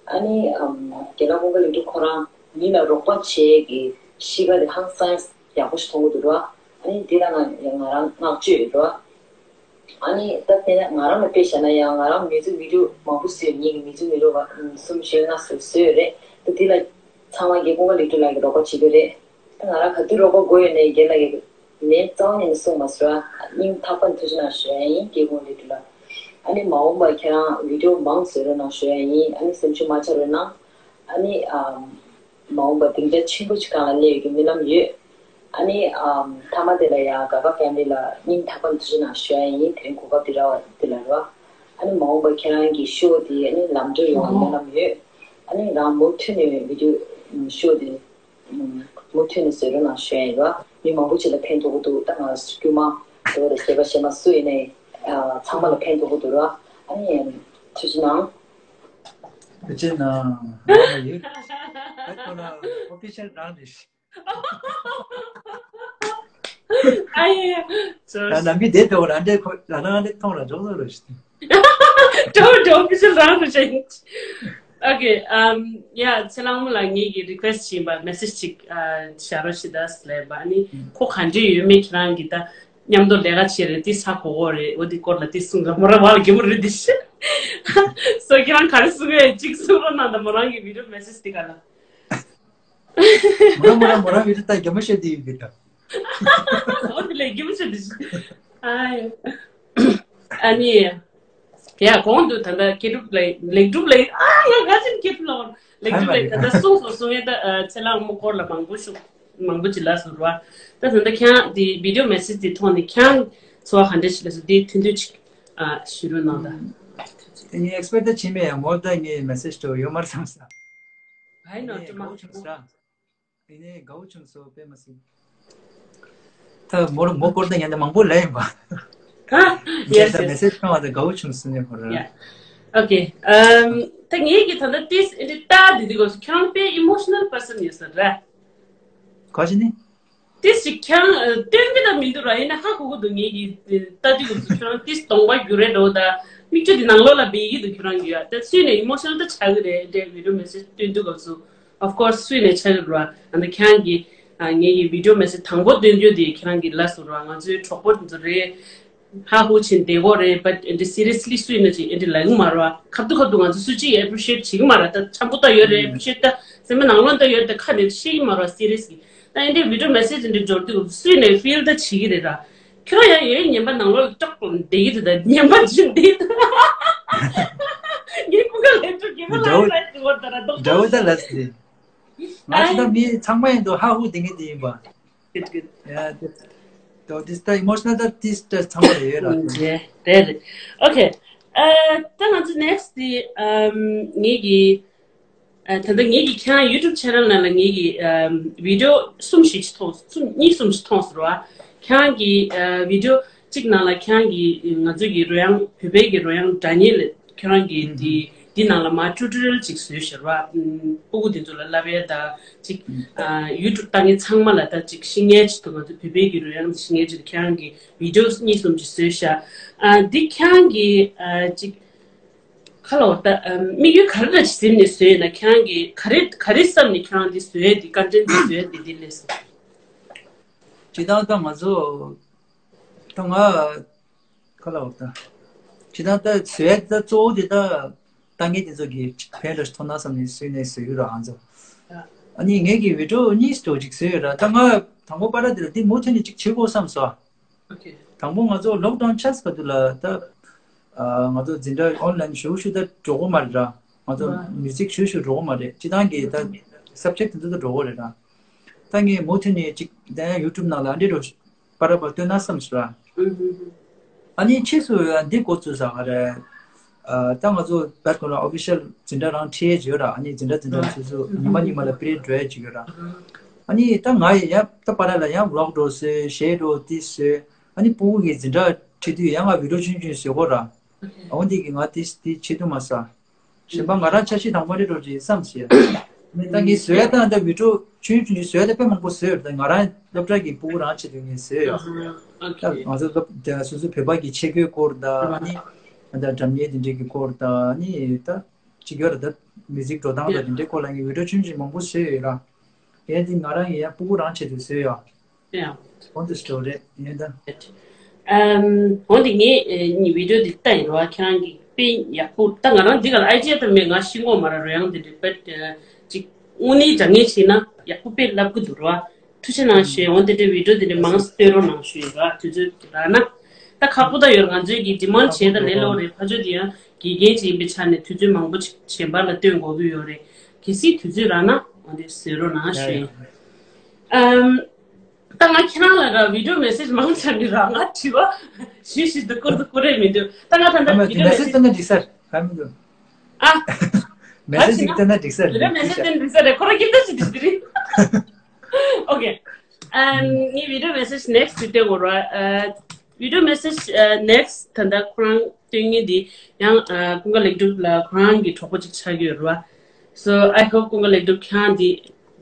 ཨ་ནི་ཨམ་རྒན་ལགས་ཀུན་དགའ་ལེགས་གྲུབ་ཁོ་རང་མི་ལ་རོགས་པ་བྱེད་ཀྱི་གཤིས་ཀ་དེ་ཧང་སང་ཡག་པོ་ཞིག་མཐོང་གི་འདུག་རོ། ཨ་ནི་འདི་ལ་ང་ང་རང་བསྔགས་བརྗོད་ཡོད་རོ། ཨ་ནི་ད་དེ་ནས་ང་རང་ལ་དཔེ་བཞག་ན་ཡང་ང་རང་མི་ཚོ་བི་ཌིའོ་མང་པོ་བཟོས་ཡོད། ངེད་ཀྱི་མི་ཚོ་མི་རོ་བ་གསུམ་བཞི་ལྔ་བཟོས་བཟོས་ཡོད་རེད། ད་འདི་ལ་ཚང་མ་རྒན་ཀུན་དགའ་ལེགས་གྲུབ་ལགས་ཀྱིས་རོགས་པ་བྱེད་ཀྱི་རེད། ད་ང་རང་ག་དུས་རོགས་པ་དགོས་ཡོད་ནའི་རྒན་ལགས་ཀྱིས་ལན་རྩ་བ་ཉིད་ནས་གསུངས་མ་སོང་། སྙིང་ཐག་པ་ནས་ཐུགས་རྗེ་གནང་ཞུ་ཡ་ཡིན་རྒན་ཀུན་དགའ་ལེགས་གྲུབ་ལགས། ཨ་ནི་མ་འོངས་པར་ཁྱེད་རང་བི་ཌིའོ་མང་བཟོས་རོགས་གནང་ཞུ་ཡ་ཡིན། ཨ་ནི་སེམས་ཤུགས་མ་ཆག་རོགས་གནང་། ཨ་ནི་ཨམ། མ་འོངས་པར་སྡིངས་ཆ་ཆེན་པོ་ཞིག་སྒང་ལ་སླེབས་ཡོད་ཀྱི་རྨི་ལམ་ཡོད། ཨ་ནི་ཨམ། མཐའ་མ་དེ་ལ་ཡང་དགའ་དགའ་ཕེ་མི་ལི་ལ་སྙིང་ཐག་པ་ནས་ཐུགས་རྗེ་གནང་ཞུ་ཡ་ཡིན། དེ་རིང་གོ་སྐབས་འདི་རག་པ་འདི་ལ་རོ། ཨ་ནི་མ་འོངས་པར་ཁྱེད་རང་གི་ཤོ་དེ་ཨ་ནི་ལམ་འགྲོ་ཡོང་བའི་རྨི་ལམ་ཡོད། ཨ་ནི་རང་མུ་མཐུད་ནས་བི་ཌིའོ་ཤོ་དེ་མུ་མཐུད་ནས་བཟོ་རོགས་གནང་ཞུ་ཡ་ཡིན་རོ། མི་མང་པོ་ཅིག་ལ་ཕན་ཐོགས་ཀྱི་འདུག་ད་ང་རྒྱུ་མ་དེ་བ་ལ་གཞས་པ་གཞས་མ་སུ་ཡིན་ནའི་ཚང་མ་ལ་ཕན་ཐོགས་ཀྱི་འདུག་རོ། ཨ་ནི་ཐུགས་རྗེ་གནང་། ཐུགས་རྗེ་གནང་། རང་ལ་ཡོད། ད་ཁོ་ན་ཨོ་ཕི་ཤལ་རང་རེད། ཨ་ཡ་ཡ། ད་ནམ་རྒྱུན་དེ་ཐོག་རང་འདྲེ་ཁོ་རང་རང་འདྲེ་མཐོང་ར་འཇོག་ཚོད་རེད། འགྲོ་འགྲོ་ཕི་ཤལ་རང་རེད་ཤག་ཨོ་ཁེ། ཨམ། ཡ། ཚེ་ལྷ་མོ་ལ་ངེད་ཀྱིས་རི་ཀུ་ཨེ་སི་ཊི་བྱིན་པ་མེ་སེ་ཇི་ཅིག་ཨ། བཞག་རོགས་ཞེས་ད་ལབ་པ། ཨ་ནི་ཁོ་ག་འདྲ་ཡོད་མེད་ཁྱེད་རང་གིས་ད་མཉམ་དུ་ལས་ཀ་བྱེད་རེད་དེ་ཧ་གོ་གོ་རེད། འོ་དེ་སྐོར་ལ་དེ་གསུང་ར་མོ་ར་བ་ལ་རྒན་མོ་རེད་དེ་ཤི། སོ་ཁྱེད་རང་ག་རེ་གསུང་ཡོད་ཅིག་གསུང་རོགས་གནང་དང་། མོ་རང་གི་བི་ཌིའོ་མེ་སེ་ཇི་དེ་ག་ལ། མོ་རང་མོ་རང་མོ་རང་བི་ཌིའོ་ད་རྒན་མོ་བཤད་དེ་ཡོད་གི་ད། འོ་དེ་ལས་རྒན་མོ་བཤད་དེ་ཤི། ཨ་ཡ། ཨ་ནི། ཡ། གོང་དུ་ད་ལྟ་མཁས་གྲུབ་ལ་ལེགས་གྲུབ་ལ་ཨ་ཡ་ང་ཚོའི་མཁས་གྲུབ་ལ་ ལེགས་གྲུབ་ལེགས། ད་ལྟ་གསུངས་སོང་གསུང་ཡས། ད་ཨ་ཚེ་ལང་མོ་སྐོར་ལ་མང་པོ་ཞུ་མང་པོ་ཅིག་ལབ་སོང་ར། ད་ད་ལྟ་ཁྱེད་རང་དེ་བི་ཌི་ཡོ་མེ་སེ་ཇི་དེ་ཐོག་ནས་ཁྱེད་རང་ཚོར་བ་ག་འདྲ་ཞིག་ལབ་སོང་། དེ་ཐུང་ཐུང་ཅིག་ཨ་ཞུ་རོགས་གནང་ད། དེ་ངས་ཨེག་སི་པེག་ཊི་ད་བྱས་མེད་ཡ། མོ་ད་ངས་མེ་སེ་ཇི་དེ་ཡོད་མ་རེད་བསམ་སོང་། བའི་ནོ་ཨེ་ནས་ཀྲི་མ་དགའ་བོ་བྱུང་སོང་ར། ཨེ་ནས་དགའ་བོ་བྱུང་སོང་། དཔེ་མ་སྲིད། ད་མོ་ལ་མོ་སྐོར་ད་ཉན་ད་མང་པོ་ལབ་ཡིན་པ། ཡ་ཡེ་སི་ད་ཡེ་མེ་སི་སེ་ཇི་ཁང་བ་ད་དགའ་བོ་བྱུང་སོང་ནས་ཁོ་ར། ཡ། ཨོ་ཀེ། ཨམ། ད་ངེད་ཀྱི་ད་ལྟ་ཏིས་ཨེ་འདྲ་ལྟ་དེ་དུས་སྐབས་སུ་ཁྱེད་རང་དཔེ་ཨི་མོ་ཤི་ནལ་པར་སན་ཡོད་ས་རེད། ག་ཅི་ནི། ཏིས་ཞིག་ཁྱེད་རང་ཨ་སྟོན་གྱི་ད་མི་འདུག་ར། ཡིན་ན་ཧ་གོ་གི་འདུག་ངེད་ཀྱི་ལྟ་དུས་སྐབས་སུ་ཁྱེད་རང་ཏིས་གདོང་པ་འགྱུར་རེ་འགྲོ་ད། མིག་ཆུ་དེ་ནང་ལོགས་ལ་འབེལ་གྱི་འདུག་ཁྱེད་རང་གི་ཡ། ད་སུས་ནས་ཨི་མོ་ཤི་ནལ་ད་ཆགས་ཀྱི་རེད། དེ་བི་ཌི་ཡོ་མེ་སེ་ཇི་སྟོན་དུས་སྐབས་སུ། Of course སུས་ནས་ཆགས་ཀྱི་རེད་བ། ཨ་ནི་ཁྱེད་རང་གི་ཨ་ངེད་ཀྱི་བི་ཌི་ཡོ་མེ་སེ་ཇི་དང་པོ་སྟོན་རྒྱུ་དེ་ཁྱེད་རང་གི་ལབ་སོང་ར། ང་ཚོའི་གྲོགས་པོ་དེ་ཚོ་རེད། ཧ་ཧུ་ཆེན་བདེ་གོ་རེད། བཊ་ཨེ་འདྲ་སི་རི་ཡས་ལི་སུས་ནས་ཅིག་ཨེ་འདྲ་ལབ་གི་མ་རེད་བ། ཁ་ཐུག་ཁ་ཐུག་ང་ཚོ་སུ་གཅིག་ཨེ་པི་རི་ཤི་ཡེཊ་བྱེད་གི་མ་རེད། ད་འཆམ་པོ་ད་ཡོད་རེད། ཨེ་པི་རི་ཤི་ཡེཊ་ད་སེམས་པ་ནང་ལོགས་ད་ཡོད་རེད། ད་ཁ་ནས་བཤད་གི་མ་རེད་བ། སི་རི་ཡས་ལི། ད་ཨེ་འདྲའི་བི་ཌི་ཡོ་མེ་སེ་ཇི་འདི་འབྱོར་དུས་སུས་ནས་ཕིལ་ད་བྱེད་ཀྱི་རེད་ར། ཁྱོད་རང་ཡང་ཡོད་ཉན་པ་ནང་ལོགས་ལ་ཀྲོག་ཀྲོག་བསྡད་ཀྱི་འདུག་ད་ཉན་པ་ཅིག་འདི་ངའི་ཀུན་དགའ་ལས་འགྲོ་གི་མ་ལ་ལ་ཅིག་བར་ད་ར་རྡོག་འདྲ་བོ་ད་ལ་སི། ང་ཚོ་ད་མི་ཚང་མ་ཡིན་དུ་ཧ་ཧུ་དེ་ངེས་དེ་ཡིན་པ། Good, good. Yeah, that, that is the emotional that this that ཚང་མ་ལ་ཡོད་ར། རེད་རེད། Okay. ཨ་ད་ང་ཚོ་next དེ་ཨམ་ངེད་ཀྱི་ཨ་ད་ལྟ་ངེད་ཀྱི་ཁྱེད་རང་ཡུ་ཊུབ་ཆེ་ནལ་ནང་ལ་ངེད་ཀྱི་ཨམ་བི་ཌི་ཡོ་གསུམ་ཞིག་མཐོང་། གསུམ་གཉིས་གསུམ་ཞིག་མཐོང་ཟེར་བ། ཁྱེད་རང་གི་ཨ་བི་ཌི་ཡོ་གཅིག་ནང་ལ་ཁྱེད་རང་གི་ང་ཚོ་གི་རོལ་དབྱངས་བོད་པའི་གི་རོལ་དབྱངས་སྒྲ་སྙན་ལ་ཁྱེད་རང་གི་འདི་འདི་ནང་ལ་མ་ཊུ་ཊོ་རི་ཡལ་ཅིག་བཟོས་ཤག་ར། ཕྲུ་གུ་དེ་ཚོ་ལ་བསླབ་ཡས་ད་ཅིག་ཨ་ཡུ་ཊུབ་ལྟ་མཁན་ཚང་མ་ལ་ད་ཅིག་ཤེས་མཁན་ཅིག་ཏུ་ང་ཚོ་བོད་པའི་གི་རོལ་དབྱངས་ཤེས་མཁན་ཅིག་ཏུ་ཁྱེད་རང་གི་བི་ཌི་ཡོ་གཉིས་གསུམ་ཅིག་བཟོས་ཤག་ཨ་འདི་ཁྱེད་རང་གི་ཨ་ཅིག་ཁ་ལོ་ད་ཨ་དམིགས་ཡུལ་ག་རེ་ལ་ཅིག་ཟིན་ནས་བཟོས་ཡིན་ན། ཁྱེད་རང་གི་ག་རེ་ག་རེ་བསམ་ནས་ཁྱེད་རང་འདི་བཟོས་ཡས་འདི་ཀོན་ཊེན་ཊི་འདི་བཟོས་ཡས་འདི་འདི་ལས་སོ། ཇི་ལྟར་ད་ང་ཚོ་ད་ང་ཁ་ལ་འོ་ད། ཇི་ལྟར་ད་བཟོས་ད་གཙོ་བོ་དེ་ད་ལྟ་མཁན་དེ་ཚོ་གི་ཕན་ལ་ཐོགས་ན་བསམ་ནས་བཟོས་ནས་བཟོས་ཡོད་ར་ང་ཚོ། ཨ་ནི་ངེད་ཀྱི་བི་ཌི་ཡོ་གཉིས་སུ་ཅིག་བཟོས་ཡོད་ར། ད་ང་དང་པོ་པ་ར་དེ་ལ་དེ་མུ་མཐུད་ནས་ཅིག་བྱེད་དགོས་བསམ་སོང་། དང་པོ་ང་ཚོ་ལོག་ཌའུན་ཆགས་སྐབས་དུས་ལ་ད་ང་ཚོ་འཛིན་གྲྭ་ཨོན་ལན་ཞུ་ཞུ་ད་འགྲོ་གི་མ་རེད་ར། ང་ཚོ་མིའུ་ཛིག་ཞུ་ཞུ་འགྲོ་གི་མ་རེད། སྤྱི་བཏང་གི་ད་སབ་ཇེག་དེ་ཚོ་ད་འགྲོ་གི་རེད་ར། ད་ངས་མུ་མཐུད་ནས་ཅིག་ད་ཡང་ཡུ་ཊུབ་ནང་ལ་འདི་འདྲ་པར་པར་སྟོན་ན་བསམ་སོང་ར། ཨ་ནི་ཕྱིས་སུ་འདི་འགོ་བཙུགས་ས་ག་རེ། ད་ང་ཚོ་བར་སྐོར་ལ་ཨོ་ཕི་ཤལ་འཛིན་གྲྭ་རང་ཁྲིད་ཡས་ཅིག་ཡོད་ར། ཨ་ནི་འཛིན་གྲྭ་འཛིན་གྲྭ་སོ་སོ་ཉི་མ་ཉི་མ་ལ་པི་རི་ཡོཌ་འགྲོ་ཡས་ཅིག་ཡོད་ར། ཨ་ནི་ད་ང་ཡི་ཡང་ད་པར་ལ་ཡང་ཝི་ལོག་འགྲོ་བཟོས་གཞས་འགྲོ་དེ་བཟོས། ཨ་ནི་ཕྲུ་གུ་གི་འཛིན་གྲྭ་ཁྲིད་དུས་ཡང་ང་བི་ཌི་ཡོ་ཆུང་ཆུང་བཟོས་གོ་ར། འོ་འདི་གི་ང་དེ་དེ་བྱེད་ཐུབ་མ་སོང་། གཞན་པ་ང་རང་འཆར་གཞི་དང་པོ་འདི་འགྲོ་ཅིག་བསམ་སོང་ཡ། ནི་ད་ངས་བཟོས་ཡ་ད་ད་བི་ཌི་ཡོ་ཆུང་ཆུང་ཅིག་བཟོས་ཡ་ད་དཔེ་མང་པོ་བཟོས་ཡོད་རེད། ད་ང་རང་སློབ་གྲྭ་གི་ཕྲུ་གུ་རང་ཆེད་དུ་ངས་བཟོས་ཡོད། ད་ང་ཚོ་སློབ་ད་སོ་སོ་བོད་པ་གི་ཆས་གོས་སྐོར་ད་ཨ་ནི་ད་སྒྲ་སྙན་དེ་འདྲས་ཀྱི་སྐོར་ད་ཨ་ནི་ད་ཅིག་ཡོད་རེད། ད་མིའུ་ཛིག་འགྲོ་སྟངས་ད་དེ་འདྲས་སྐོར་ལ་ངས་བི་ཌི་ཡོ་ཆུང་ཆུང་མང་པོ་བཟོས་ཡོད་ར། ཡ་འདི་ང་རང་ཡི་ཡ་ཕྲུ་གུ་རང་ཆེད་དུ་བཟོས་ཡོད། ཡ། འོ་འདི་སི་ཊོ་རི་ཡིན་ད། ཨམ། འོ་འདི་ངས་ཨེ་ནི་བི་ཌི་ཡོ་འདི་ལྟ་ཡིན་རོ། ཁྱེད་རང་གི་དཔེ་ཡག་པོ། ད་ང་རང་འདི་ག་ལ་ཨའི་ཌི་ཡ་ད་མེད། ང་ཤེས་ཀྱི་མ་རེད་རོལ་དབྱངས་འདི་འདྲ། བཊ་ཅིག་དངོས་གནས་དྲང་ངེས་བྱས་ན་ཡག་པོ་དཔེ་ལབ་གི་འདུག་རོ། ཐུགས་རྗེ་གནང་ཞུ། འོ་འདི་འདྲའི་བི་ཌི་ཡོ་འདི་འདྲ་མང་ཙམ་སྟོན་རོགས་གནང་ཞུ་ཡིན་རོ། དུས་ཚོད་རག་ན། ད་ཁག་པོ་ད་ཡོད་རེད། ང་ཚོའི་གི་ཌི་མན་ཌི་བྱས་ད་ལས་སླ་པོ་རེད། ཕར་ཕྱོགས་འདི་ཡང་དགེ་རྒན་ཅིག་ཡིན་པའི་ཆ་ནས་དུས་ཚོད་མང་པོ་ཅིག་གཞན་པ་ལ་སྟོན་དགོས་ཀྱི་ཡོད་རེད། གལ་སྲིད་དུས་ཚོད་རག་ན་འོ་འདི་བཟོས་རོགས་གནང་ཞུ་ཡིན། ཨམ། ད་ང་ཁྱེད་རང་ལ་ར་བི་ཌི་ཡོ་མེ་སེ་ཇི་མང་ཆེ་ནི་ར་ང་དྲི་བ་ཞུ་ཞུ་འདུག་བསྐུར་འདུག་བསྐུར་རེད་མི་འདུག་ད་ང་ད་ལྟ་ཨ་མ་བི་ཌི་ཡོ་མེ་སེ་ཇི་སྟོན་ན་འགྲིག་ས་རེད། ག་མི་འདུག་ཨ། མེ་སེ་ཇི་ཞིག་སྟོན་ན་འགྲིག་ས་རེད། བི་ཌི་ཡོ་མེ་སེ་ཇི་སྟོན་འགྲིག་ས་རེད། ཁོ་རང་སྐྱིད་པོ་ཞིག་འདུག་ཞུ་གི་རེད། ཨོ་ཀེ། ཨམ། ངས་བི་ཌི་ཡོ་མེ་སེ་ཇི་ནེག་སི་ཊི་སྟོན་དགོས་ར། ཨ། བི་ཌི་ཡོ་མེ་སེ་ཇི་ཨ་ནེག་སི་ཊི་ད་ལྟ་ཁོ་རང་སྟོན་མཁན་འདི་ཡང་ཨ་ཀུན་དགའ་ལེགས་གྲུབ་ལགས་ཁོ་རང་གི་གྲོགས་པོ་ཅིག་ཆགས་ཀྱི་ཡོད་རེད་བ། So I hope ཀུན་དགའ་ལེགས་གྲུབ་ཁྱེད་རང་འདི་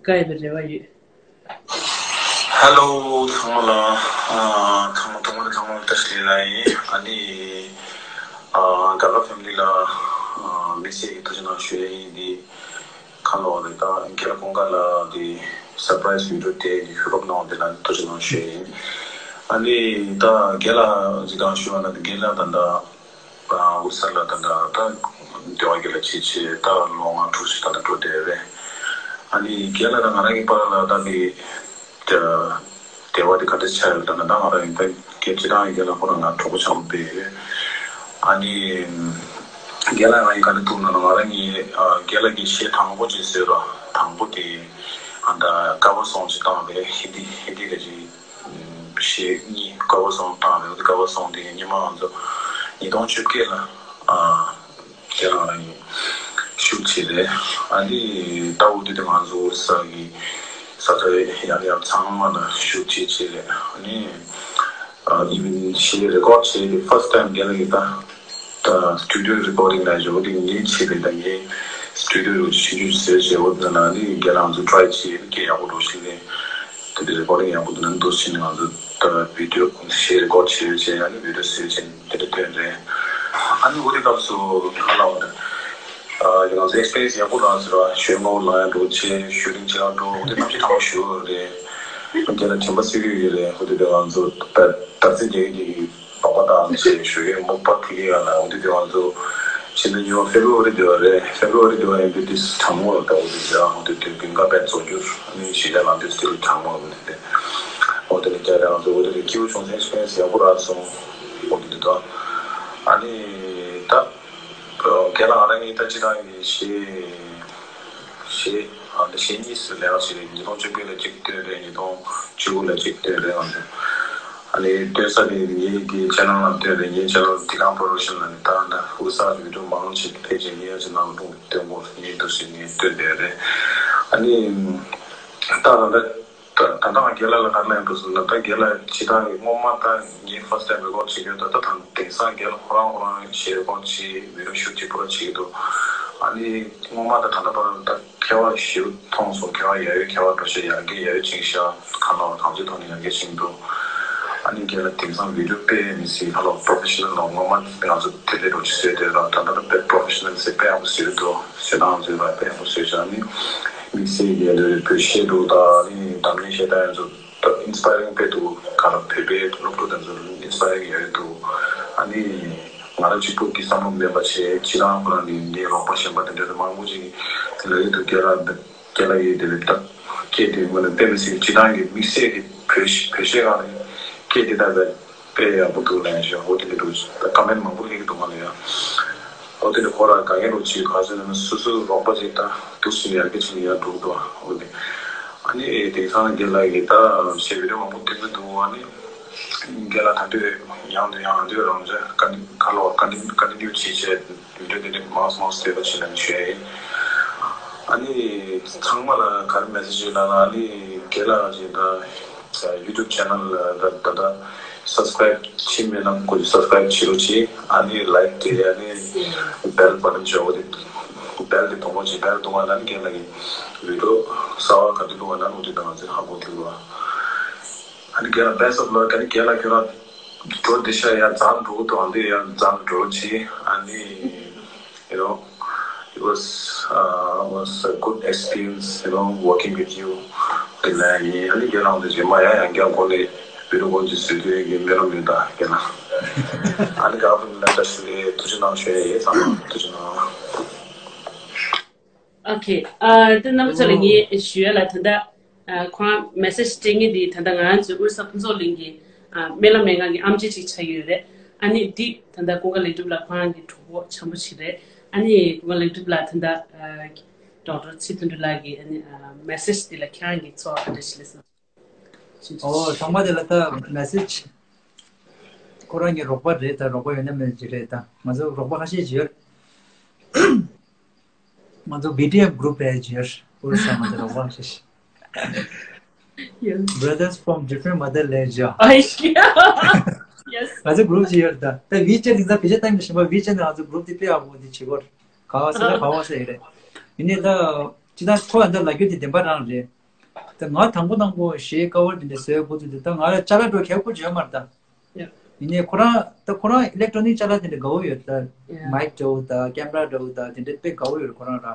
དགའ་ཡོད་པའི་རེ་བ་ཡོད། ཧེ་ལོ། ཚང་མ་ལ་ཨ་ཚང་མ་ཐོག་མར་ཚང་མ་ལ་བཀྲ་ཤིས་བདེ་ལེགས་ལབ་ཡིན། ཨ་ནི་ཨ་དགའ་དགའ་ཕེ་མི་ལི་ལ་ཨ་དམིགས་བསལ་གྱི་ཐུགས་རྗེ་གནང་ཞུ་ཡ་ཡིན། འདི་ཁ་ལོ་རེ་ད་རྒན་ལགས་ཀུན་དགའ་ལགས་འདི་སར་པ་རའི་སི་བི་ཌི་ཡོ་དེ་གི་ཤོ་རོབ་གནང་བ་དེ་ལ་ཐུགས་རྗེ་གནང་ཞུ་ཡ་ཡིན། ཨ་ནི་ད་རྒན་ལགས་ཅིག་གང་ཞུ་བ་ན། ད་རྒན་ལགས་ད་ལྟ་ཨ་ཨོ་རི་ས་ལ་ད་ལྟ་ད་འདི་བ་གི་ལ་ཆེ་ཆེ་ད་ལོ་ལྔ་དྲུག་ཅིག་ད་ལྟ་འགྲོ་བསྡད་རེད། ཨ་ནི་རྒན་ལགས་དང་ང་རང་གི་བར་ལ་ད་འདི་ད་འབྲེལ་བ་དེ་ག་འདྲ་ཆགས་ཡོད་ད་ན། ད་ང་རང་ཡིན་ད་རྒན་སྤྱི་བཏང་ཡིན་རྒན་ལགས་ཁོ་རང་ང་གྲོགས་པོ་ཆགས་པ་དཔེ་ཡོད། ཨ་ནི་ རྒན་ལགས་ང་ཡི་ག་རེ་ཐུག་ན་ང་རང་གི་རྒན་ལགས་ཀྱི་གཞས་དང་པོ་ཅིག་བཟོས་ར། དང་པོ་དེ་ཨ་ད་ཀ་བར་སོང་ཅིག་བཏང་བས་ཧིན་དི་ཧིན་དི་ག་ཅིག་གཞས་གཉིས་ཀ་བར་སོང་བཏང་བས། འོ་དེ་ཀ་བར་སོང་དེ་སྔོན་མ་ང་ཚོ་ཉིས་སྟོང་བཅོ་བརྒྱད་ལ་ཨ་རྒན་ལགས་རང་གི་ཤུག་བྱས་རེད། ཨ་ནི་ད་འོ་དེ་དེ་ང་ཚོ་ས་གི་ས་ཆ་ཡང་ཡང་ཚང་མ་ལ་ཤུག་བྱས་བྱས་རེད། ཨ་ནི་ཨ་ཨི་ཝན་གཞས་རེ་ཀོར་བྱས་དེ་first time རྒན་ལགས་ཀྱི་ད། ད་སི་ཊུ་ཌི་ཡོ་རི་ཀོར་ཌིང་ལ་འཇོག་དེ་ངས་བྱས་པའི་ད་ངས་སི་ཊུ་ཌི་ཡོ་རུ་ཆུང་ཆུང་བཟོས་བྱས། འོ་ད་ན་ནི་རྒན་ལགས་ཚོ་ཊ་རའི་བྱས་ཡིན་སྐད་ཡག་པོ་འགྲོ་ཞིག་ནས་དེ་འདྲ་རི་ཀོར་ཌིང་ཡག་པོ་འདུག་ན་འདུག་ཕྱིན་ནས་ང་ཚོ་ད་བི་ཌི་ཡོ་གཞས་རི་ཀོར་བྱས་བྱས། ཨ་ནི་བི་ཌི་ཡོ་བཟོས་བྱས་དེ་འདྲ་ཐོན་རེད། ཨ་ནི་འོ་དེ་སྐབས་སུ་ཧ་ལ་བ་ད་ང་ཚོ་ཨེག་སི་པི་རི་ཡེན་སི་ཡག་པོ་རག་ཟེར་བ། ཞོལ་ངོ་ལ་ཡང་འགྲོ་བྱས་ཤུ་ཊིང་བྱེད་ཡག་འགྲོ། འོ་དེ་གནམ་གཤིས་གྲང་མོ་ཞེ་པོ་རེད། རྒན་ལགས་དྲན་པ་གསོས་ཀྱི་ཡོད་རེད། འོ་དེ་དེ་ང་ཚོ་ད་དར་རྩེ་རྒྱལ་གྱི་ལོག་པ་དང་ཞེས་ཞུ་ཡས་མུག་པ་ཐིག་ཡ་ལ་འོ་དེ་དེ་ང་ཚོ་ཕྱི་ཟླ་གཉིས་པ་ཕེབ་རུ་ཝ་རི་དེ་བ་རེད། ཕེབ་རུ་ཝ་རི་དེ་བ་ཡིན་དུས་དེ་གྲང་མོ་ལ་ད་འོ་དེ་ཡ་འོ་དེ་དེ་དགུན་ཁ་དཔེ་རྫོགས་རྒྱུར་ཨ་ནི་གཞིས་ཆགས་ལ་དེ་སྟིལ་གྲང་མོ་འོ་དེ་དེ་འོ་དེ་ནི་རྒྱ་རེད། ང་ཚོ་འོ་དེ་དེ་སྐྱིད་པོ་བྱུང་སོང་། ཨེག་སི་པི་རི་ཡེན་སི་ཡག་པོ་རག་སོང་། འོ་དེ་དེ་ད་ཨ་ནི་ད་རྒན་ལགས་ང་རང་གིས་ད་ཅི་ཐང་གི་ཞེས། གཞས་ཨ་འདི་གཞས་གཉིས་སུ་ལེན་ཞིག་རེད། ཉིས་སྟོང་བཅུ་དགུ་ལ་གཅིག་བཏོན་རེད། ཉིས་སྟོང་བཅུ་དགུ་ལ་གཅིག་བཏོན་རེད། ཨ་འདི་ཨ་ནི་བཏོན་ས་དེ་ངའི་གི་ཆེ་ནལ་ལ་བཏོན་རེད། ངའི་ཆེ་ནལ་དི་ཁང་པོ་རོ་ཤན་ལ་ནི་ད་ད་ཧུ་ས་གི་བི་ཌིའོ་མང་ཆེ་ཕལ་ཆེར་ངའི་ཆེ་ནལ་ལ་བཏོན་དགོས་ངའི་འདུག་ཞིག་ངས་བཏོན་བསྡད་རེད། ཨ་ནི་ད་ད་ད་ད་ད་ང་རྒན་ལགས་ལ་ག་རེ་ལབ་འདུག་ཟེར་ན། ད་རྒན་ལགས་ཇི་ལྟར་ངོ་མ་ད་ངའི་first time record བྱེད་རྒྱུ་ད་ད་དང་དེང་སང་རྒན་ལགས་ཁོ་རང་ཁོ་རང་གཞས་record བྱེད་video shoot བྱེད་པོ་ར་བྱེད་ཀྱི་འདུག་ཨ་ནི་ངོ་མ་ད་ད་ད་བར་ད་ཁྱད་པར་ཞེ་པོ་མཐོང་སོང་། ཁྱད་པར་ཡ་ཡོད་ཁྱད་པར་འགྲོ་ཤག་ཡར་རྒྱས་ཡ་ཡོད་ཕྱིན་ཤག་གང་ལ་གང་ཅིའི་ཐོག་ནས་ཡར་རྒྱས་ཕྱིན་འདུག་ཨ་ནི་རྒན་ལགས་དེང་སང་video དཔེ་མི་སྲིད་ཧ་ལོ་professional ལོ་ངོ་མ་ང་ཚོ་དེ་ལས་འགྲོ་ཅི་བཟོས་དེ་ར་ད་ད་ད་དཔེ་professional ཟེར་དཔེ་ཡག་པོ་བཟོས་འདུག་བཟོས་སྟངས་བཟོས་པ་དཔེ་ཡག་པོ་བཟོས་ཤག་ཨ་ནི་དམིགས་བསལ་རྒན་ལགས་བོད་གཞས་འདུག་ད་ཨ་ནི་འཛམ་གླིང་གཞས་ད་ཡང་ཚོ་ད་inspiring དཔེ་འདུག་ག་ལ་བོད་པའི་སློབ་ཕྲུག་དེ་ཚོ་inspiring ཡོད་འདུག་ཨ་ནི་ང་རང་གཅིག་པུ་གི་བསམ་བློ་མེད་པ་བྱས་ཕྱི་ནང་ཁོ་རང་གི་ངའི་རོགས་པ་གཞན་པ་དེ་འདྲ་མང་པོ་ཅིག་ལ་ཡོད་འདུག་རྒན་ལགས་རྒན་ལགས་ཡིས་དེ་ལས་ད་སྐད་དེ་ངོ་ནས་དཔེ་མི་སྲིད་སྤྱི་བཏང་གི་དམིགས་བསལ་གྱི་བོད་བོད་གཞས་སྒང་ནས་སྐད་དེ་ད་ད་དཔེ་ཡག་པོ་འདུག་ལབ་ཡ་ཞིག་འོ་དེ་འདྲ་འདུག་ད་ཀ་མེན་མང་པོ་སླེབས་ཀྱི་འདུག་ང་ལ་ཡ། འོ་དེ་འདྲ་ཁོ་རང་དགའ་ངེས་རོགས་ཅིག་ག་ཚོད་ན་སོ་སོའི་རོགས་པ་ཅིག་ད་འདུག་ཞིག་ཡར་རྒྱས་ཕྱིན་ཡར་འགྲོ་གི་འདུག་འོ་དེ་ཨ་ནི་དེང་སང་རྒན་ལགས་ཀྱིས་ད་གཞས་བི་ཌིའོ་མང་པོ་སྟོན་གྱི་འདུག་ཨ་ནི་རྒན་ལགས་ད་དུས་ཡང་དུ་ཡང་དུས་རང་འཇགས་ཀ་ནི་ཁ་ལོ་ཀ་ནི་ཀ་ནི་ནིའུ་ཅིག་བྱས། བི་ཌིའོ་དེ་འདྲ་མང་སུ་མང་སུ་བཟོས་པ་བྱེད་ན་ཞུ་ཡ་ཡིན། ཨ་ནི་ཚང་མ་ལ་ག་རེ་མེ་སེ་ཇི་ལབ་ན་ཨ་ནི་རྒན་ལགས་ཀྱི་ད་YouTube channel ལ་ད་ད་subscribe བྱས་མེད་ན་ཁོ་ཚོས་subscribe བྱེད་རོགས་གྱིས། ཨ་ནི་like དེ་ཨ་ནི་bell button བྱས་འོ་དེ་bell དེ་གཏོང་རོགས་གྱིས། bell གཏོང་བ་ན་ནི་རྒན་ལགས་ཀྱི་video གསར་པ་ག་དུས་བླུགས་པ་ན་འོ་དེ་ད་ང་ཚོས་ཧ་གོ་ཐུབ་རོགས། ཨ་ནི་རྒན་ལགས་best of luck ཨ་ནི་རྒན་ལགས་ཁྱོད་རང་འགྲོ་འདི་ཤ་ཡར་འཛམ་འགྲོ་གི་འདུག་ཨ་འདི་ཡར་འཛམ་འགྲོ་རོགས་གྱིས། ཨ་ནི། You know, it was uh, was a good experience, you know, working with you. དེ་ལས་ཡིན་ཨ་ནི་རྒན་ལགས་འདི་རྗེས་མ་ཡང་ཡང་བསྐྱར་འགོ་ནས་བི་ཌིའོ་འགོ་འདི་བཟོས་དུས་ཀྱི་སྨོན་ལམ་ཡོད་ད་རྒན་ལགས། ཨ་ནི་ག་བུ་ནི་ལ་ད་ཞུ་ལས་ཐུགས་རྗེ་གནང་ཞུ་ཡ་ཡིན། ཚང་མ་ཐུགས་རྗེ་གནང་། Okay. ཨ་དེ་རྣམ་པ་ཚོ་ལ་ངས་ཞུ་ཡ་ལ་ད་ལྟ་ཨ་ཁོང་message སྤྲད་མཁན་དེ་ད་ལྟ་ང་ཚོའི་དབུས་ས་ཕུན་ཚོགས་གླིང་གི་ཨ་སྨོན་ལམ་མེད་ངང་གི་ཨམ་ཆི་ཅིག་ཆགས་ཡོད་རེད། ཨ་ནི་འདི་ད་ལྟ་ཀུན་དགའ་ལེགས་གྲུབ་ལགས་ཁོང་གི་གྲོགས་པོ་འཆམ་པོ་ཞིག་རེད། ཨ་ནི་ཀུན་དགའ་ལེགས་གྲུབ་ལགས་ད་ལྟ་ཨ་ཌོག་ཊར་ཚེ་དོན་གྲུབ་ལགས་ཀྱི་ཨ་ནི་ཨ་message དེ་ལ་ཁྱེད་རང་གིས་ཚོར་བ་ག་འདྲ་ཞིག་སླེབས་སོང་། ཨོ་ཚང་མ་དེ་ལ་ད་message ཁོ་རང་གི་རོགས་པ་རེད། ད་རོགས་པ་ཡོད་ན་མེད་ཅིག་རེད། ད་ང་ཚོ་རོགས་པ་ཁ་ཤས་ཅིག་ཡོད། ང་ཚོ་བི་ཌི་ཨེཕ་group ཨེ་ཇི་ཨར་ཨོ་ས་ང་ཚོ་རོགས་པ་ཤེས། Yes. Brothers from different motherland ཇ། ཨ་ཤི། Yes. ང་ཚོ་group ཅིག་ཡོད་ད། ད་WeChat ནི་ད་བེད་སྤྱོད་བཏང་མི་ཤེས་པ་WeChat ནི་ང་ཚོ་group དེ་དཔེ་ཡག་པོ་དེ་བྱེད་སྐོར་ག་བ་ས་ད་ག་བ་ས་ཡོད་རེད། ཡིན་ནའི་ད་ཅི་ད་ཁོ་ཡང་ད་ལབ་རྒྱུ་དེ་བདེན་པ་རང་རེད། ད་ང་དང་པོ་དང་པོ་གཞས་ཀ་བར་དེ་འདྲ་བཟོས་འགོ་ཚུགས་དུས་ད་ང་ལ་ཅ་ལག་འགྲོ་ཁེ་པོ་བརྗོད་མར་ད། Yeah. ཡིན་ནའི་ཁོ་རང་ད་ཁོ་རང་ཨི་ལེག་ཊོ་ནིག་ཅ་ལག་དེ་འདྲ་དགའ་བོ་ཡོད་ད། Yeah. མའིག་འདྲ་བོ་ད་ཀེམ་ར་འདྲ་བོ་ད་དེ་འདྲ་དཔེ་དགའ་བོ་ཡོད་ཁོ་རང་ར།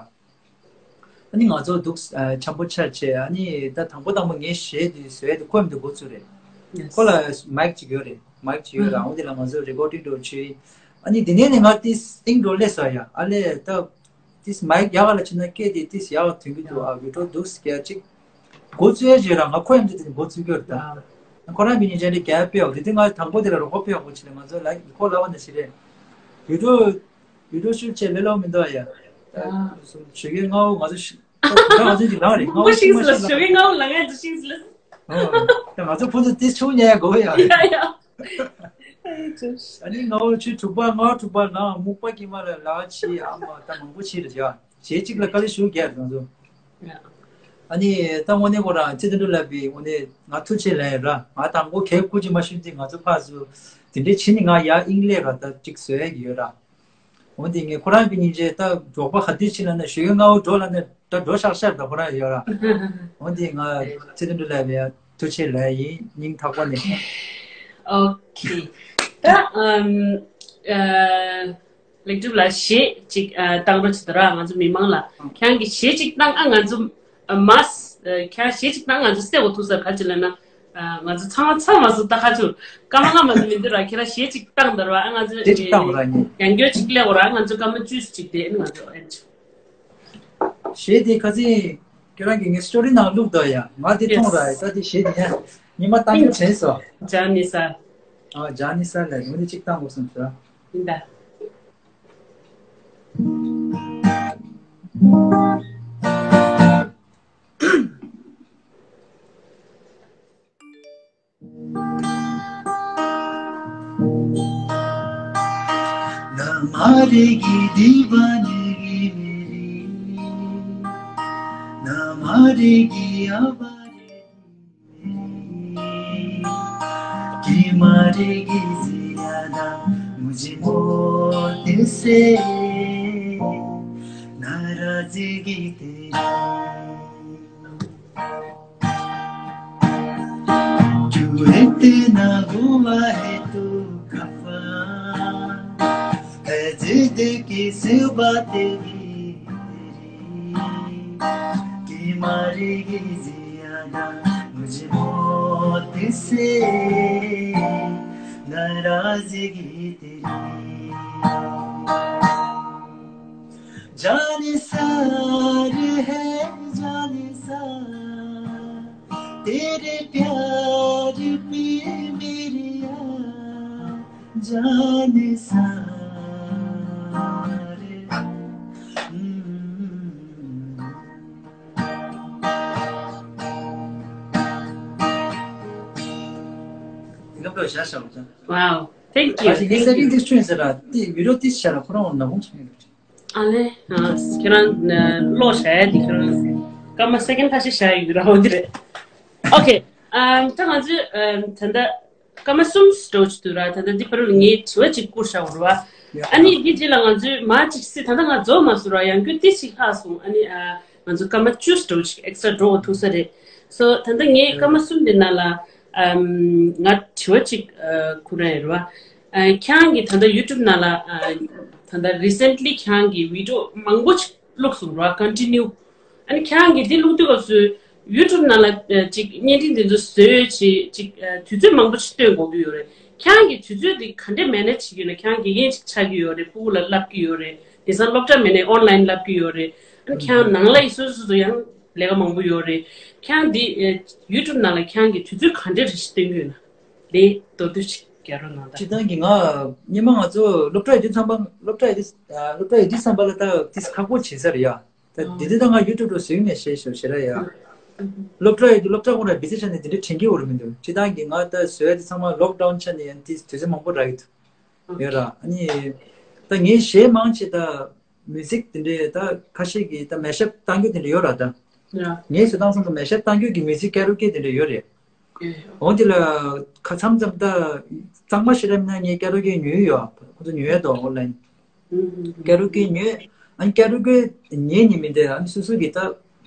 ཨ་ནི་ང་ཚོ་འདུག་འཆམ་པོ་ཆ་བྱས་ཨ་ནི་ད་དང་པོ་དང་པོ་ངའི་གཞས་དེ་བཟོས་དེ་ཁོ་མི་འདུག་འགོ་ཚུགས་རེད། Yes. ཁོ་ལ་མའིག་ཅིག་ཡོད་རེད། མའིག་ཅིག་ཡོད་ར། འོ་དེ་ལ་ང་ཚོ་རེ་ཀོར་ཌིང་འདྲ་བོ་བྱས། ཨ་ནི་དེ་ནས་ནས་ང་ཏིས་ཨིང་འགྲོ་སླེབས་སོང་ཡ། ཨ་ལས་ད་ཏིས་མའིག་ཡག་ག་ལ་ཕྱིན་ན་སྐད་དེ་ཏིས་ཡག་ག་ཐོན་གྱི་འདུག་ཨ་བི་ཌིའོ་འདུག་སྐད་ཅིག་འགོ་བཙུགས་ཡ་བྱས་ར། ང་ཁོ་ཡང་དེ་དེ་འགོ་བཙུགས་ཀྱི་ཡོད་རེད་ད། ཁོ་རང་གི་ཉིན་ཆ་དེ་རྒྱ་དཔེ་ཡག་དེ་དེ་ང་དང་པོ་དེ་ལ་རོགས་པ་དཔེ་ཡག་པོ་བྱས་ནས་ང་ཚོ་ལ་ཁོ་ལབ་པ་ནང་བཞིན་རེད། བི་ཌིའོ་ བི་ཌིའོ་ཤུཊ་བྱས་ལས་སླ་པོ་མི་འདུག་ཡ། ད་ཞོགས་ཀའི་སྔ་པོ་ང་ཚོ་ཤི་ད་ང་ཚོ་གི་ལངས་རེད། སྔ་པོ་ཤིང་སི་ལ་ཞོགས་ཀའི་སྔ་པོ་ལ་ངས་འདུག་ཤིང་སི་ལ། ད་ང་ཚོ་ཕུན་ཚོགས་ཏི་ཆུང་ཉལ་དགོས་ཡ། ཡ་ཡ། ཨ་ནི་སྔ་པོ་ཆུ་དྲུག་པ་སྔ་དྲུག་པ་ལངས། སྨུག་པ་དཀྱིལ་མ་ལ་ལག་ཕྱིས། ཨ་མ་ད་མང་པོ་ཕྱིས་རེད་ཡ། གཞས་གཅིག་ལ་དཀའ་ལས་ཞུ་རྒྱག་རེད་ང་ཚོ། ཨ་ནི་ད་དངོས་གནས་ཁོ་རང་ཚེ་བརྟན་ལགས་པས་དངོས་གནས་ང་ཐུགས་རྗེ་ཆེ་ལབ་ཡོད་ར། ང་དང་པོ་གལ་ཁུར་གྱིས་མ་ཞུས་ཏེ་ང་ཚོ་ཕར་ཚུར་དེ་འདྲའི་བྱས་ནས་ང་ཡར་དབྱིངས་སླེབས་ར། ད་ཅིག་བཟོ་ཡག་གི་ཡོད་ར། འོན་ཏེ་ངས་ཁོ་རང་གི་སྙིང་རྗེ། ད་འབྲོག་པ་ག་དུས་ཕྱིན་ལབ་ན་ཞོགས་ཀའི་སྔ་པོ་འབྲོག་ལབ་ན་ད་འབྲོག་ཤག་ཤག་ད་ཁོ་རང་ཡོད་ར། འོན་ཏེ་ང་ཚེ་བརྟན་ལགས་པས་ཐུགས་རྗེ་ཆེ་ལབ་ཡིན། སྙིང་ཐག་པ་ནས། ཨོ་ཁེ། ད་ཨམ་ཨ། ལེགས་གྲུབ་ལགས་གཞས་ཅིག་ཨ་བཏང་རོགས་བྱེད་དོ་ར། ང་ཚོ་མི་མང་ལ་ཁྱེད་རང་གིས་གཞས་ཅིག་བཏང་། ཨ་ང་ཚོ་ཨ་མ་ཨ་ཁྱེད་རང་གཞས་ཅིག་བཏང་། ང་ཚོ་གསལ་པོ་ཐུག་ས་ག་ཅི་ལབ་ན། ཨ་ང་ཚོ་ཚང་མ་ཚང་མ་སུ་ད་ཁ་ཆུ་སྐར་མ་སྔ་མ་ཟིག་མི་འདུག་ར། ཁྱེད་རང་གཞས་ཅིག་བཏང་དོ་ར། ཨ་ང་ཚོ་གཞས་ཅིག་བཏང་ར་ཉིན། ཡང་བསྐྱར་ཅིག་སླེབས་དགོས་ར། ཨ་ང་ཚོ་སྐར་མ་བཅུ་ཅིག་དེ་ཨ་ང་ཚོ་ཨེ་ཅིག་གཞས་དེ་ཁ་སང་ཁྱེད་རང་གིས་ངའི་སི་ཊོ་རི་ནང་བླུགས་འདུག་ཡ། ང་དེ་མཐོང་ར་ཡ། ད་དེ་གཞས་དེ་ཡ་ཉི་མ་བཏང་རྒྱུ་དྲན་སོང་། ཇ་ནི་ས། ཨ་ཇ་ནི་ས་ལ་ཡོང་དེ་གཅིག་བཏང་དགོས་སོང་ཟེར། ཡིན་ད། हमारे की दीवानगी मेरी, हमारे की आवाज़। कि मारेगी ज्यादा मुझे मौत से नाराजगी तेरी। क्यों इतना हुआ है तू खफा, है जिद किस बात की तेरी, कि मारेगी ज्यादा मुझे मौत से नाराजगी तेरी। जानिसार है जानिसार, तेरे प्यार पे मेरी Jannisar. Wow, thank you. ཨ་ལེ། ཁྱེད་རང་ཀློག་བྱ་ཡ་དེ་ཁྱེད་རང་སྐར་མ་སེ་ཀེན་ཁ་ཤས་བཞག་ཡོད་ར། འོ་འདི་རེད། ཨོ་ཁེ། ཨམ་ད་ང་ཚོས་ཨམ་ད་ལྟ་སྐར་མ་གསུམ་འགྲོ་གི་འདུག་ར། ད་ལྟ་འདི་བར་ལ་ངས་དྲི་བ་གཅིག་བསྐུར་བཞག་ཡོད་རེད་བ། ཨ་ནི་འདི་རྗེས་ལ་ང་ཚོས་མར་གཅིག་སྲིད། ད་ལྟ་ང་རྫོགས་མ་སོང་ར། ཡང་སྐྱར་ཏོག་ཙམ་ལྷག་སོང་། ཨ་ནི་ཨ་ང་ཚོ་སྐར་མ་བཅུ་འགྲོ་གཅིག་ཨེག་སི་ཊ་ར་འགྲོ་དགོས་ཐུག་ས་རེད། སོ་ད་ལྟ་ངས་སྐར་མ་གསུམ་འདི་ནང་ལ་ཨམ་ང་དྲི་བ་གཅིག་ཨ་བསྐུར་ཡ་ཡོད་རེད་བ། ཨ་ཁྱེད་རང་གིས་ད་ལྟ་ཡུ་ཊུབ་ནང་ལ་ཨ་ད་ལྟ་རི་སེན་ཊི་ལི་ཁྱེད་རང་གིས་བི་ཌི་ཡོ་མང་པོ་ཅིག་བླུགས་སོང་ར། ཀོན་ཊི་ནིའུ། ཨ་ནི་ཁྱེད་རང་གིས་འདི་བླུགས་དུས་སྐབས་སུ་ཡུ་ཊུབ་ནང་ལ་ཨ་ཅིག་བརྙན་འཕྲིན་འདི་ཚོ་བཟོས་བྱས་ཅིག་ཨ་དུས་ཚོད་མང་པོ་ཞིག་སྟོན་དགོས་ཀྱི་ཡོད་རེད། ཁྱེད་རང་གིས་དུས་ཚོད་འདི་ག་འདྲས་མེ་ནེཇ་བྱེད་ཀྱི་ཡོད་ན། ཁྱེད་རང་དགེ་རྒན་ཅིག་ཆགས་ཀྱི་ཡོད་རེད། སྤུ་གུ་ལ་བསླབ་ཀྱི་ཡོད་རེད། དེང་སང་སློབ་གྲྭ་མེད་ནའི་ཨོན་ལའིན་བསླབ་ཀྱི་ཡོད་རེད། ཨ་ནི་ཁྱེད་རང་ནང་ལ་ཡི་སོ་སོ་སོ་ཡང་ལས་ཀ་མང་པོ་ཡོད་རེད། ཁྱེད་རང་འདི་ཨ་ཡུ་ཊུབ་ནང་ལ་ཁྱེད་རང་གིས་དུས་ཚོད་ག་འདྲས་རེ་ཞིག་སྟོན་གྱི་ཡོད་ན། དེ་མདོར་བསྡུས་ཅིག་རྒྱག་རོགས་གནང་དང་། སྤྱིར་བཏང་གི་ང་སྔོན་མ་ང་ཚོ་སློབ་གྲྭ་ཡོད་དུས་ཙམ་པ། སློབ་གྲྭ་ཡོད་དུས་ཨ་སློབ་གྲྭ་ཡོད་དུས་ཙམ་པ་ལ་ད་ཏིས་ཁག་པོ་བྱེད་ས་རེད་ཡ། ད་དེ་དུས་ད་ང་ཡུ་ཊུབ་ལ་བཟོས་མེད་ཤེས་ཤོག་ཞེ་དྲག་ཡ། སློབ་གྲྭ་ཡོད་དུས་སློབ་གྲྭ་ཁོང་ར་བི་ཟི་ཆགས་ནས་དེ་འདྲའི་དྲན་གྱི་ཡོད་རེད་མི་འདུག་སྤྱིར་བཏང་གི་ང་ད་བཟོས་ཡ་དེ་ཚང་མ་ལོག་ཌའུན་ཆགས་ནས་ཡང་ཏིས་དུས་ཚོད་མང་པོ་རག་གི་འདུག་ཡོད་ར། ཨ་ནི་ད་ངས་གཞས་མང་ཆེ་ད་མིའུ་ཟིག་དེ་འདྲའི་ད་ཁ་ཤས་ཀྱིས་ད་མེ་ཤབ་བཏང་རྒྱུ་དེ་འདྲ་ཡོད་ར། ད་ཡ། ངས་བཟོ་སྟངས་སོང་ད་མེ་ཤབ་བཏང་རྒྱུ་གི་མིའུ་ཟིག་ཀེ་རོ་ཀེ་དེ་འདྲ་ཡོད་རེད། ཨེ། འོན་ཏེ་ལ་ཁ་མཚམས་མཚམས་ད་གཙང་མ་ཞིག་རེད་ན་ངས་ཀེ་རོ་ཀེ་ཉོས་ཡོད། ཁོ་ཚོ་ཉོས་ཡོད་དོ་ཨོན་ལའིན། ཨུ་ཨུ་ཨུ། ཀེ་རོ་ཀེ་ཉོས། ཨ་ནི་ཀེ་རོ་ཀེ་ཉོས་ནི་མིན་ཏེ་ཨ་ནི་སོ་སོ་གི་ད་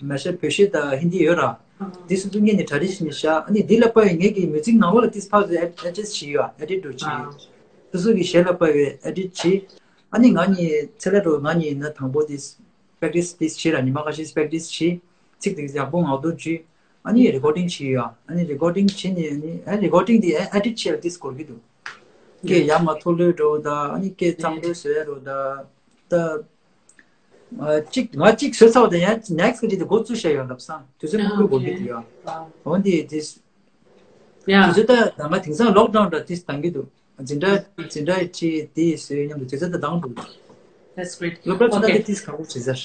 མེ་ཤབ་བོད་གཞས་དང་ཧིན་དི་ཡོད་ར། ཨ། འདི་སོ་སོ་ཉོས་ནི་གྲ་སྒྲིག་བྱས་ནས་བཞག་ཨ་ནི་འདི་ལ་དཔག་པའི་ངེད་ཀྱི་མིའུ་ཟིག་ནང་ལོགས་ལ་ཏིས་ཕར་ཚུར་ཨེ་ཌི་ཊི་བྱས་ཡོད། ཨེ་ཌིཊ་འགྲོ་བྱས། ཨ། སོ་སོ་གི་གཞས་ལ་དཔག་པའི་ཨེ་ཌིཊ་བྱས། ཨ་ནི་ང་གཉིས་ཚེ་ལ་འགྲོ་ང་གཉིས་ན་དང་པོ་ཏིས་པེག་ཊིས་ཏིས་བྱས་ར། ཉི་མ་ཁ་ཤས་པེག་ཊིས་བྱས། ཚིག་དེ་ཡག་པོ་ངག་ཐོག་བརྗོད། ཨ་ནི་རེ་ཀོར་ཌིང་བྱས་ཡོད། ཨ་ནི་རེ་ཀོར་ཌིང་བྱས་ནས་ཨ་ནི་ཨ་རེ་ཀོར་ཌིང་དེ་ཨེ་ཌིཊ་བྱས་ལ་ཏིས་འགོར་གི་འདུག་སྐད་ཡག་མ་ཐོག་ལོས་འགྲོ་ད། ཨ་ནི་སྐད་གཙང་པོ་བཟོ་ཡ་འགྲོ་ད། ད་ཨ་གཅིག་ང་གཅིག་བཟོས་ཚར་བ་དང་ཡང་ནེག་སི་གི་དེ་འགོ་བཙུགས་བྱས་ཡོད་ལབ་སང་དུས་ཚོད་མང་པོ་འགོར་གི་འདུག་ཡ། འོན་ཏེ་ཏིས། ཡ། དུས་ཚོད་ད་ད་ང་དེང་སང་ལོག་ཌའུན་འདྲ་ཏིས་བཏང་གི་འདུག་འཛིན་གྲྭ་འཛིན་གྲྭ་ཡི་ཁྲིད་དེ་བཟོས་མཉམ་དུ་དུས་ཚོད་ད་བཏང་འདུག That's great. སློབ་གྲྭ་ཕྱི་ནང་དེ་ཏིས་ཁག་པོ་བྱེད་ཟེར།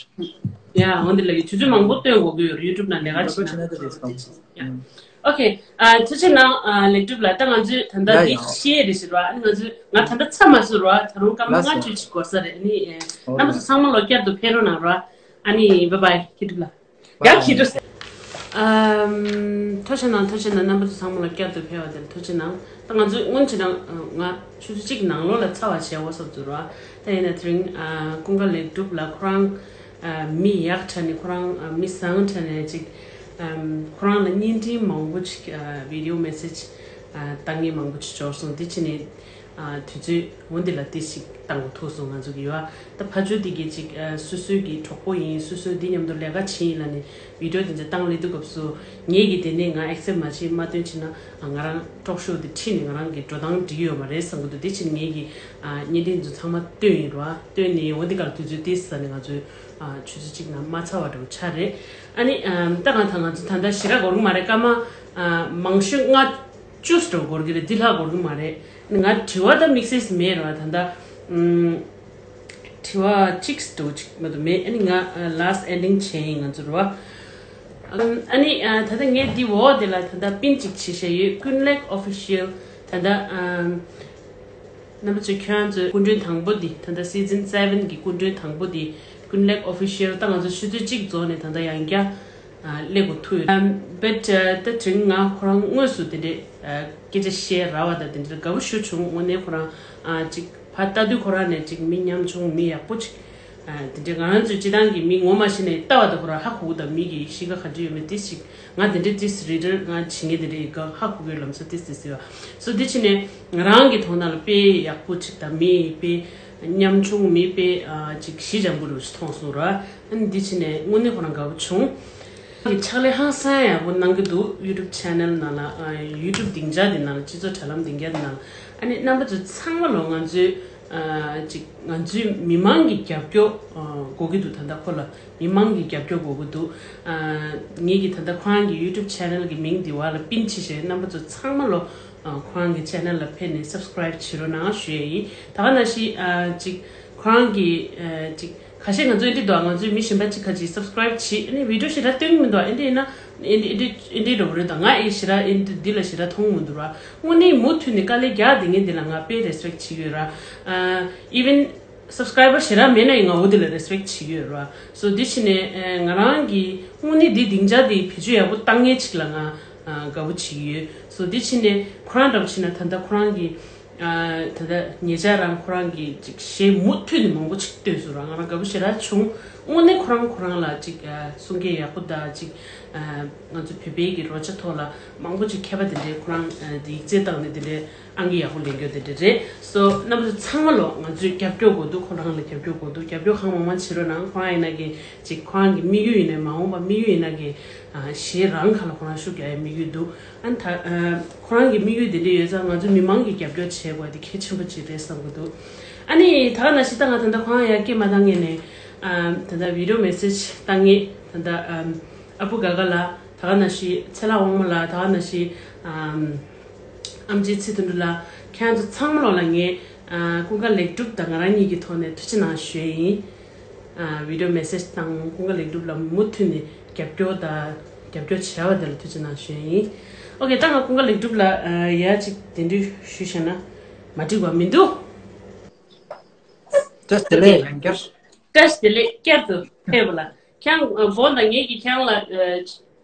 ཡ་འོན་ཏེ་ལ་ཡི་ཆུ་ཚོད་མང་པོ་སྟོན་དགོས་ཀྱི་ཡོད་རེད། YouTube ནང་ལས་ཀ་བྱེད་ན་ཏིས་ཁག་པོ། ཡ། ཨོ་ཁེ། ཨ་ཐུགས་རྗེ་གནང་། ཨ་ལེགས་གྲུབ་ལགས། ད་ང་ཚོས་ད་ལྟ་ཡ་འདི་ཡ་བཤད་རེད་ཟེར་བ། ཨ་ནི་ང་ཚོས་ང་ད་ལྟ་ཚར་མ་སོང་ར། ད་རུང་སྐར་མ་ལགས་སོ། ལྔ་བཅུ་ཅིག་འགོར་ས་རེད། ཨ་ནི་ཨེ་ཨོ་རྣམ་པ་ཚོ་ཚང་མ་ལོ་བསྐྱར་དུ་ཕེབས་རོགས་གནང་ར། ཨ་ནི་བྷའི་བྷའི་ལེགས་གྲུབ་ལགས། ཡ་ཁྱེད་ཚོ། ཨམ། ཐུགས་རྗེ་གནང་། ཐུགས་རྗེ་གནང་། རྣམ་པ་ཚོ་ཚང་མ་ལ་བསྐྱར་དུ་ཕེབས་པ་དེར་ཐུགས་རྗེ་གནང་། ད་ང་ཚོས་སྔོན་ཆད་ནང་ང་ཆུ་ཚོད་གཅིག་ནང་ལོགས་ལ་ཚར་བ་བྱས་འོ་བསམ་ཚུལ་རོ། ད་ཡིན་ན་དེ་རིང་ཨ་ཀུན་དགའ་ལེགས་གྲུབ་ལགས་ཁོ་རང་ཨ་མི་ཡག་དྲགས་ནས། ཁོ་རང་ཨ་མི་བཟང་དྲགས་ནས་ཅིག་ཨམ། ཁོ་རང་ལ་བརྙན་འཕྲིན་མང་པོ་ཅིག་ཨ་video message་ཨ་བཏང་མཁན་མང་པོ་ཅིག་འབྱོར་སོང་། དེ་ཕྱིན་ནས། ཨ་དུས་ཚོད་འོ་འདི་ལ་ཏིས་ཤིག་བཏང་དགོས་ཐུག་སོང་ང་ཚོ་གི་ཡོད། ད་ཕ་ཇོ་འདི་གི་ཅིག་ཨ་སོ་སོའི་གི་གྲོགས་པོ་ཡིན། སོ་སོའི་འདི་མཉམ་དུ་ལས་ཀ་བྱེད་ཡིན་ལ་ནི་video་དེ་འདྲ་བཏང་ལེ་དུས་སྐབས་སུ་ངེད་ཀྱི་དེ་ནས་ང་accept་མ་བྱེད། མ་སྟོན་བྱེད་ན་ཨ་ང་རང་talk show་དེ་ཁྲིད་ནས་ང་རང་གི་འགྲོ་སྟངས་འགྲིག་ཡོད་མ་རེད་བསམ་གི་འདུག་དེ་ཕྱིན་ངེད་ཀྱི་ཨ་བརྙན་འཕྲིན་དེ་ཚང་མ་བཏོན་ཡིན་རོ། བཏོན་ནས་འོ་འདི་གར་དུས་ཚོད་ཏིས་ཟ་ནས་ང་ཚོའི་ཨ་ཆུ་ཚོད་གཅིག་ནང་མ་ཚར་བ་འདྲ་བོ་ཆགས་རེད། ཨ་ནི་ཨ་ད་གང་ད་ང་ཚོ་ད་ལྟ་ཞེ་དྲག་འགོར་གི་མ་རེད། སྐར་མ་ཨ་མང་ཤོས་ལྔ་བཅུ་འདྲ་བོ་འགོར་གི་རེད། འདི་ལྷག་འགོར་གི་མ་རེད། ང་དྲི་བ་ད་དམིགས་བསལ་མེད་ར། ད་ལྟ་ཨུམ། དྲི་བ་གཅིག་འདྲ་བོ་གཅིག་མ་གཏོགས་མེད། ཨ་ནི་ང་ཨ་last ending་བྱས་ཡིན་ང་ཚོ་ར། ཨམ། ཨ་ནི་ཨ་ད་ལྟ་ངས་འདི་འོག་དེ་ལ་ད་ལྟ་པིན་གཅིག་བྱེད་བཞག་ཡོད། ཀུན་ལེགས་Official། ད་ལྟ་ཨམ། རྣམ་པ་ཚོས་ཁྱོད་རང་ཚོའི་སྐུ་མགྲོན་དང་པོ་འདི། ད་ལྟ་season seven་གི་སྐུ་མགྲོན་དང་པོ་འདི་ཀུན་ལེགས་Official། ད་ང་ཚོ་ཆུ་ཚོད་གཅིག་རྫོགས་ནས་ད་ལྟ་ཡང་བསྐྱར་ཨ་སླེབས་དགོས་ཐུག་ཡོད། ཨམ། but་ཨ་ད་དེ་རིང་ང་ཁོ་རང་དངོས་སུ་དེ་འདྲའི་ཨ་སྐད་ཆ་བཤད་རག་པ་དང་དེ་འདྲའི་དགའ་པོ་ཞེ་པོ་བྱུང་། དངོས་གནས་ཁོ་རང་ཨ་ཅིག་ཕར་ལྟ་དུས་ཁོ་རང་ནས་ཅིག་མི་ཉམ་ཆུང་མི་ཡག་པོ་ཅིག་ཨ་དེ་འདྲའི་ང་རང་ཚོའི་སྤྱི་བཏང་གི་མི་ངོ་མ་ཤེས་ནས་ལྟ་བ་དང་ཁོ་རང་ཧ་གོ་གི་འདུག་མི་གི་གཤིས་ཀ་ག་འདྲ་ཡོད་མེད་དེ་ཞིག་ང་དེ་འདྲའི་ཏིས་རེ་རེར་ང་བྱེད་མཁན་དེ་འདྲ་ཡི་ག་ཧ་གོ་གི་ལམ་སང་ཏིས་ཏིས་ཟེར་བ། སོ་དེ་ཕྱིན་ནས་ང་རང་གི་མཐོང་སྣང་ལ་དཔེ་ཡག་པོ་ཅིག་དང་། མི་དཔེ་ཉམ་ཆུང་མི་དཔེ་ཨ་ཅིག་ཞི་འཇམ་པོ་རུ་ཞིག་མཐོང་སོང་ར། ཨ་ནི་དེ་ཕྱིན་ནས་དངོས་གནས་ཁོ་རང་དགའ་པོ་བྱུང་། གི་ཕྱག་ལས་ཧང་སང་ཡག་པོ་གནང་གི་འདུག YouTube channel་ནང་ལ་ཨ་YouTube་སྡིངས་ཆ་དེ་ནང་ལ་སྤྱི་ཚོགས་དྲ་ལམ་སྡིངས་ཆ་དེ་ནང་ལ། ཨ་ནི་རྣམ་པ་ཚོ་ཚང་མ་ལོ་ང་ཚོའི་ཨ་ཅིག་ང་ཚོའི་མི་མང་གི་རྒྱབ་སྐྱོར་ཨ་དགོས་ཀྱི་འདུག་ད་ལྟ་ཁོ་ལ་མི་མང་གི་རྒྱབ་སྐྱོར་དགོས་ཀྱི་འདུག་ཨ་ངེད་ཀྱི་ད་ལྟ་ཁོ་རང་གི་YouTube channel་གི་མིང་འདི་བ་ལ་པིན་བྱས་བཞག་རྣམ་པ་ཚོ་ཚང་མ་ལོ་ཨ་ཁོ་རང་གི་channel་ལ་ཕེབས་ནས་subscribe་བྱེད་རོགས་གནང་ཞུ་ཡས་ཡིན། ད་ག་ནང་བཞིན་ཨ་ཅིག་ཁོ་རང་གི་ཨ་ཅིག་ཁ་ཤས་ང་ཚོ་ཨེ་འདྲི་འདུག་ང་ཚོའི་མི་གཞན་པ་ཅིག་ཁ་ཅིག་subscribe་བྱེད། ཨ་ནི་video་ཞེ་དྲག་སྟོན་གྱི་མི་འདུག་ཨེ་འདྲི་ཡིན་ན་ཨེ་འདྲི་ཨེ་འདྲི་ཨེ་འདྲི་འདྲ་བོ་རེད། ད་ང་ཨེ་ཞེ་དྲག་ཨེ་འདྲི་འདི་ལ་ཞེ་དྲག་མཐོང་མི་འདུག་ར། དངོས་གནས་མུ་མཐུད་ནས་དཀའ་ལས་རྒྱག་བསྡད་མཁན་འདི་ལ་ང་དཔེ་respect་བྱེད་ཀྱི་ཡོད་ར། ཨ་even subscriber་ཞེ་དྲག་མེད་ན་ཡང་ང་འོ་འདི་ལ་respect་བྱེད་ཀྱི་ཡོད་ར། so་འདི་ཕྱིན་ནས་ཨ་ང་རང་གི་དངོས་གནས་འདི་སྡིངས་ཆ་འདི་བེད་སྤྱོད་ཡག་པོ་བཏང་མཁན་ཅིག་ལ་ང་ཨ་དགའ་པོ་བྱེད་ཀྱི་ཡོད། so་འདི་ཕྱིན་ནས་ཁོ་རང་འདྲ་པོ་བྱས་ན་ད་ལྟ་ཁོ་རང་གི་ཨ་ད་ལྟ་ཉེ་ཆར་རང་ཁོ་རང་གིས་ཅིག་གཞས་མུ་མཐུད་ནས་མང་པོ་ཅིག་བཏོན་སོང་ར། ང་རང་དགའ་པོ་ཞེ་དྲག་བྱུང་། དངོས་གནས་ཁོ་རང་ཁོ་རང་ལ་ཅིག་ཨ་གསུང་སྐད་ཡག་པོ་དང་ཅིག་ཨ་ང་ཚོ་བོད་པའི་གི་རོལ་ཆ་ཐོག་ལ་མང་པོ་ཅིག་མཁས་པ་དེ་འདྲའི་ཁོ་རང་ཨ་དེ་ཡིག་ཚད་བཏང་ནས་དེ་འདྲའི་ཨང་ཀི་ཡག་པོ་ལེན་རྒྱུ་དེ་འདྲ་རེད། so་རྣམ་པ་ཚོ་ཚང་མ་ལོ་ང་ཚོས་རྒྱབ་སྐྱོར་དགོས་འདུག་ཁོ་རང་ལ་རྒྱབ་སྐྱོར་དགོས་འདུག་རྒྱབ་སྐྱོར་གང་མང་མང་བྱེད་རོགས་གནང་། ཁོ་རང་ཡིན་ན་གི་ཅིག་ཁོ་རང་གི་དམིགས་ཡུལ་ཡིན་ན་མ་འོངས་པ་དམིགས་ཡུལ་ཡིན་ན་གི་ཨ་གཞས་རང་ཁ་ལ་ཁོ་རང་ཤུགས་རྒྱག་ཡའི་དམིགས་ཡུལ་འདུག་ཨ་ནི་ད་ཨ་ཁོ་རང་གི་དམིགས་ཡུལ་དེ་འདྲ་ཡོད་ཙང་ང་ཚོ་མི་མང་གི་རྒྱབ་སྐྱོར་བྱེད་དགོས་དེ་གལ་ཆེན་པོ་ཅིག་རེད་བསམ་གི་འདུག་ཨ་ནི་ད་ག་ནང་བཞིན་ད་ང་ད་ལྟ་ཁོ་རང་ཡར་སྐད་མ་བཏང་སྔོན་ནས་ཨ་ད་ལྟ་video message་བཏང་མཁན་ད་ལྟ་ཨ་ཨ་བུ་དགའ་དགའ་ལགས། ད་ག་ནང་བཞིན་ཚེ་ལྷ་དབང་མོ་ལགས། ད་ག་ནང་བཞིན་ཨམ་ཨམ་ཆི་ཚེ་དོན་གྲུབ་ལགས། ཁྱེད་རང་ཚོ་ཚང་མ་ལོ་ལ་ངས་ཨ་ཀུན་དགའ་ལེགས་གྲུབ་དང་ང་རང་གཉིས་ཀྱི་ཐོག་ནས་ཐུགས་རྗེ་གནང་ཞུ་ཡས་ཡིན། ཨ་video message་དང་ཀུན་དགའ་ལེགས་གྲུབ་ལ་མུ་མཐུད་ནས་རྒྱབ་སྐྱོར་དང་རྒྱབ་སྐྱོར་བྱས་པ་དེ་ལ་ཐུགས་རྗེ་གནང་ཞུ་ཡས་ཡིན། ཨོ་ཁེ། ད་ང་ཀུན་དགའ་ལེགས་གྲུབ་ལ་ཨ་ཡར་ཅིག་གདན་འདྲེན་ཞུས་བཞག་ན་མ་འགྲིག་པ་མི་འདུག་བཀྲ་ཤིས་བདེ་ལེགས་ལན་བསྐྱར། བཀྲ་ཤིས་བདེ་ལེགས། བསྐྱར་དུ་ཕེབས་པ་ལ། ཁྱེད་རང་ཨ་མགོ་དང་ངེད་ཀྱིས་ཁྱེད་རང་ལ་ཨ་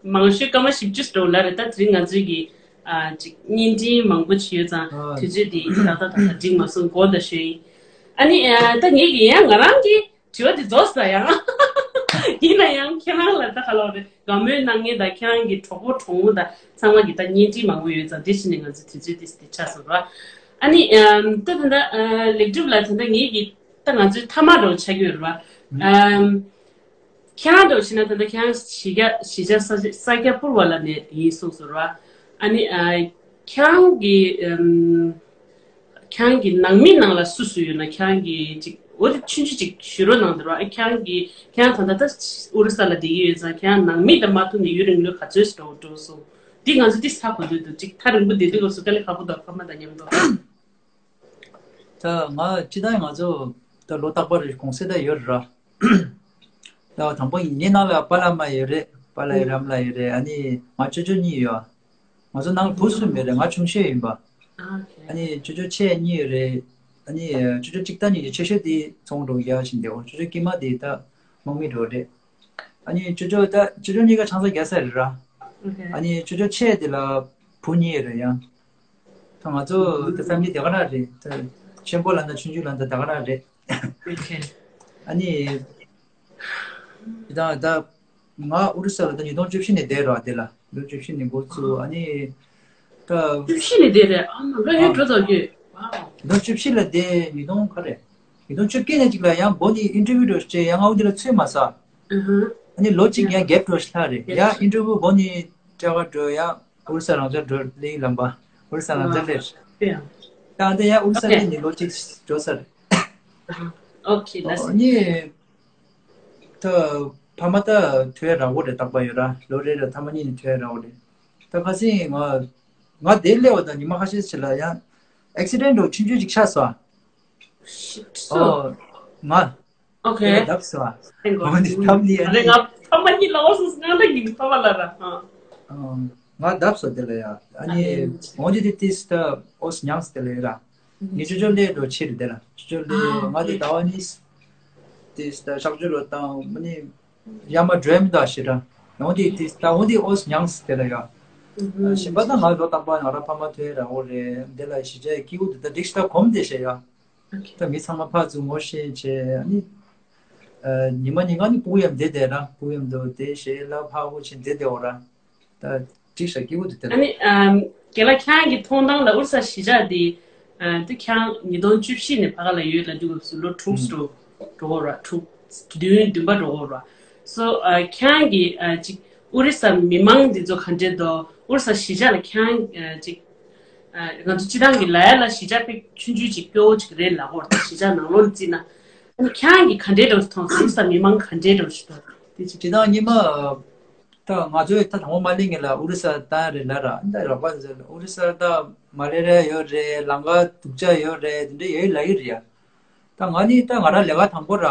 མང་ཤོས་སྐར་མ་བཞི་བཅུ་འགྲོ་ལ་རེད། ད་དེ་རིང་ང་ཚོའི་གི་ཨ་ཅིག་བརྙན་འཕྲིན་མང་པོ་བྱས་ཡོད་ཙང་ཨ་དུས་ཚོད་འདི་ཏག་ཏག་ཏག་ཏག་འགྲིག་མ་སོང་། དགོངས་དག་ཞུ་ཡིན། ཨ་ནི་ཨ་ད་ངེད་ཀྱིས་ཡང་ང་རང་གི་དྲི་བ་འདི་རྫོགས་ས་ཡང་། ཡིན་ན་ཡང་ཁྱེད་རང་ལ་ད་ག་ལོག་རེད། དགའ་མོས་གནང་མཁན་དང་ཁྱེད་རང་གི་གྲོགས་པོ་གྲོགས་མོ་དང་ཚང་མ་གི་ད་བརྙན་འཕྲིན་མང་པོ་ཡོད་ཙང་དེ་བཞིན་ནས་ང་ཚོའི་དུས་ཚོད་འདི་འདི་ཆགས་སོང་ར། ཨ་ནི་ཨམ་ད་ད་ད་ཨ་ལེགས་གྲུབ་ལགས། ད་ད་ངེད་ཀྱི་ད་ང་ཚོའི་མཐའ་མ་འདྲ་བོ་ཆགས་ཀྱི་ཡོད་རེད་བ། ཨམ་ཁྱེད་རང་འདྲ་བོ་བྱས་ན་ད་ད་ཁྱེད་རང་གཞིས་ཆགས་གཞིས་ཆགས་ས་ས་སྐྱ་པུར་བ་ལ་ནས་ཡིན་གསུངས་སོང་རེད་བ། ཨ་ནི་ཨ་ཁྱེད་རང་གི་ཨམ་ཁྱེད་རང་གི་ནང་མི་ནང་ལ་སུ་སུ་ཡོད་ན་ཁྱེད་རང་གི་ཅིག་འོ་དེ་ཆུང་ཆུང་ཅིག་ཞུ་རོགས་གནང་དེ་རེད་བ། ཨ་ཁྱེད་རང་གི་ཁྱེད་རང་ད་ད་ད་ཨོ་རི་ས་ལ་བསྡད་ཀྱི་ཡོད་ཙང་ཁྱེད་རང་ནང་མི་དང་མ་ཐུག་ནས་ཡུན་རིང་ལོས་ག་ཚོད་ཞིག་འགྲོ་འགྲོ་སོང་། འདི་ང་ཚོ་འདི་ཧ་གོ་འདོད་འདུག་ཅིག་ཐག་རིང་པོ་བསྡད་དུས་སྐབས་སུ་དཀའ་ལས་ཁག་པོ་འདུག་ཕ་མ་དང་མཉམ་དུ། ད་ང་སྤྱི་བཏང་ང་ཚོ་ད་ ད་ལོ་རྟག་པར་གུང་སེང་ད་ཡོད་ར། ད་དང་པོ་ངའི་ནང་ལ་པཱ་ལགས་མ་ཡོད་རེད། པཱ་ལགས་ཡོད། རམ་ལགས་ཡོད་རེད། ཨ་ནི་ང་ཅོ་ཅོ་གཉིས་ཡོད། ང་ཚོ་ནང་ལ་བུ་གསུམ་ཡོད་རེད། ང་ཆུང་ཤོས་ཡིན་པ། ཨ་ནི་ཅོ་ཅོ་ཆེ་གཉིས་ཡོད་རེད། ཨ་ནི་ཅོ་ཅོ་གཅིག་ད་ཉིད་ཀྱི་ཆེ་ཤོས་དེ་ཚོང་འགྲོ་རྒྱག་བཞིན་འདུག་ཅོ་ཅོ་དཀྱུས་མ་དེ་ད་དམག་མི་འགྲོ་རེད། ཨ་ནི་ཅོ་ཅོ་ད་ཅོ་ཅོ་གཉིས་ཀ་ཆང་ས་རྒྱག་ས་རེད་ར། ཨ་ནི་ཅོ་ཅོ་ཆེ་དེ་ལ་བུ་གཉིས་ཡོད་རེད་ཡང་། ད་ང་ཚོ་ད་ཕེ་མི་ལི་དེ་ག་རང་རེད། ད་ཆེན་པོ་ལ་ན་ཆུང་ཆུང་ལ་ན་ད་ག་རང་རེད། ཨ་ནི། ད་ད་ང་ཨོ་རི་ས་ལ་ད་ཉིས་སྟོང་བཅུ་བཞི་ནས་བསྡད་རོགས་དེ་ལ་ཉིས་སྟོང་བཅུ་བཞི་ནས་འགོ་བཙུགས། ཨ་ནི་ད་བཅུ་བཞི་ནས་བསྡད་རེད། ཨ་མ་ལོ་ཡོད་འགྲོ་ཙམ་ཡོད། ཉིས་སྟོང་བཅུ་བཞི་ལ་བསྡད། ཉིས་སྟོང་ག་རེད། ཉིས་སྟོང་བཅོ་བརྒྱད་ནས་ཅིག་ལ་ཡང་འགོ་ནས་ཨིན་ཊར་བིའུ་འགྲོ་བྱས་ཡང་ང་འོ་དེ་ལ་ཚོད་མ་ཟ། ཨ་ནི་ལོ་གཅིག་ཡང་གེབ་འགྲོ་ཤི་ལྷག་རེད། ཡང་ཨིན་ཊར་བིའུ་འགོ་ནས་ཊ་ག་འགྲོ་ཡང་ཨོ་རི་ས་རང་ཅག་འགྲོ་ལེ་ལམ་པ་ཨོ་རི་ས་རང་ཅག་ལེ། ད་འདི་ཡང་ཨོ་རི་ས་ལེ་ནས་ལོ་གཅིག་འགྲོ་ས་རེད། ཨོ་ཁེ་ལ་སི། ཨ་ནི། ད་ཕ་མ་ད་ཐོས་ར་འོ་རེད། རྟག་པ་ཡོད་ར། ལོ་རེ་རེ་ཐ་མ་གཉིས་ནས་ཐོས་ར་འོ་རེད། ད་ཁ་སང་ང་ང་དེ་སླེབས་པ་དང་ཉི་མ་ཁ་ཤས་ཕྱི་ལ་ཡང་ཨེག་སི་ཌེན་ཊི་འདྲ་ཆུང་ཆུང་ཅིག་ཆགས་སོང་། ཨོ། ང་། ཨོ་ཁེ། ང་བརྡབས་སོང་། ཨ་ནི་ཐ་མ་གཉིས། ཨ་ནི་ང་ཕ་མ་གཉིས་ལ་ཨོ་སོང་། ང་ལ་གཉིས་ཕ་མ་ལ་ར། ང་བརྡབས་སོང་དེ་ལ་ཡ། ཨ་ནི་འོན་ཏེ་དེ་ཏིས་ད་ཨོ་སི་མྱངས་དེ་ལ་ཡ་ར། ངའི་ཅོ་ཅོ་སླེབས་འགྲོ་ཕྱིར་དེ་ལ་ཅོ་ཅོ་སླེབས། ང་དེ་ཟླ་བ་གཉིས་དེ་ད་གཤག་བཅོས་རོ་བཏང་། ཨ་ནི་ཡར་མར་འགྲོ་ཡ་མི་འདུག་ཞེ་དྲག་ཡོང་དེ་དེ་ད་འོ་དེ་ཨོ་སི་མྱངས་དེ་ལ་ཡ། གཞན་པ་ད་ང་ལོ་རྟག་པར་ང་རང་ཕ་མ་ཐོས་ར་འོ་རེད། དེ་ལ་གཞིས་ཆགས་སྐྱིད་པོ་འདུག་ད་འགྲིག་ཤི་ད་གོམས་དེ་ཞེ་ཡ། ད་མི་ཚང་མ་ཕར་ཚུར་ངོ་ཤེས་བྱས། ཨ་ནི་ཉི་མ་ཉིན་གང་ནི་སྤུ་གུ་ཡང་བསྡད་བསྡད་ར། སྤུ་གུ་ཡང་འདུག་དེ་ཞེ་ལ་ཕར་འོ་བྱས་བསྡད་བསྡད་འོ་ར། ད་ཅིག་ཤ་སྐྱིད་པོ་འདུག་དེ་ལ། ཨ་ནི་ཨམ། རྒན་ལགས་ཁྱེད་རང་གི་མཐོང་སྟངས་ལ་ཨོ་རི་ས་གཞིས་ཆགས་འདི་ཨ། འདི་ཁྱེད་རང་ཉིས་སྟོང་བཅུ་བཞི་ནས་ཕ་ག་ལ་ཡོད་ལབ་དུས་སྐབས་སུ་ལོ་དྲུག་འགྲོ་འགྲོ་གི་རེད། དྲུག་བདུན་བདུན་པ་འགྲོ་གི་རེད། སོ་ཨ། ཁྱེད་རང་གི་ཨ། ཅིག་ཨོ་རི་ས་མི་མང་འདི་ཚོ་ག་འདྲས་འདུག་ཨོ་རི་ས་གཞིས་ཆགས་ལ་ཁྱེད་རང་ཨ། ཅིག་ཨ། ང་ཚོ་སྤྱི་བཏང་གི་ལ་ཡ་ལ་གཞིས་ཆགས་དཔེ་ཆུང་ཆུང་ཅིག་སྐྱོ་བོ་ཅིག་རེད་ལབ་ཀྱི་ཡོད་རེད། ད་གཞིས་ཆགས་ནང་ལོགས་ལ་བརྩིས་ན། ཨ་ནི་ཁྱེད་རང་གིས་ག་འདྲས་འདྲ་བོ་མཐོང་སོང་། ཨོ་རི་ས་མི་མང་ག་འདྲས་འདྲ་བོ་ཞིག་འདུག་དེ་ཅིག་སྤྱི་བཏང་ཉི་མ། ད་ང་ཚོས་ད་དང་པོ་མ་སླེབས་སྔོན་ལ་ཨོ་རི་ས་བཏང་ཡ་རེད་ལབ་ར། ད་རོགས་པ་ཚོས་ཨོ་རི་ས་ད་མ་ལེ་ར་ཡོད་རེད། ལམ་ཁ་སྡུག་ཅག་ཡོད་རེད། དེ་འདྲ་ཡོད་ལབ་ཀྱི་རེད་ཡ། ད་ང་ནི་ད་ང་རང་ལས་ཀ་དང་པོ་ར།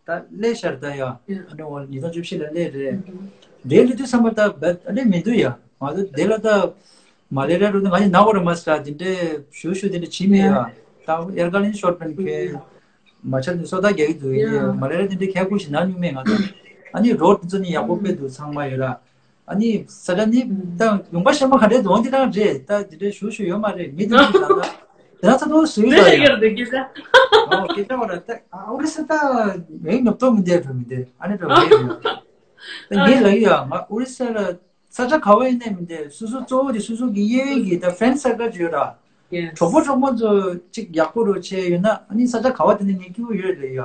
ད་སླེབས་ཤར་ད་ཡ། ཨ་ནི་འོ་ཉིས་སྟོང་བཅུ་བཞི་ལ་སླེབས་རེད། འདིར་སླེབས་དུས་ཙམ་པ་ད་བད་ཨ་ནི་མི་འདུག་ཡ། ང་ཚོ་འདི་ལ་ད་མ་ལེ་ར་རུ་ད་ང་ནི་ནག་པོ་ར་མ་ས་དེ་འདྲས་ཞུ་ཞུ་དེ་འདྲས་བྱེད་མེད་ཡ། ད་ཨེར་ཀ་ལིན་ཤོར་པན་ཁེ། མ་ཆ་དེ་སོ་ད་རྒྱག་གི་འདུག་ཡིན་ཡ། མ་ལེ་ར་དེ་འདྲས་ཁྱད་ཁུར་ཞིག་ན་མྱོང་མེད་ང་ཚོ། ཨ་ནི་རོ་ཌི་དེ་ཚོ་ནི་ཡག་པོ་དཔེ་འདུག་ཚང་མ་ཡོད་ར། ཨ་ནི་ས་ཆ་ནི་ད་ལུང་པ་ཤར་མ་ག་འདྲས་འདུག་འོང་དེ་རང་རེད། ད་དེ་འདྲས་ཞུ་ཞུ་ཡོད་མ་རེད། མི་དེ་ཚོ་ད་ད་དེ་རང་ཚ་ཏོག་སུ་ཡོད་ད་ཡ། ཨོ་སྐད་ཆ་བ་ར་ད་ཨོ་རི་ས་ད་མེད་ནོབ་ཏོ་མི་འདེད་འགྲོ་མི་འདེད། ཨ་ནི་འགྲོ་མི་འདེད་ཡ། ད་ངས་ལ་ཡོད་ཡ། ང་ཨོ་རི་ས་ལ། ས་ཆ་ག་བ་ཡིན་ནའི་མི་འདུག་སོ་སོ་གཙོ་བོ་དེ་སོ་སོ་གི་གཡས་གཡོན་གྱི་ད་ཕྲེན་སར་ཀལ་ཅིག་ཡོད་ར། གྲོགས་པོ་གྲོགས་མོ་ཚོ་གཅིག་ཡག་པོ་རོ་བྱས་ཡོད་ན་ཨ་ནི་ས་ཆ་ག་བ་དེ་ནས་ངས་སྐྱིད་པོ་ཡོད་རེད་ཡ།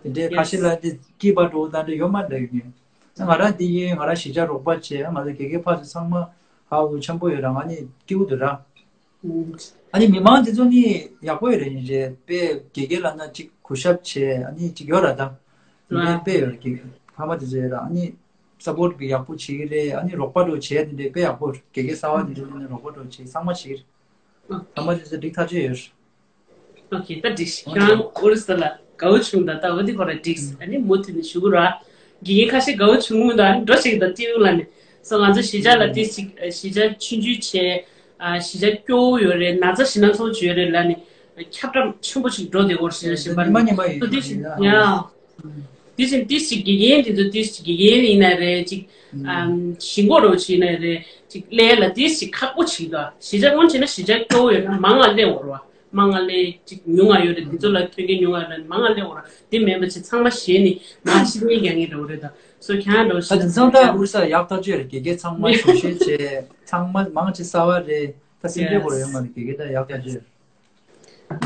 དེ་འདྲའི་ཁ་ཤས་ལ་དེ་སྐྱིད་པ་འགྲོ་ད་འདྲ་ཡོད་མ་རེད་ཡོད་ངས། ང་རང་དེ་ཡིན་ང་རང་གཞིས་ཆགས་རོགས་པ་བྱས་ང་ཚོ་དགེ་རྒན་ཕར་ཚུར་ཚང་མ་ཧ་གོ་འཆམ་པོ་ཡོད་ར། ང་ནི་སྐྱིད་པོ་འདུག་ར། ཨ་ནི་མི་མང་དེ་ཚོ་ནི་ཡག་པོ་ཡོད་རེད་ཡིན་རེད། དཔེ་དགེ་རྒན་ལབ་ན་གཅིག་གུས་ཞབས་བྱས་ཨ་ནི་གཅིག་ཡོད་ར་ད། དེ་འདྲའི་དཔེ་ཡོད་རེད་དགེ་རྒན་ཕ་མ་དེ་ཚོ་ཡོད་ར། ཨ་ནི་སཔོར་ཊི་གི་ཡག་པོ་བྱེད་ཀྱི་རེད། ཨ་ནི་རོགས་པ་འདྲ་བྱས་དེ་འདྲའི་དཔེ་ཡག་པོ་རེད། དགེ་རྒན་གསར་པ་དེ་ཚོ་ནི་རོགས་པ་འདྲ་བྱས་ཚང་མ་བྱེད་ཀྱི་རེད། ཕ་མ་དེ་ཚོ་འགྲིག་ཐག་ཆོད་ཡོད་རེད། ཨོ་ཁེ། ད་འགྲིག་ཤག་ཁྱེད་རང་ཨོ་རི་ས་ལ་དགའ་བོ་བྱུང་ད། ད་འོ་དེ་ཁོ་ར་འགྲིག་ཨ་ནི་མུ་མཐུད་ནས་ཞུ་གི་ར། དགེ་རྒན་ཁ་ཤས་དགའ་བོ་བྱུང་མི་འདུག་ཨ་ནི་འགྲོ་ཞིག་ད་ཏིའུ་ལ་ནི། སོ་ང་ཚོ་གཞིས་ཆགས་ལ་ཏི་ཞིག་གཞིས་ཆགས་ཆུང་ཆུང་བྱས། ཨ་གཞིས་ཆགས་སྐྱོ་བོ་ཡོད་རེད། ན་ཚ་ཞེད་སྣང་ཚོ་ཅིག་ཡོད་རེད་ལབ་ནི་ཁྱབ་བསྒྲགས་ཆེན་པོ་ཞིག་འགྲོ་བསྡད་ཡོད་རེད་ཤག་གཞན་པ་ཉི་མ་ཉི་མ་ཡིན་སོ་ཏི་ཞིག་ཡ། དེ་བཞིན་ཏི་ཞིག་དགེ་རྒན་དེ་ཚོ་ཏི་ཞིག་དགེ་རྒན་ཡིན་ན་རེད་ཅིག་ཨམ་ཞིང་འགོ་རོགས་བྱེད་ན་རེད་ཅིག་ལས་ལ་ཏི་ཞིག་ཁག་པོ་བྱེད་དོ། གཞིས་ཆགས་སྔོན་བྱས་ན་གཞིས་ཆགས་སྐྱོ་བོ་ཡོད་ན་མང་ང་སླེབས་འོར་བ། མང་ང་ལས་ཅིག་ཉུང་ང་ཡོད་རེད། འདི་ཚོ་ལ་མཐུན་རྐྱེན་ཉུང་ང་རེད། མང་ང་སླེབས་འོར་བ། དེ་མེད་པ་ཅིག་ཚང་མ་ཞེད་ནི་མ་ཤི་ཉེན་རྒྱག་ངེས་འགྲོ་རེད་ད། སོ་ཁྱང་འགྲོ་ད་ཤི་དེང་སང་ད་ཨུ་རི་ས་ཡག་ཐག་ཆོད་རེད། དགེ་རྒན་ཚང་མ་ཞུ་ཤེས་བྱས་ཚང་མ་མང་ཆེ་གསར་བ་རེད། ད་སེམས་ཁྲལ་དགོས་རེད་ཡོང་མ་རེད། དགེ་རྒན་ད་ཡག་ཐག་ཆོད་རེད།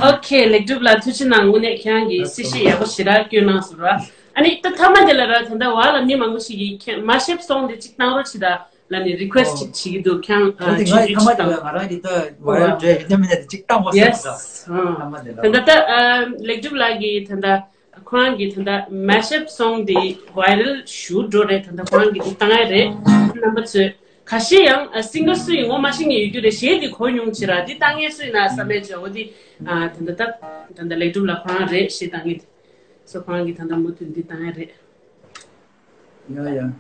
ཨོ་ཁེ། ལེགས་གྲུབ་ལགས་ཐུགས་རྗེ་གནང་། དངོས་གནས་ཁྱེད་རང་གིས་གསལ་བཤད་ཡག་པོ་ཞེ་དྲག་བསྐྱོན་གནང་སོང་ར། ཨ་ནི་ད་མཐའ་མ་དེ་ལ་ར་ད་ལྟ་བ་ལ་མི་མང་པོ་ཞིག་གིས་ཁྱེད་མ་ཤེབ་སོང་དེ་གཅིག་བཏང་རོགས་བྱེད་ད་ལ་ནི་རི་ཁུ་ཨེ་སི་ཊི་ཅིག་བྱེད་ཀྱི་འདུག་ཁྱེད་རང་ཨ་ཨ་དེ་ང་ཡི་མཐའ་མ་དེ་ལ་ང་རང་གི་ད་ཝའི་རལ་འདྲ་ཡིན་ན་མིན་ན་དེ་གཅིག་བཏང་བ་ཡེ་སི་སོང་ད། མཐའ་མ་དེ་ལ་ད་ལྟ་ད་ལེགས་གྲུབ་ལགས་ཀྱིས་ད་ལྟ་ཁོ་རང་གིས་ད་ལྟ་མ་ཤེབ་སོང་དེ་ཝའི་རལ་ཞུ་འགྲོ་རེད། ད་ལྟ་ཁོ་རང་གིས་དེ་བཏང་ཡ་རེད། རྣམ་པ་ཚོས། ཁ་ཤས་ཡང་ཨ་སིང་གར་སུ་ཡིན་ངོ་མ་ཤེས་མཁན་ཡོད་རྒྱུ་རེད། གཞས་འདི་གོ་མྱོང་བྱེད་ར། འདི་བཏང་མཁན་སུ་ཡིན་ན་བསམ་མེད་བྱས། འོ་འདི་ཨ་ད་ལྟ་ད་ད་ལྟ་ལེགས་གྲུབ་ལགས་ཁོ་རང་རེད། གཞས་བཏང་མཁན་དེ། སོ་ཁོང་གིས་ད་ལྟ་མུ་མཐུད་འདི་བཏང་ཡ་རེད། ཡ་ཡ།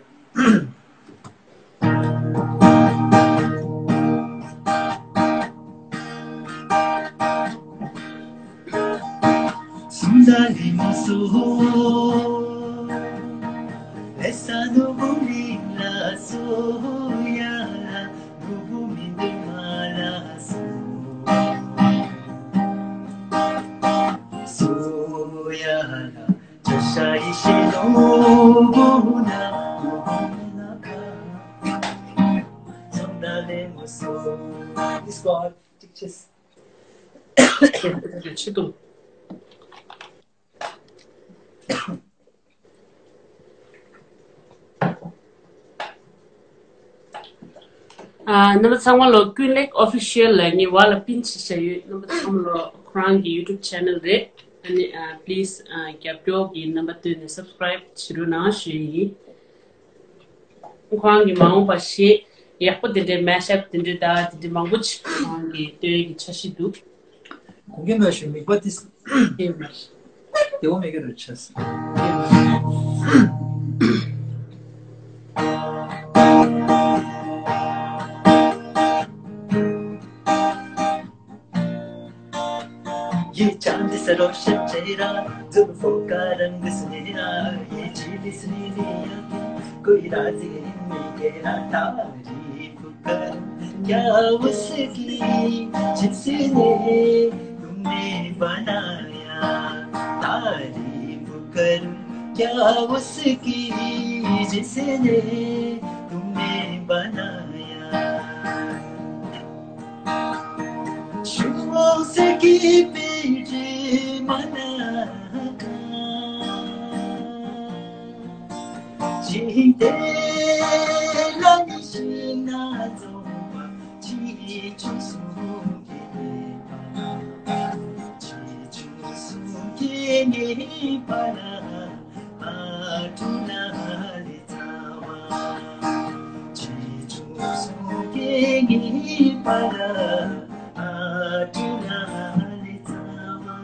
This one, ཅིག་ཆེས། ཆེ་དུ། ཨ། རྣམ་པ་ཚང་མ་ལོ་ཀུན་ལེགས་ཨོ་ཕི་ཤལ་ལ་ངས་བ་ལ་པིན་བྱས་བཞག་ཡོད། རྣམ་པ་ཚང་མ་ལོ་ཁོ་རང་གི་ཡུ་ཊུབ་ཆེ་ནལ་རེད། ཨ་ནི་ཨ། པི་ལིས་ཨ། རྒྱབ་སྐྱོར་གྱི་རྣམ་པ་བཏོན་ནས་སབ་སི་ཀ་རའིབ་བྱེད་རོགས་གནང་ཞུ་ཡི་ཡིན། ཁོ་རང་གི་མ་འོངས་པ་གཞས་ཡག་པོ་དེ་འདྲའི་མེ་ཤབ་དེ་འདྲའི་ད་དེ་འདྲའི་མང་པོ་ཅིག་ཁོ་རང་གི་སྟོན་གྱི་འཆར་གཞི་འདུག་དགོངས་འགལ་མེད་ཞུ། མིག་པ་ཏིས་ཡིན་པ་བདེ་བོ་མེད་ཀྱི་རེད་ཆགས། ये चांद सा रोशन चेहरा, जुल्फों का रंग सुनहरा, ये झील सी नीली आंखें, कोई राज इनमें गहरा। तारीफ करूं क्या उसकी, जिसने तुम्हें बनाया। तारीफ करूं क्या उसकी, जिसने तुम्हें बनाया। शुरू से की पीछे मना का। जीते लानी शीना जोमा, जी चुसू के, जी चुसू के ने पला, आ तू ना ले जावा। जी चुसू के ने पला, आ तू ना ले जावा।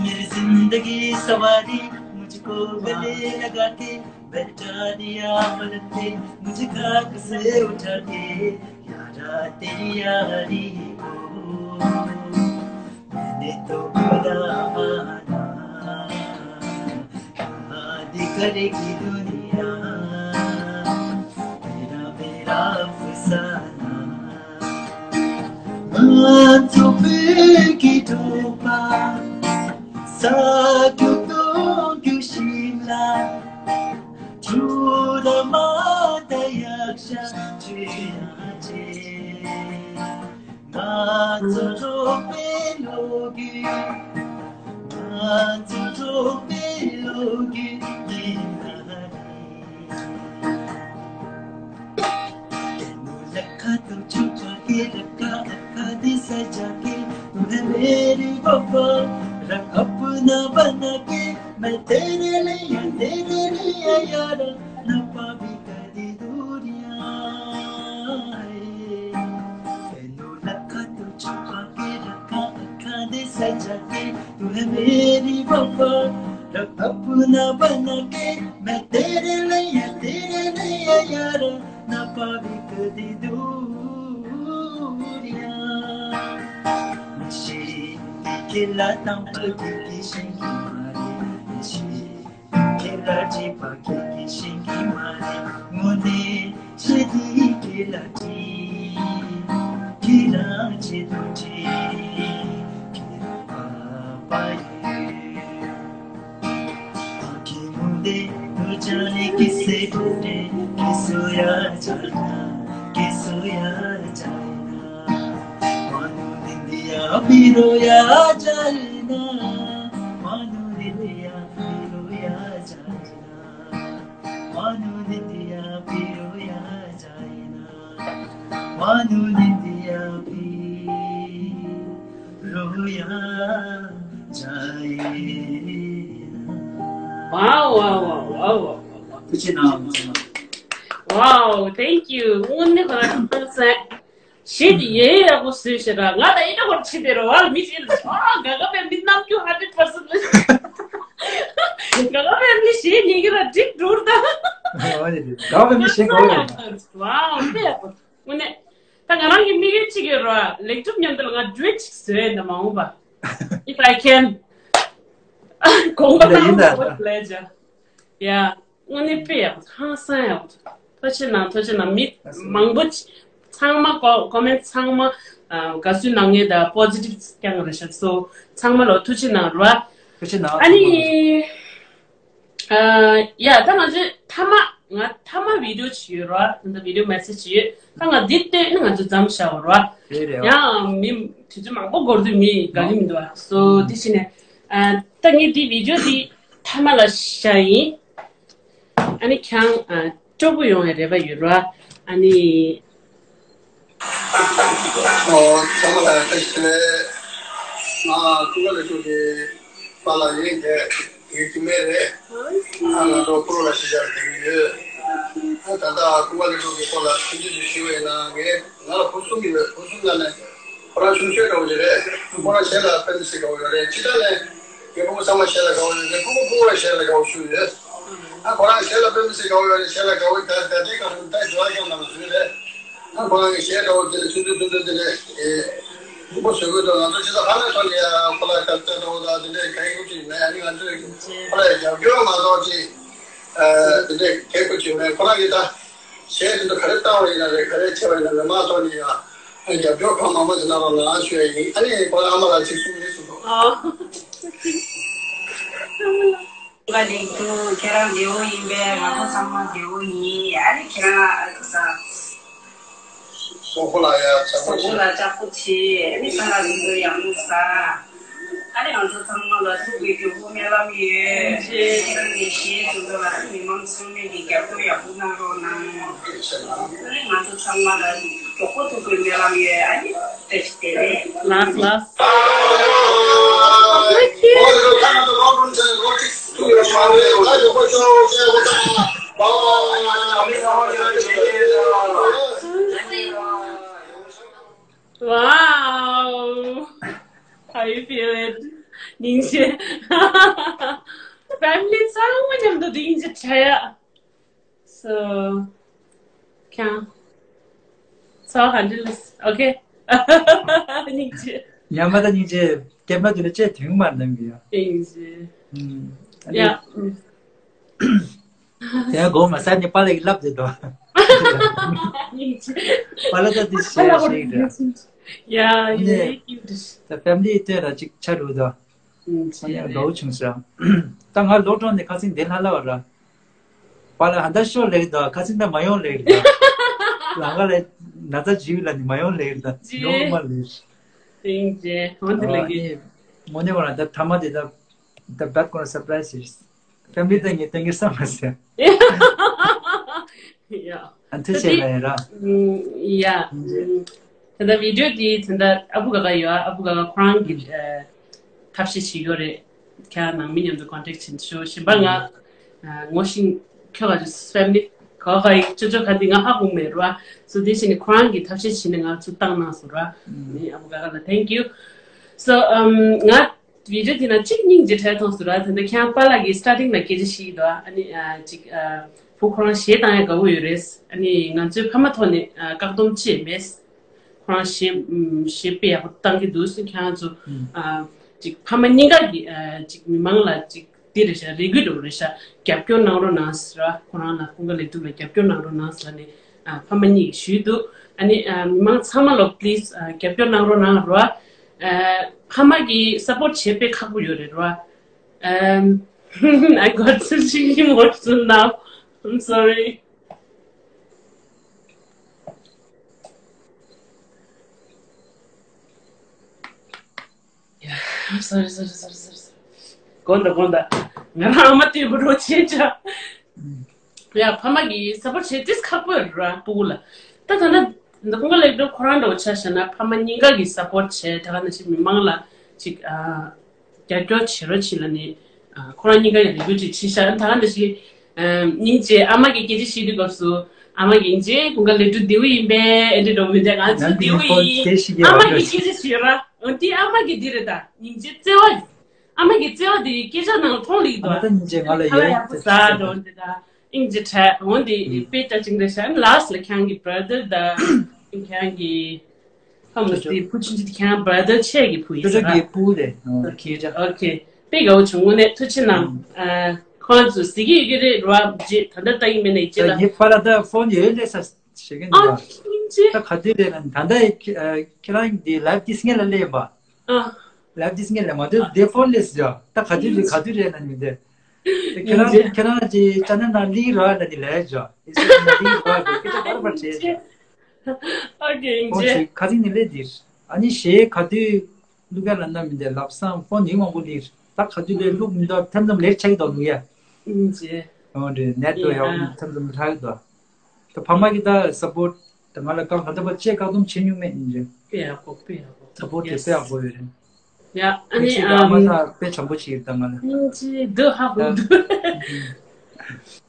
मेरी जिंदगी सवारी मुझको गले लगा के, बैठा दिया पलक पे मुझे खाक से उठा के, यारा तेरी यारी को मैंने तो भुला ना। कहाँ दिखा देगी दुनिया तेरा मेरा अफसाना। आंसू की धूपा सा क्यों तो क्यों शिमला चूरमा तयक्षा चुनाचे। तू है मेरी वफा, रंग अपना बना के मैं तेरे लिए, तेरे लिए यारा, ना पावी कदी दूरियां। तेनू लखा तू छुपा के रखा, अखा दे सजा के। तू है मेरी वफा, रब अपना बना के मैं तेरे लिए, तेरे लिए यारा, ना पावी कदी दूरियां। नशे की खिला तंबल की शेंगी मारे, नशे खेलाची पाखे की शिंगी मारे मुने शेदी खेलाची खेलाची तुझी खेला पापाये। आँखें मूंदे तो जाने किसे ढूंढे, के सोया जाना, के सोया जाना। मानो निंदिया भी रोया जाना, मानो निंदिया भी रोया जाना। मानो निंदिया भी रोया जाए ना, मानो निंदिया भी रोया जाए ना। Wow, wow, wow, wow, wow, wow. कुछ ना, कुछ ना। Wow, thank you. उन्हें बड़ा पसंद है। གཞས་དེ་ཡེ་ཡག་པོ་བཟོས་ཤག་ར། ང་ད་ཨེ་འདྲ་བོར་ཕྱིན་པའི་རོ་བ་ལ་མི་ཞིག་ལ་ཨ་ག་ག་པའི་མི་རྣམ་འགྱུར་ཧན་ཌེ་རེཌ་པར་སེན་ཊི་ལ། ག་ག་པའི་མི་གཞས་ཉན་གི་ར་འགྲིག་འགྲུར་ད། ཨ་ནི་ག་ག་པའི་མི་གཞས་ག་བ་ཡོད་ན། ཝའོ་དཔེ་ཡག་པོ། དངོས་གནས། ད་ང་རང་གི་དམིགས་ཡུལ་གཅིག་ཡོད་ར། ལེགས་གྲུབ་མཉམ་དུ་ལ་ང་ཌུ་ཨེཊ་གཅིག་བཟོས་ཡིན་ད་མ་འོངས་པ། If I can. དགོངས་པ་ཡིན་ད་ཡིན་ད། ལས་བྱ། ཡ། དངོས་གནས་དཔེ་ཡག་པོ་ཧང་སང་ཡག་པོ། ཐུགས་རྗེ་གནང་། ཐུགས་རྗེ་གནང་། མི་མང་པོ་ཅིག་ཚང་མ་ཀོ་ཀོ་མེན་ཊི་ཚང་མ་ཨ་དགའ་བསུ་གནང་མཁན་དང་པོ་ཟི་ཊིབ་རྐྱང་རེད་ཤག་སོ་ཚང་མ་ལ་ཐུགས་རྗེ་གནང་ར། ཐུགས་རྗེ་གནང་། ཨ་ནི་ཨ་ཡ་ད་ང་ཚོའི་མཐའ་མ་ང་མཐའ་མ་བི་ཌི་ཡོ་ཅིག་ཡོད་ར། ད་ལྟ་བི་ཌི་ཡོ་མེ་སེ་ཇི་ཅིག་ཡོད། ད་ང་འདི་བལྟས་ནི་ང་ཚོ་མཚམས་བཞག་པ་ར། རེད་རེད། ཡང་མི་དུས་ཚོད་མང་པོ་འགོར་དུས་མི་དགའ་གི་མི་འདུག་ཨ། སོ་དེ་བྱས་ནས་ཨ་ད་ངས་འདི་བི་ཌི་ཡོ་འདི་མཐའ་མ་ལ་བཞག་ཡིན། ཨ་ནི་ཁྱང་ཨ་སྤྲོ་པོ་ཡོང་བའི་རེ་བ་ཡོད་ར། ཨ་ནི། ཨོ་ཚང་མ་ལ་བཀྲ་ཤིས་བདེ་ལེགས། ང་ཀུན་དགའ་ལགས་ཀྱི་པཱ་ལགས་ཡིན། དེ་ངའི་རྒྱུད་སྨད་རེད། ཨ་ང་ཚོ་ཕུ་ལ་གཞིས་ཆགས་དེ་ཡོད། ཨ་ད་ལྟ་ཀུན་དགའ་ལགས་ཀྱི་སྐོར་ལ་ཐུགས་རྗེ་ཆེ་ཞུ་བས་ན་ངས་ང་ལ་བུ་གསུམ་ཡོད། བུ་གསུམ་ནང་ནས་ཁོ་རང་ཆུང་ཤོས་འདྲ་བོ་ཅིག་རེད། ཁོ་རང་གཞས་ལ་དཔེ་མི་སྲིད་དགའ་བོ་ཡོད་རེད། སྤྱིར་བཏང་ནས་ངའི་ཕྲུ་གུ་ཚང་མ་གཞས་ལ་དགའ་བོ་ཡོད་རེད། ཕྲུ་གུ་ཕྲུ་གུ་ལ་གཞས་ལ་དགའ་བོ་ཤུགས་ཡོད། ཨ་ཁོ་རང་གཞས་ལ་དཔེ་མི་སྲིད་དགའ་བོ་ཡོད་རེད། གཞས་ལ་དགའ་བོ་ད་ད་ལྟའི་སྐབས་སུ་ད་སྦྱོར་བ་རྐྱང་ནང་བཟོས་རེད། ཨ་ཁོ་རང་གི་གཞས་འདྲ་བོ་དེ་ལ་ཆུང་ཆུང་ཆུང་ཆུང་དེ་ལས་ཨེ་མགྱོགས་པོ་བཟོ་དགོས་འདུག་ང་ཚོ་སྤྱིར་བཏང་ཕ་མའི་ཐོག་ནས་ཡ་ཁོ་ལ་སྐད་ཆ་འདྲ་བོ་དང་དེ་འདྲའི་གང་ཡིན་ཅིག་མེད། ཨ་ནི་ང་ཚོས་ཁོ་ལ་ཡ་རྒྱབ་སྐྱོར་མ་གཏོགས་ཅིག་ཨ་དེ་འདྲའི་གལ་དགོས་ཅིག་མེད། ཁོ་རང་གིས་ད། གཞས་དེ་ཚོ་ག་རེ་བཏང་བ་ཡིན་ན་རེད། ག་རེ་བྱས་པ་ཡིན་ན་མི་མང་ཐོག་ནས་ཡང་རྒྱབ་སྐྱོར་གང་མང་མང་ཞིག་གནང་རོགས་གནང་ཞུ་ཡ་ཡིན། ཨ་ནི་ཁོ་རང་ཨ་མ་ལགས་ཅིག་གསུང་གི་རེད་གསུང་དོ། ཨོ། ང་ལེགས་འདུག་ཁྱེད་རང་བདེ་བོ་ཡིན་པས། ང་ཚོ་ཚང་མ་བདེ་བོ་ཡིན། ཨ་ནི་ཁྱེད་རང་ཨ་ས། སོག་པོ་ལ་ཡ་ལྕགས་པོ་སོག་པོ་ཆེ། ལ་ལྕགས་པོ་ཆེ། ཨ་ནི་ས་ལ་ལུང་དུ་ཡང་ལུག་ས། ཨ་ནི་ང་ཚོ་ཚང་མ་ལ་ཐུགས་ཀྱི་རྒྱུ་བོ་སྨོན་ལམ་ཡོད། ཁྱེད་རང་གི་གཞས་བཟོ་འདོད་ལ་ཨ་ནི་མི་མང་ཚང་མས་ཀྱི་རྒྱབ་སྐྱོར་ཡག་པོ་གནང་རོགས་གནང་། ཨ་ནི་ང་ཚོ་ཚང་མ་ལ་མགྱོགས་པོ་ཐུག་པའི་སྨོན་ལམ་ཡོད། ཨ་ནི་བཀྲ་ཤིས་བདེ་ལེགས། ལགས་ལགས། Wow. How you feeling? སྙིང་རྗེ། ཕེ་མི་ལི་ཚང་མ་མཉམ་དུ་སྙིང་རྗེ་ཆེ་ཡ། So, ཁྱང་། So, hundred less. Okay. སྙིང་རྗེ། ཉམས་པ་དང་སྙིང་རྗེ། སྐྱེས་མ་དུས་ལ་ཅེས་དུས་མར་འདམ་གི་ཡ། སྙིང་རྗེ། ཨུམ། ཡ། དེ་ཡང་དགོངས་མ་ས་ནི་པཱ་ལགས་ཀྱིས་ལབ་བསྡད་དོ། སྙིང་རྗེ། པཱ་ལགས་ད་དེ་ཞེས་ཞིག་རེད། ཡ། ཡ། ད་ཕེ་མི་ལི་ལྟོས་ར་ཅིག་ཆ་རུ་དོ། ཨུམ། ཨ་ནི་དགའ་བོ་བྱུང་ཟེར། ད་ང་ལོག་འགྲོ་ནས་ཁ་སང་འདི་ལྷ་ལ་བ་ར། པཱ་ལགས་ཧན་ད་ཤོ་ལེགས་དོ། ཁ་སང་ད་མ་ཡོང་ལེགས་དོ། ལང་ཀ་ལ་ན་ཚ་ཇིའུ་ལ་ནི་མ་ཡོང་ལེགས་དོ། ཇི། ཡོང་མ་ལེགས། སྙིང་རྗེ། འོ་དེ་ལ་གི། ཨ་ནི་མོ་ནི་བ་ར་ད་ཐ་མ་དེ་ད། The bad gonna surprise is. ཕེ་མི་ལི་ད་ངས་ཏན་གི་བསམ་མ་ཟད། ཡ། ཨ་ཐུགས་རྗེ་ཆེ་ལ་ཡ་ར། ཡ། ད་ལྟ་བི་ཌི་ཡོ་འདི་ད་ལྟ་ཨ་བུ་ག་ག་ཡོད། ཨ་བུ་ག་ག་ཁོ་རང་གི་ཨ་ཐབས་ཤེས་བྱེད་ཀྱི་ཡོད་རེད། ཁྱེད་རང་ནང་མི་མཉམ་དུ་ཀོན་ཊེག་བྱེད་ཤོག་གཞན་པ་ང་ཨ་ངོ་ཤེས་ཁྱོད་ག་ཚོད་ཕེ་མི་ལི་ག་ག་ཡི་ཅོ་ཅོ་ག་འདི་ང་ཧ་གོ་མེད་ར། སོ་དེ་བཞིན་ནི་ཁོ་རང་གི་ཐབས་ཤེས་བྱེད་ནས་ང་ཚོ་བཏང་གནང་སོང་ར། ནི་ཨ་བུ་ག་ག་ལ་thank you། སོ་ཨམ་ང་བི་ཌི་ཡོ་དེ་ན་གཅིག་སྙིང་རྗེ་ཕྲད་མཐོང་སོང་ར། དེ་འདྲ་ཁྱེད་རང་པཱ་ལགས་ཀྱིས་སི་ཊར་ཊིང་ལ་སྐད་ཆ་བཤད་ཀྱི་འདུག་ཨ་ནི་ཨ་གཅིག་ཨ་བུ་ཁོ་རང་གཞས་བཏང་ཡ་དགའ་བོ་ཡོད་རེད། ཨ་ནི་ང་ཚོའི་ཕ་མ་ཐོག་ནས་ཨ་བཀག་སྡོམ་ཅི་ཡང་མེད། ཁོ་རང་གཞས་ཨམ་གཞས་དཔེ་ཡག་པོ་བཏང་གི་འདུག་ཟེར། ཁྱེད་རང་ཚོ་ཨ་གཅིག་ཕ་མ་གཉིས་ཀ་གི་ཨ་གཅིག་མི་མང་ལ་གཅིག་འདི་རེད་ཤག་རེ་སྐུལ་འདྲ་བོ་རེད་ཤག་རྒྱབ་སྐྱོར་གནང་རོགས་གནང་ཟེར་ར། ཁོ་རང་ལ་ཀུན་དགའ་ལེགས་གྲུབ་ལ་རྒྱབ་སྐྱོར་གནང་རོགས་གནང་ཟེར་ནས་ཨ་ཕ་མ་གཉིས་ཀྱིས་ཞུས་འདུག་ཨ་ནི་ཨ་མི་མང་ཚང་མ་ལོ་པི་ལི་སི་ཨ་རྒྱབ་སྐྱོར་གནང་རོགས་གནང་ར། ཨ་ཕ་མ་གིས་སབ་པོར་ཊི་བྱེད་དཔེ་ཁག་པོ་ཡོད་རེད་ར། Um, I got such emotional now. I'm sorry. Yeah, sorry, sorry, sorry, sorry. དགོངས་དག་དགོངས་དག་ང་རང་ཨ་མ་ལྟོས་པ་རོ་ཆེ་ཆ། ཡ་ཕ་མ་གིས་སབ་པོར་ཊི་བྱེད་དེ་ཁག་པོ་ར་སྤུ་གུ་ལ། ད་ད་ན་འདི་ཀུན་དགའ་ལེགས་གྲུབ་ཁོ་རང་འདྲ་བོ་ཆ་བཞག་ན་ཕ་མ་གཉིས་ཀ་གིས་སབ་པོར་ཊི་བྱས། ད་ག་ནང་བཞིན་མི་མང་ལ་ཅིག་ཨ་རྒྱབ་སྐྱོར་བྱེད་རོགས་བྱེད་ལ་ནི་ཨ་ཁོ་རང་གཉིས་ཀ་ཡང་རེ་སྐུལ་ཅིག་བྱེད་ཤག་ད་ག་ནང་བཞིན་ཨ་སྙིང་རྗེ། ཨ་མ་གིས་སྐད་ཆ་བཤད་དུས་སྐབས་སུ་ ཨ་མ་ཡིན་གཅིག་ཀུན་དགའ་ལེགས་གྲུབ་བདེ་པོ་ཡིན་པས། ཨེ་འདྲ་འགྲོ་མི་འདྲ། ང་ཚོ་བདེ་པོ་ཡིན། ཨ་མ་གི་སྐད་ཆ་ཞིག་ཡོད་ར། འོ་དེ་ཨ་མ་གི་འདི་རེད་ད། སྙིང་རྗེ་བརྩེ་བ། ཨ་མ་གི་བརྩེ་བ་དེ་སྐད་ཆ་ནང་ལ་མཐོང་ལེགས་འདུག་ཨ་མ་ད་སྙིང་རྗེ། ང་ལ་ཁ་ལག་ཡོད་ཡག་པོ་ཟ་འགྲོ་འདི་ད། སྙིང་རྗེ་ཕྲད། འོ་འདི་དཔེ་ལྟ་ཅིང་རེད་ཤག་ལཱསི་ལ་ཁྱེད་རང་གི་བྷ་ར་དར་ད། ཁྱེད་རང་གི་ཁམས་དེ་བུ་ཆུང་ཆུང་དེ་ཁྱེད་རང་བྷ་ར་དར་ཆེ་གི་བུ་ཡིན་ས་ར། ཆུང་ཆུང་གི་བུ་རེད། ཨོ་ཁེ་ད། ཨོ་ཁེ། དཔེ་དགའ་བོ་བྱུང་། དངོས་གནས་ཐུགས་རྗེ་གནང་། ཨ། ཁོང་ཚོ་གཟིགས་ཀྱི་ཡོད་ཀྱི་རེད་ར། རྗེས་ད་ལྟ་ལྟ་གི་མེད་ན་ཡིན་ད་རྗེས་ལ། ངའི་པཱ་ལགས་ད་ཕོན་ཡོད་ལས་ས་ཞེས་ཀྱི་ཨ་འདུག་ཁྱིམ་ཆེ། ད་ག་དུས་རེད་ན་ད་ལྟ་ཁྱེད་རང་འདི་ལའིབ་འདི་སྔོན་ལ་སླེབས་པ། ཨ། ལའིབ་འདི་སྔོན་ལ་མ་དུས་དེ་ཕོན་ལས་ཟེར་ད་ག་དུས་རེད་ག་དུས་རེད་ན་མི་འདི། ཁྱེད་རང་ཁྱེད་རང་གི་ཅ་ནལ་ནང་ལིང་རག་ལ་ནི་ལས་ཇ་ཨི་སི་ནང་ལིང་རག་ལ་སྐད་ཆ་བར་བར་བྱས། ཨོ་ཁེ་ཡིན་ཁོང་ཚོས་ཁ་སང་ནས་སླེབས་འདིར། ཨ་ནི་གཞས་ག་དུས་བླུག་ག་ལ་ན་མི་འདི་ལབ་སང་ཕོན་ཡིན་མང་པོ་ལིར། ད་ག་དུས་ལས་བླུག་མི་འདུག་ཐམ་ཐམ་ལེར་ཆག་གི་འདུག་བླུག་ཡ། ཨོ་རེད། ནེཊ་ཝརཀ་ཡག་པོ་ཐམ་ཐམ་ཧྲག་གི་འདུག་ད་ཕ་མ་གི་ད་སབ་པོར་ཊི་ད་ང་ལ་བཀག་ད་ལྟ་བ་ཅེས་བཀག་སྡོམ་བྱེད་མྱོང་མེད་ཡིན་རེད། དཔེ་ཡག་པོ་དཔེ་ཡག་པོ། སབ་པོར་ཊི་དེ་དཔེ་ཡག་པོ་ཡོད་རེད། ཡ་ཨ་ནི་ཨ་མ་ད་དཔེ་བྱམས་པོ་ཅིག་ཡོད་ད་ང་ལ། སྙིང་རྗེ་འདི་ཧ་གོ་འདུག་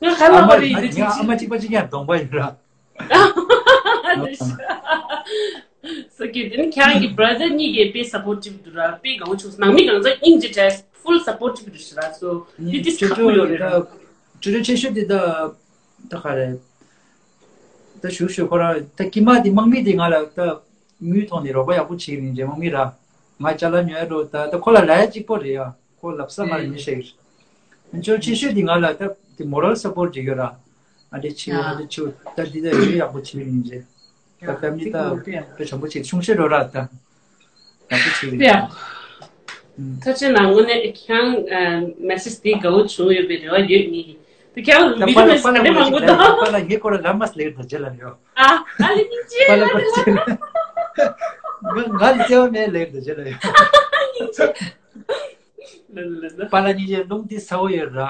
ང་ཁ་ལ་ཨ་མ་ཧོ་རི་ཡི་ང་ཨ་མ་གཅིག་པ་གཅིག་ཡང་གདོང་པ་ཡོད་ར། སོ་ཁེ་དེ་ནི་ཁྱེད་རང་གི་བྷ་ར་དར་གཉིས་ཀས་དཔེ་སབ་པོར་ཊིབ་འདུག་ར། དཔེ་དགའ་བོ་བྱུང་། ནང་མི་གང་ཚང་སྙིང་རྗེ་བྲལ། ཕུལ་སབ་པོར་ཊིབ་འདུག་ཞེས་ར། སོ་དེ་དེ་ཁག་པོ་ཡོད་རེད་ར། ཅོ་ཅོ་ཆེ་ཤོས་དེ་ད་ད་ག་རེད། ད་ཞུ་ཞུ་ཁོ་ར་ད་ཀི་མ་དེ་དམག་མི་དེ་ང་ལ་ད་དངུལ་ཐོག་ནས་རོགས་པ་ཡག་པོ་བྱེད་ཀྱི་རེད་འདྲ། དམག་མི་ར་ང་ཅ་ལག་ཉོས་རོགས་ད་ད་ཁོ་ལ་ལས་གཅིག་པོ་རེད་ཡ། ཁོ་ལབ་ས་མ་རེད་མི་ཤེས་གི། ཅོ་ཆེ་ཤོས་དེ་ང་ལ་ད་དེ་མོ་རལ་སབ་པོར་ཊི་ཡོད་ར། ཨ་འདྲ་བྱེད་ཨ་འདྲ་བྱེད་ད་འདི་ད་ཡོད་ཡག་པོ་བྱེད་ཀྱི་རེད་འདྲ། ད་ཕེ་མི་ལི་ད་དཔེ་བྱམས་པོ་བྱེད་ཆུང་ཤོས་རོགས་ར་ད། ཡག་པོ་བྱེད་ཀྱི་རེད། ཐུགས་རྗེ་གནང་། དངོས་གནས་ཁྱེད་རང་མེ་སེ་ཇི་དེ་དགའ་བོ་བྱུང་ཡོད་པའི་རེ་བ་ཡོད་ངེས་ཀྱི། དེ་ཁྱེད་རང་ལ་མི་དུ་མེ་སེ་ཇི་ག་འདྲ་མང་པོ་དང་། པཱ་ལགས་ངའི་སྐོར་ལ་ལབ་མ་ཟེར་ད་རྗེས་ལ་ཡོད། ཨ་ཨ་ལེ་སྙིང་རྗེ། པཱ་ལགས་ལ་ལ་ལ་ང་ལ་བརྩེ་བ་མེད་ལེར་ད་རྗེས་ལ་ཡོད། སྙིང་རྗེ། ལ་ལ་ལ་ལ། པཱ་ལགས་སྙིང་རྗེ། རླུང་འདི་ཚ་བོ་ཡོད་ར།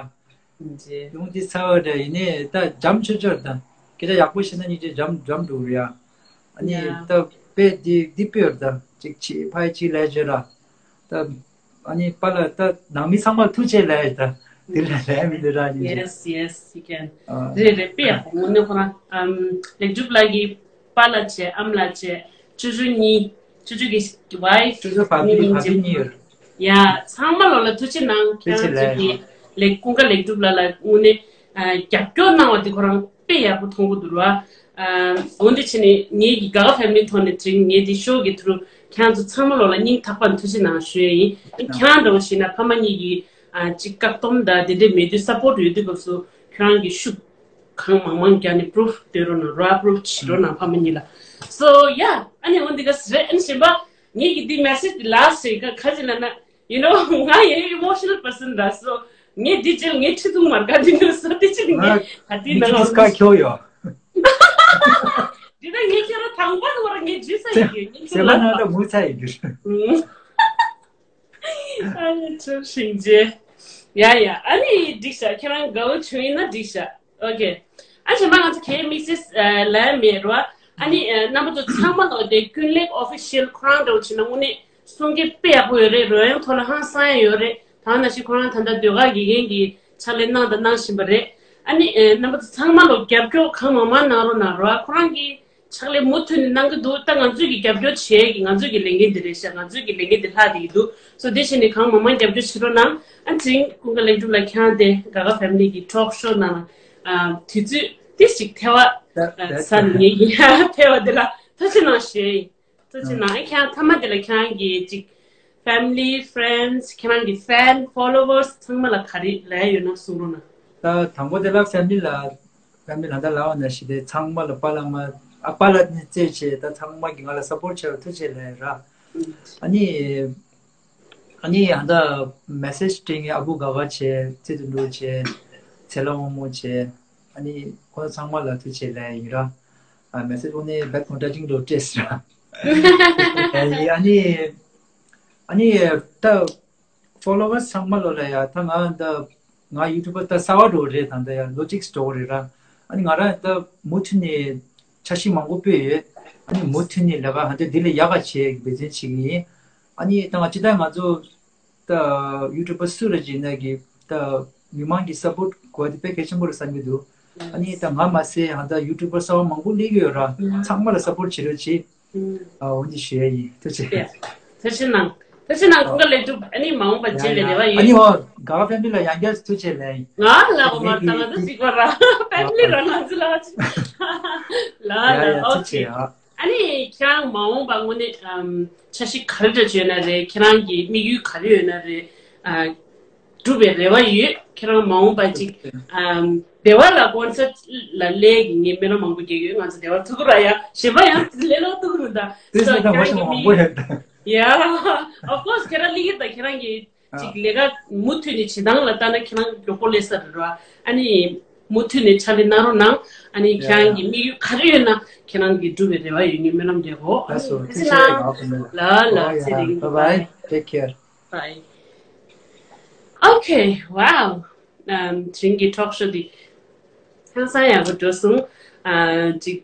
སྙིང་རྗེ། རླུང་འདི་ཚ་བོ་ར་ཡིན་ནའི་ད་འཇམ་ཆོས་ཆོས་དང་སྐད་ཆ་ཡག་པོ་བཤད་ན་སྙིང་རྗེ་འཇམ་འཇམ་འགྲོ་གི་རེད་ཡ། ཨ་ནི་ཡ། ད་དཔེ་འདི་འདི་དཔེ་ཡོད་ད་ཅིག་ཅིག་ཕ་ཡི་ཅིག་ལས་བྱོས་ར། ད་ཨ་ནི་པཱ་ལགས་ད་ནང་མི་ཚང་མར་ཐུགས་རྗེ་ལབ་ཡ་ད་འདི་ལས་ལས་མི་འདུག་ར་སྙིང་རྗེ། Yes, yes, you can. ཨ། རེད་རེད། དཔེ་ཡག་པོ་དངོས་གནས་ཁོ་རང་ཨམ་ལེགས་གྲུབ་ལགས་ཀྱི་པཱ་ལགས་བྱས། ཨ་མ་ལགས་བྱས། ཅོ་ཅོ་གཉིས། ཅོ་ཅོ་གི་ཝའིཕ། ཅོ་ཅོ་བ་ཕི་བ་ཕི་གཉིས་ཡོད། ཡ་ཚང་མ་ལོ་ལ་ཐུགས་རྗེ་གནང་། ཁྱེད་རང་ཚོ་གི་ལེགས་ཀུན་དགའ་ལེགས་གྲུབ་ལགས་ལ་དངོས་གནས་ཨ་རྒྱབ་སྐྱོར་གནང་བ་དེ་ཁོ་རང་དཔེ་ཡག་པོ་མཐོང་གི་འདུག་ར། ཨ་འོན་ཏེ་ཕྱི་ནས་ངེད་ཀྱི་དགའ་དགའ་ཕེ་མི་ལི་ཐོག་ནས་དྲིན་ངེད་དེ་ཤོ་གི་ཐུ་རུ་ཁྱེད་རང་ཚོ་ཚང་མ་ལོ་ལ་སྙིང་ཐག་པ་ནས་ཐུགས་རྗེ་གནང་ཞུ་ཡ་ཡིན། ཁྱེད་རང་འདྲ་བོ་ཞིག་ན་ཕ་མ་གཉིས་ཀྱི་ཨ་ཅིག་བཀག་སྡོམ་དང་དེ་འདྲས་མེད་དུས་སབ་པོར་ཊི་ཡོད་དུས་སྐབས་སུ་ཁྱེད་རང་གི་ཤུགས་གང་མང་མང་རྒྱག་ནས་པུ་རུཕ་སྟོན་རོགས་གནང་ར། པུ་རུཕ་བྱེད་རོགས་གནང་ཕ་མ་གཉིས་ལ། So yeah, ཨ་ནི་འོ་འདི་ག་རེད། ཨ་ནི་གཞན་པ་ངེད་ཀྱི་འདི་མེ་སེ་ཇི་འདི་ལ་ཟེར་ག་ག་ཅི་ལབ་ན། You know, ང་ཡང་ཨི་མོ་ཤི་ནལ་པར་སན་ར། So ངས་འདི་བྱས་ངས་ཁྲི་ཐུང་མར་ག་འདི་འདུག་སོ་དེ་ཅི་ནི་ངས་ང་ག་འདི་ནང་ལ་ཁ་ཁྱོ་ཡོ། འདི་ད་ངས་ཁྱོད་ར་དང་པ་ནོར་ངས་ཇུས་ས་ཡི་གི་ངས་ཁྱོད་ལ་ན་ད་མུ་ཚ་ཡི་གི། ཨ་ནི་ཚུར་ཤིང་རྗེ། ཡ་ཡ། ཨ་ནི་འགྲིག་ཤག་ཁྱེད་རང་དགའ་བོ་བྱུང་ཡིན་ན་འགྲིག་ཤག་ཨོ་ཁེ། ཨ་གཞན་པ་ང་ཚོ་གའི་མི་སེ་ཇི་ལབ་མེད་རོ། ཨ་ནི་རྣམ་པ་ཚོ་ཚང་མ་ལོ་དེ་ཀུན་ལེགས་ཨོ་ཕི་ཤལ་ཁོ་རང་འདྲ་བོ་བྱས་ན་དངོས་གནས་གསུང་མཁན་དཔེ་ཡག་པོ་ཡོད་རེད། རོལ་དབྱངས་ཐོག་ལ་ཧང་སང་ཡ་ཡོད་རེད། ད་ནང་བཞིན་ཁོ་རང་ད་ལྟ་ཟློས་གར་དགེ་རྒན་གྱི་ཕྱག་ལས་གནང་དང་གནང་བཞིན་པ་རེད། ཨ་ནི་རྣམ་པ་ཚོ་ཚང་མ་ལོ་རྒྱབ་སྐྱོར་གང་མང་མང་གནང་རོགས་གནང་རོགས། ཁོ་རང་གི་ཕྱག་ལས་མུ་མཐུད་ནས་གནང་གི་འདུག་ད་ང་ཚོས་ཀྱི་རྒྱབ་སྐྱོར་བྱེད་ཀྱི་ང་ཚོས་ཀྱི་ལས་འགན་འདི་རེད་ཤག་ང་ཚོས་ཀྱི་ལས་འགན་འདི་ལྷག་བསྡད་ཀྱི་འདུག་སོ་དེ་བྱས་ནས་གང་མང་མང་རྒྱབ་སྐྱོར་བྱེད་རོགས་གནང་། ཨ་ནི་དེ་རིང་ཀུན་དགའ་ལེགས་གྲུབ་ལགས་ཁྱེད་རང་དེ་དགའ་དགའ་ཕེ་མི་ལི་གི་ཊོག་ཤོ་ནང་ལ་དུས་ཚོད་ཏིས་ཅིག་ཐེ་བ་ས་ནས་ངེད་ཀྱི་ཕེབས་པ་དེ་ལ་ཐུགས་རྗེ་གནང་ཞུ་ཡ་ཡིན། ཐུགས་རྗེ་གནང་། ཨ་ཁྱེད་རང་མཐའ་མ་དེ་ལ་ཁྱེད་རང་གི་ཅིག་ཕེ་མི་ལི། ཕེ་རེན་ཌི། ཁྱེད་རང་གི་ཕེན། ཕོ་ལོ་ཝར་སི་ཚང་མ་ལ་ག་རེ་ལབ་ཡ་ཡོད་ན་གསུང་རོགས་གནང་། ད་དང་པོ་དེ་ལ་ཕེ་མི་ལི་ལ་ཕེ་མི་ལི་ལ་ད་ལབ་པ་ནང་བཞིན་དེ་ཚང་མ་ལ་པཱ་ལགས་མ་ཨ་པཱ་ལགས་ནས་རྩེ་བྱས་ད་ཚང་མ་གི་ང་ལ་སབ་པོར་ཊི་བྱས་པ་ཐུགས་རྗེ་ལབ་ཡ་ར། ཨ་ནི་ཨ་ནི་ཡང་ད་མེ་སེ་ཇི་སྤྲད་མཁན་ཨ་བུ་དགའ་དགའ་བྱས། ཚེ་བརྟན་འགྲུབ་བྱས། ཚེ་ལྷ་དབང་མོ་བྱས། ཨ་ནི་ཁོང་ཚང་མ་ལ་ཐུགས་རྗེ་ལབ་ཡ་ཡིན་ར། ཨ་མེ་སེ་ཇི་འོ་ནི་བེད་ཀོན་ཊེག་ཊིང་འགྲོ་སྤྲད་ཟེར་ར། ཨ་ནི་ཨ་ནི་ད་ཕོ་ལོ་ཝར་སི་ཚང་མ་ལོ་ལ་ཡ་ད་ང་ད་ང་ཡུ་ཊུབ་པར་ད་གསར་པ་འགྲོ་རེད། ད་ད་ཡ་ལོ་གཅིག་འགྲོ་རེད་ར། ཨ་ནི་ང་རང་ད་མུ་མཐུད་ནས་འཆར་གཞི་མང་པོ་སྤོས་ཡོད། ཨ་ནི་མུ་མཐུད་ནས་ལས་ཀ་ཧ་ད་འདི་ལས་ཡག་ག་བྱེད་འབད་བརྩོན་བྱེད་ཀྱི་ཡིན། ཨ་ནི་ད་ང་ཅི་ད་ང་ཚོ་ད་ཡུ་ཊུབ་པར་སུ་རེད་ཅེ་ན་གི་ད་མི་མང་གི་སབ་པོར་ཊི་དགོས་པ་དེ་དཔེ་གལ་ཆེན་པོ་རེད་བསམ་གྱི་འདུག་ཨ་ནི་ད་ང་མ་ཟད་ཡང་ད་ཡུ་ཊུབ་པར་གསར་པ་མང་པོ་སླེབས་ཡོད་ར། ཚང་མ་ལ་སཔོརཊ་བྱེད་རོགས་བྱེད། ཨ་འོ་འདི་ཞུ་ཡ་ཡིན། ཐུགས་རྗེ་ཆེ། ཐུགས་རྗེ་གནང་། ཐུགས་རྗེ་གནང་། ཀུན་དགའ་ལེགས་གྲུབ། ཨ་ནི་མ་འོངས་པ་རྗེས་ལ་རེ་བ་ཡོད། ཨ་ནི་འོ་ག་ཕན་པི་ལ་ཡང་བསྐྱར་ཐུགས་རྗེ་ཆེ་ལན། ང་ལ་འོ་མ་ད་ང་ཚོ་གཅིག་པ་ར་ཕེ་མི་ལི་ར་ང་ཚོ་ལ་ལ་ལ། ཨོ་ཁེ། ཨ་ནི་ཁྱེད་རང་མ་འོངས་པ་དངོས་གནས་འཆར་གཞི་ག་རེ་འདྲ་བྱས་ན་རེད། ཁྱེད་རང་གི་དམིགས་ཡུལ་ག་རེ་ཡོད་ན་རེད། སྒྲུབ་པའི་རེ་བ་ཡོད། ཁྱེད་རང་མ་འོངས་པ་ཅིག་བདེ་བ་ལ་དགོངས་ས་ལ་སླེབས་ཀྱི་ངས་སྨོན་ལམ་མང་པོ་རྒྱག་ཡོད། ང་ཚོ་བདེ་བ་ཐུག་གི་ར་ཡ། གཞན་པ་ཡང་ལས་སླ་ཐུག་གི་མི་འདུག་དེ་སོ་ད་ཁྱེད་རང་གི་མང་པོ་ཡོད། Yeah, of course. ཁྱེད་རང་ལི་ཡིར་དང་ཁྱེད་རང་གི་ཅིག་ལས་ཀ་མུ་མཐུད་ནས་བྱེད་སྟངས་ལ་ལྟ་ན་ཁྱེད་རང་མགྱོགས་པོ་སླེབས་ས་རེད་ར། ཨ་ནི་མུ་མཐུད་ནས་ཕྱག་ལས་གནང་རོགས་གནང་། ཨ་ནི་ཁྱེད་རང་གི་དམིགས་ཡུལ་ག་རེ་ཡོད་ན་ཁྱེད་རང་གི་འགྲུབ་པའི་རེ་བ་ཡོད། ངས་སྨོན་ལམ་རྒྱག་གོ། ཨ་ནི་ཐུགས་རྗེ་གནང་། ལ་ལ་ཚེ་རིང་། Bye bye. Take care. Bye. Okay, wow. དེ་རིང་གི་ཊོག་ཤོ་འདི་ཧང་སང་ཡག་པོ་འགྲོ་སོང་། ཅིག་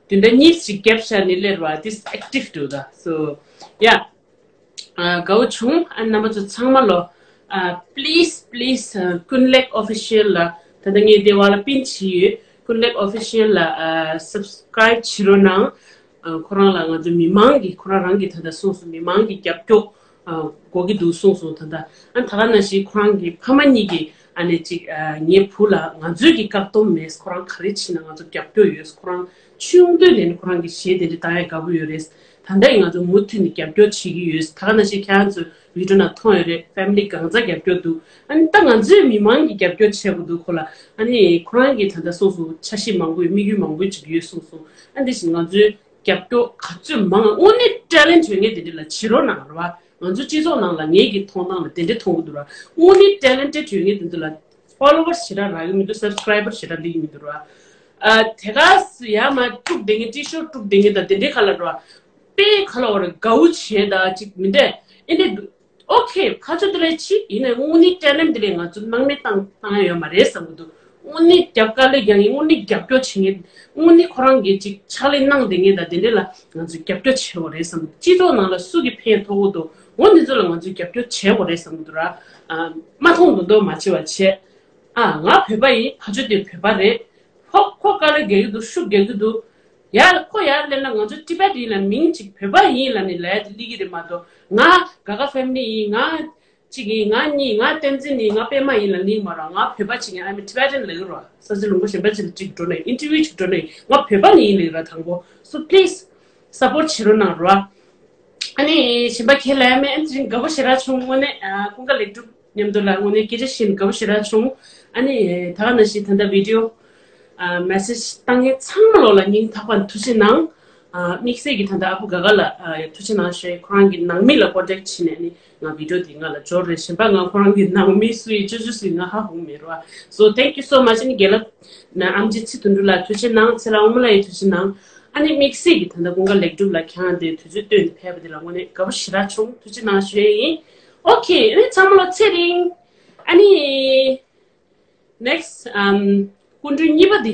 བདུན་ཕྲག་གཉིས་ཅིག་གེབ་བཞག་ནས་སླེབས་པ་འདི་ཨེག་ཊིབ་འདུག་ད། So yeah. དགའ་བོ་བྱུང་། ཨ་རྣམ་པ་ཚོ་ཚང་མ་ལོ། please please. ཀུན་ལེགས་ཨོ་ཕི་ཤལ་ལ་ད་ལྟ་ངས་དེ་བ་ལ་པིན་བྱས་ཡོད། ཀུན་ལེགས་ཨོ་ཕི་ཤལ་ལ་སབ་སི་ཀ་རེབ་བྱེད་རོགས་གནང་། ཁོ་རང་ལ་ང་ཚོ་མི་མང་གི་ཁོ་རང་རང་གི་ད་ལྟ་གསུངས་སོང་། མི་མང་གི་རྒྱབ་སྐྱོར་དགོས་ཀྱི་འདུག་གསུངས་སོང་། ད་ལྟ་ཨ་ད་ག་ནང་བཞིན་ཁོ་རང་གི་ཕ་མ་གཉིས་ཀྱིས་ཨ་ནི་ཅིག་ངའི་བུ་ལ་ང་ཚོས་ཀྱི་བཀག་སྡོམ་མེད། ཁོ་རང་ག་རེ་བྱེད་ན་ང་ཚོ་རྒྱབ་སྐྱོར་ཡོད། ཁོ་རང་ཆུང་དུས་ནས་ནི་ཁོ་རང་གི་གཞས་དེ་འདྲ་བཏང་ཡ་དགའ་པོ་ཡོད་རེད། ད་ལྟ་ཡང་ང་ཚོ་མུ་མཐུད་ནས་རྒྱབ་སྐྱོར་བྱེད་ཀྱི་ཡོད། ད་ག་ནང་བཞིན་ཁྱེད་རང་ཚོ་བི་ཌིའོ་ནང་མཐོང་ཡོད་རེད། ཕེ་མི་ལི་གང་ཚ་རྒྱབ་སྐྱོར་འདུག་ཨ་ནི་ད་ང་ཚོའི་མི་མང་གི་རྒྱབ་སྐྱོར་བྱེད་དགོས་འདུག་ཁོ་ལ། ཨ་ནི་ཁོ་རང་གིས་ད་ལྟ་གསུངས་སོང་། འཆར་གཞི་མང་པོ་ཡོད། དམིགས་ཡུལ་མང་པོ་ཅིག་ཡོད་གསུངས་སོང་། ཨ་འདི་བཞིན་ང་ཚོའི་རྒྱབ་སྐྱོར་ག་ཚོད་མང་། དངོས་གནས་ཊེ་ལེན་ཊི་ཡོད་མཁན་དེ་འདྲ་ལ་བྱེད་རོགས་གནང་ར་བ། ང་ཚོ་སྤྱི་ཚོགས་ནང་ལ་ངེད་ཀྱི་མཐོང་སྟངས་ལ་དེ་འདྲ་མཐོང་གི་འདུག་ར། དངོས་གནས་ཊེ་ལེན་ཊེཌ་ཡོད་མཁན་དེ་ཚོ་ལ་ཕོ་ལོ་ཝར་ཞེ་དྲག་རག་གི་མི་འདུག་སབ་སི་ཀ་རའི་བར་ཞེ་དྲག་སླེབས་ཀྱི་མི་འདུག་ར། ཨ་དེ་ག་སུ་ཡ་མ་དཀྲུག་བསྡད་མཁན། ཊི་ཤོཊ་དཀྲུག་བསྡད་མཁན་དང་དེ་འདྲའི་ཁ་ལ་ར་བ། དཔེ་ཁ་ལ་བ་ར་དགའ་བོ་བྱས་ད་ཅིག་མི་འདྲ་ཨེ་འདྲ་འདུག་ཨོ་ཁེ། ཁ་ཚོད་དེ་ལས་ཅི་ཡིན་ནའི་དངོས་གནས་ཊེ་ལེན་ཊི་དེ་ལས་ང་ཚོ་སྣང་མེད་བཏང་བཏང་ཡ་ཡོད་མ་རེད་བསམ་གི་འདུག་དངོས་གནས་རྒྱབ་དཀའ་ལས་རྒྱག་མཁན། དངོས་གནས་རྒྱབ་སྐྱོར་བྱེད་མཁན། དངོས་གནས་ཁོ་རང་གིས་ཅིག་ཕྱག་ལས་གནང་བསྡད་མཁན་དང་དེ་འདྲ་ལ་ང་ཚོས་རྒྱབ་སྐྱོར་བྱེད་དགོས་རེད་བསམ། སྤྱི་ཚོགས་ནང་ལ་སུ་གིས་ཕན་ཐོགས་ཀྱི་འདུག་འོ་འདི་ཚོ་ལ་ང་ཚོས་རྒྱབ་སྐྱོར་བྱེད་དགོས་རེད་བསམ་གི་འདུག་ར། ཨ་མ་མཐོང་མདོག་མདོག་མ་བྱེད་པ་བྱས། ཨ་ང་བོད་པ་ཡིན། ཕ་ཆོས་དེ་བོད་པ་རེད། ཧོ་ཁོ་དཀའ་ལས་རྒྱག་གི་འདུག་ཤུགས་རྒྱག་གི་འདུག་ཡར་ཁོ་ཡར་སླེབས་ན་ང་ཚོ་ཊི་བེཊ་ཡིན་ལབ། མིང་ཅིག་བོད་པ་ཡིན་ལབ་ནས་ལབ་ཡ་དེ་སླེབས་ཀྱི་རེད་མ་གཏོགས། ང་ག་ག་ཕེ་མི་ལི་ཡིན། ང་གཅིག་ཡིན། ང་གཉིས། ང་བསྟན་འཛིན་ཡིན། ང་པད་མ་ཡིན་ལབ་ནི་མ་རེད། ང་བོད་པ་ཅིག་ཡིན། I'm a Tibetan ལབ་ཀྱི་རེད། ས་ཆ་ལུང་པ་གཞན་པ་ཅིག་ལ་ཅིག་འགྲོ་ནས་ཨིན་ཊར་བིའུ་ཅིག་འགྲོ་ནས་ང་བོད་པ་ཡིན་ལབ་ཀྱི་རེད་དང་པོ། So please support བྱེད་རོགས་གནང་རོགས། ཨ་ནི་གཞན་པ་ཁས་ལེན་མེད། ཨ་ནི་དེ་རིང་དགའ་པོ་ཞེ་དྲག་བྱུང་། དངོས་གནས་ཨ་ཀུན་དགའ་ལེགས་གྲུབ་མཉམ་དུ་ལ་དངོས་གནས་སྐད་ཆ་བཤད་ནས་དགའ་པོ་ཞེ་དྲག་བྱུང་། ཨ་ནི་ད་ག་ནང་བཞིན་ད་ལྟ་བི་ཌིའོ་ཨ་མེ་སེཇ་བཏང་མཁན་ཚང་མ་ལོག་ལ་སྙིང་ཐག་པ་ནས་ཐུགས་རྗེ་གནང་། ཨ་དམིགས་བསལ་གྱི་ད་ལྟ་ཨ་བུ་དགའ་དགའ་ལ་ཨ་ཐུགས་རྗེ་གནང་ཞུ། ཁོ་རང་གི་ནང་མི་ལ་ཀོན་ཊེག་བྱས་ནས་ནི་ང་བི་ཌིའོ་འདི་ང་ལ་འབྱོར་རེད། གཞན་པ་ང་ཁོ་རང་གི་ནང་མི་སུ་ཡིན་ཅོ་ཅོ་སུ་ཡིན་ང་ཧ་གོ་མེད་རེད་བ། So thank you so much. ཨ་ནི་རྒན་ལགས་ཨམ་ཆི་ཚེ་དོན་གྲུབ་ལགས་ཐུགས་རྗེ་གནང་། ཚེ་ལྷ་དབང་མོ་ལགས་ཡིན་ཐུགས་རྗེ་གནང་། ཨ་ནི་དམིགས་བསལ་གྱི་ད་ལྟ་ཀུན་དགའ་ལེགས་གྲུབ་ལགས་ཁྱེད་རང་དེ་དུས་ཚོད་བཏོན་ནས་ཕེབས་པ་དེ་ལ་དངོས་གནས་དགའ་པོ་ཞེ་དྲག་བྱུང་། ཐུགས་རྗེ་གནང་ཞུ་ཡས་ཡིན། ཨོ་ཁེ། ཨ་ནི་ཚང་མ་ལ་ཚེ་རིང་། ཨ་ནི་ནེག་སི་ཊི་ཨམ་སྐུ་མགྲོན་གཉིས་པ་འདི་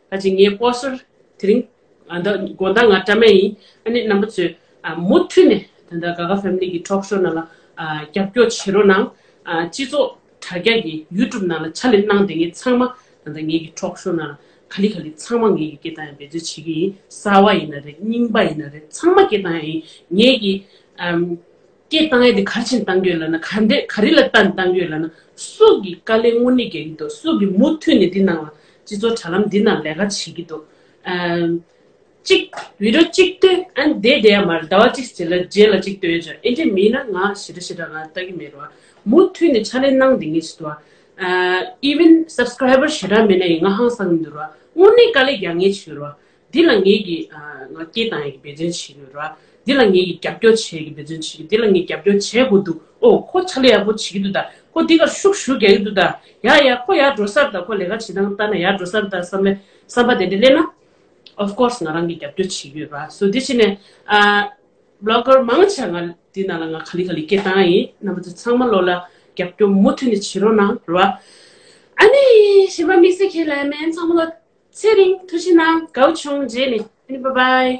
ཕལ་ཆེར་ངའི་སྤོན་སར་དེ་རིང་ཨ་ད་དགོང་དག་ང་བཀྲམ་ཡས་ཡིན། ཨ་ནི་རྣམ་པ་ཚོས་ཨ་མུ་མཐུད་ནས་ད་ལྟ་ག་ག་ཕེ་མི་ལི་གི་ཊོག་ཤོ་ནང་ལ་ཨ་རྒྱབ་སྐྱོར་བྱེད་རོགས་གནང་། ཨ་སྤྱི་ཚོགས་དྲ་རྒྱ་གི་ཡུ་ཊུབ་ནང་ལ་ཕྱག་ལས་གནང་བསྡད་མཁན་ཚང་མ་ད་ལྟ་ངེད་ཀྱི་ཊོག་ཤོ་ནང་ལ་ག་ལེ་ག་ལེ་ཚང་མ་ངེད་ཀྱིས་སྐད་བཏང་ཡ་འབད་བརྩོན་བྱེད་ཀྱི་ཡིན། གསར་པ་ཡིན་ན་རེད། རྙིང་པ་ཡིན་ན་རེད། ཚང་མ་སྐད་བཏང་ཡ་ཡིན། ངེད་ཀྱིས་ཨམ་སྐད་བཏང་ཡ་དེ་ག་རེ་བྱས་ནས་བཏང་གི་ཡོད་ལབ་ན། ག་འདྲས་ག་རེ་ལ་ལྟ་ནས་བཏང་གི་ཡོད་ལབ་ན། སུ་གིས་དཀའ་ལས་དངོས་གནས་རྒྱག་གི་འདུག་སུ་གིས་མུ་མཐུད་ནས་འདི་ནང་ལ་སྤྱི་ཚོགས་དྲ་ལམ་འདི་ནང་ལས་ཀ་བྱེད་ཀྱི་འདུག་ཨམ། གཅིག་བི་ཌིའོ་གཅིག་བཏོན། ཨ་ནི་བསྡད་བསྡད་ཡ་མ་རེད། ཟླ་བ་གཅིག་རྗེས་ལ་རྗེས་ལ་གཅིག་བཏོན་ཡ་ཅིག་ཨེ་འདྲས་མིན་ན་ང་ཞེ་དྲག་ཞེ་དྲག་ང་ལྟ་གི་མེད་རེད་བ། མུ་མཐུད་ནས་ཕྱག་ལས་གནང་བསྡད་མཁན་ཞིག་འདུག་བ། ཨ་ཨི་ཝན་སབ་སི་ཀ་རའི་བར་ཞེ་དྲག་མེད་ན་ཡང་ང་ཧང་སང་གི་མི་འདུག་རེད་བ། དངོས་གནས་དཀའ་ལས་རྒྱག་མཁན་ཞིག་ཡོད་རེད་བ། འདི་ལ་ངེད་ཀྱིས་ཨ་ང་སྐད་བཏང་ཡ་གི་འབད་བརྩོན་བྱེད་ཀྱི་ཡོད་རེད་བ། འདི་ལ་ངེད་ཀྱིས་རྒྱབ་སྐྱོར་བྱེད་ཀྱི་འབད་བརྩོན་བྱེད་ཀྱི། འདི་ལ་ངས་རྒྱབ་སྐྱོར་བྱེད་དགོས་འདུག་ཨོ་ཁོ་ཕྱག་ལས་ཡག་པོ་བྱེད་ཀྱི་འདུག་ད་ཁོ་འདི་གར་ཤུགས་ཞུགས་རྒྱག་གི་འདུག་ད་ཡ་ཡ་ཁོ་ཡར་འགྲོ་ས་རེད། ད་ཁོ་ལས་ཀ་བྱེད་སྟངས་ལྟ་ན་ཡར་འགྲོ་ས་རེད་ད་བསམ་པའི་བསམ་པ་དེ་འདྲ་སླེབས་ན། Of course ང་རང་གིས་རྒྱབ་སྐྱོར་བྱེད་ཀྱི་ཡོད་རེད་བ། So འདི་བྱས་ནས་ཨ་བི་ལོག་གར་མང་ཆེ་ང་འདི་ནང་ལ་ང་ག་ལེ་ག་ལེ་སྐད་བཏང་ཡིན། རྣམ་པ་ཚོ་ཚང་མ་ལོག་ལ་རྒྱབ་སྐྱོར་མུ་མཐུད་ནས་བྱེད་རོགས་གནང་རེད་བ། ཨ་ནི་གཞན་པ་དམིགས་བསལ་ཁས་ལེན་མེད། ཚང་མ་ལ་ཚེ་རིང་། ཐུགས་རྗེ་གནང་། དགའ་བོ་བྱུང་། རྗེས་ནས་ཨ་ནི་bye bye།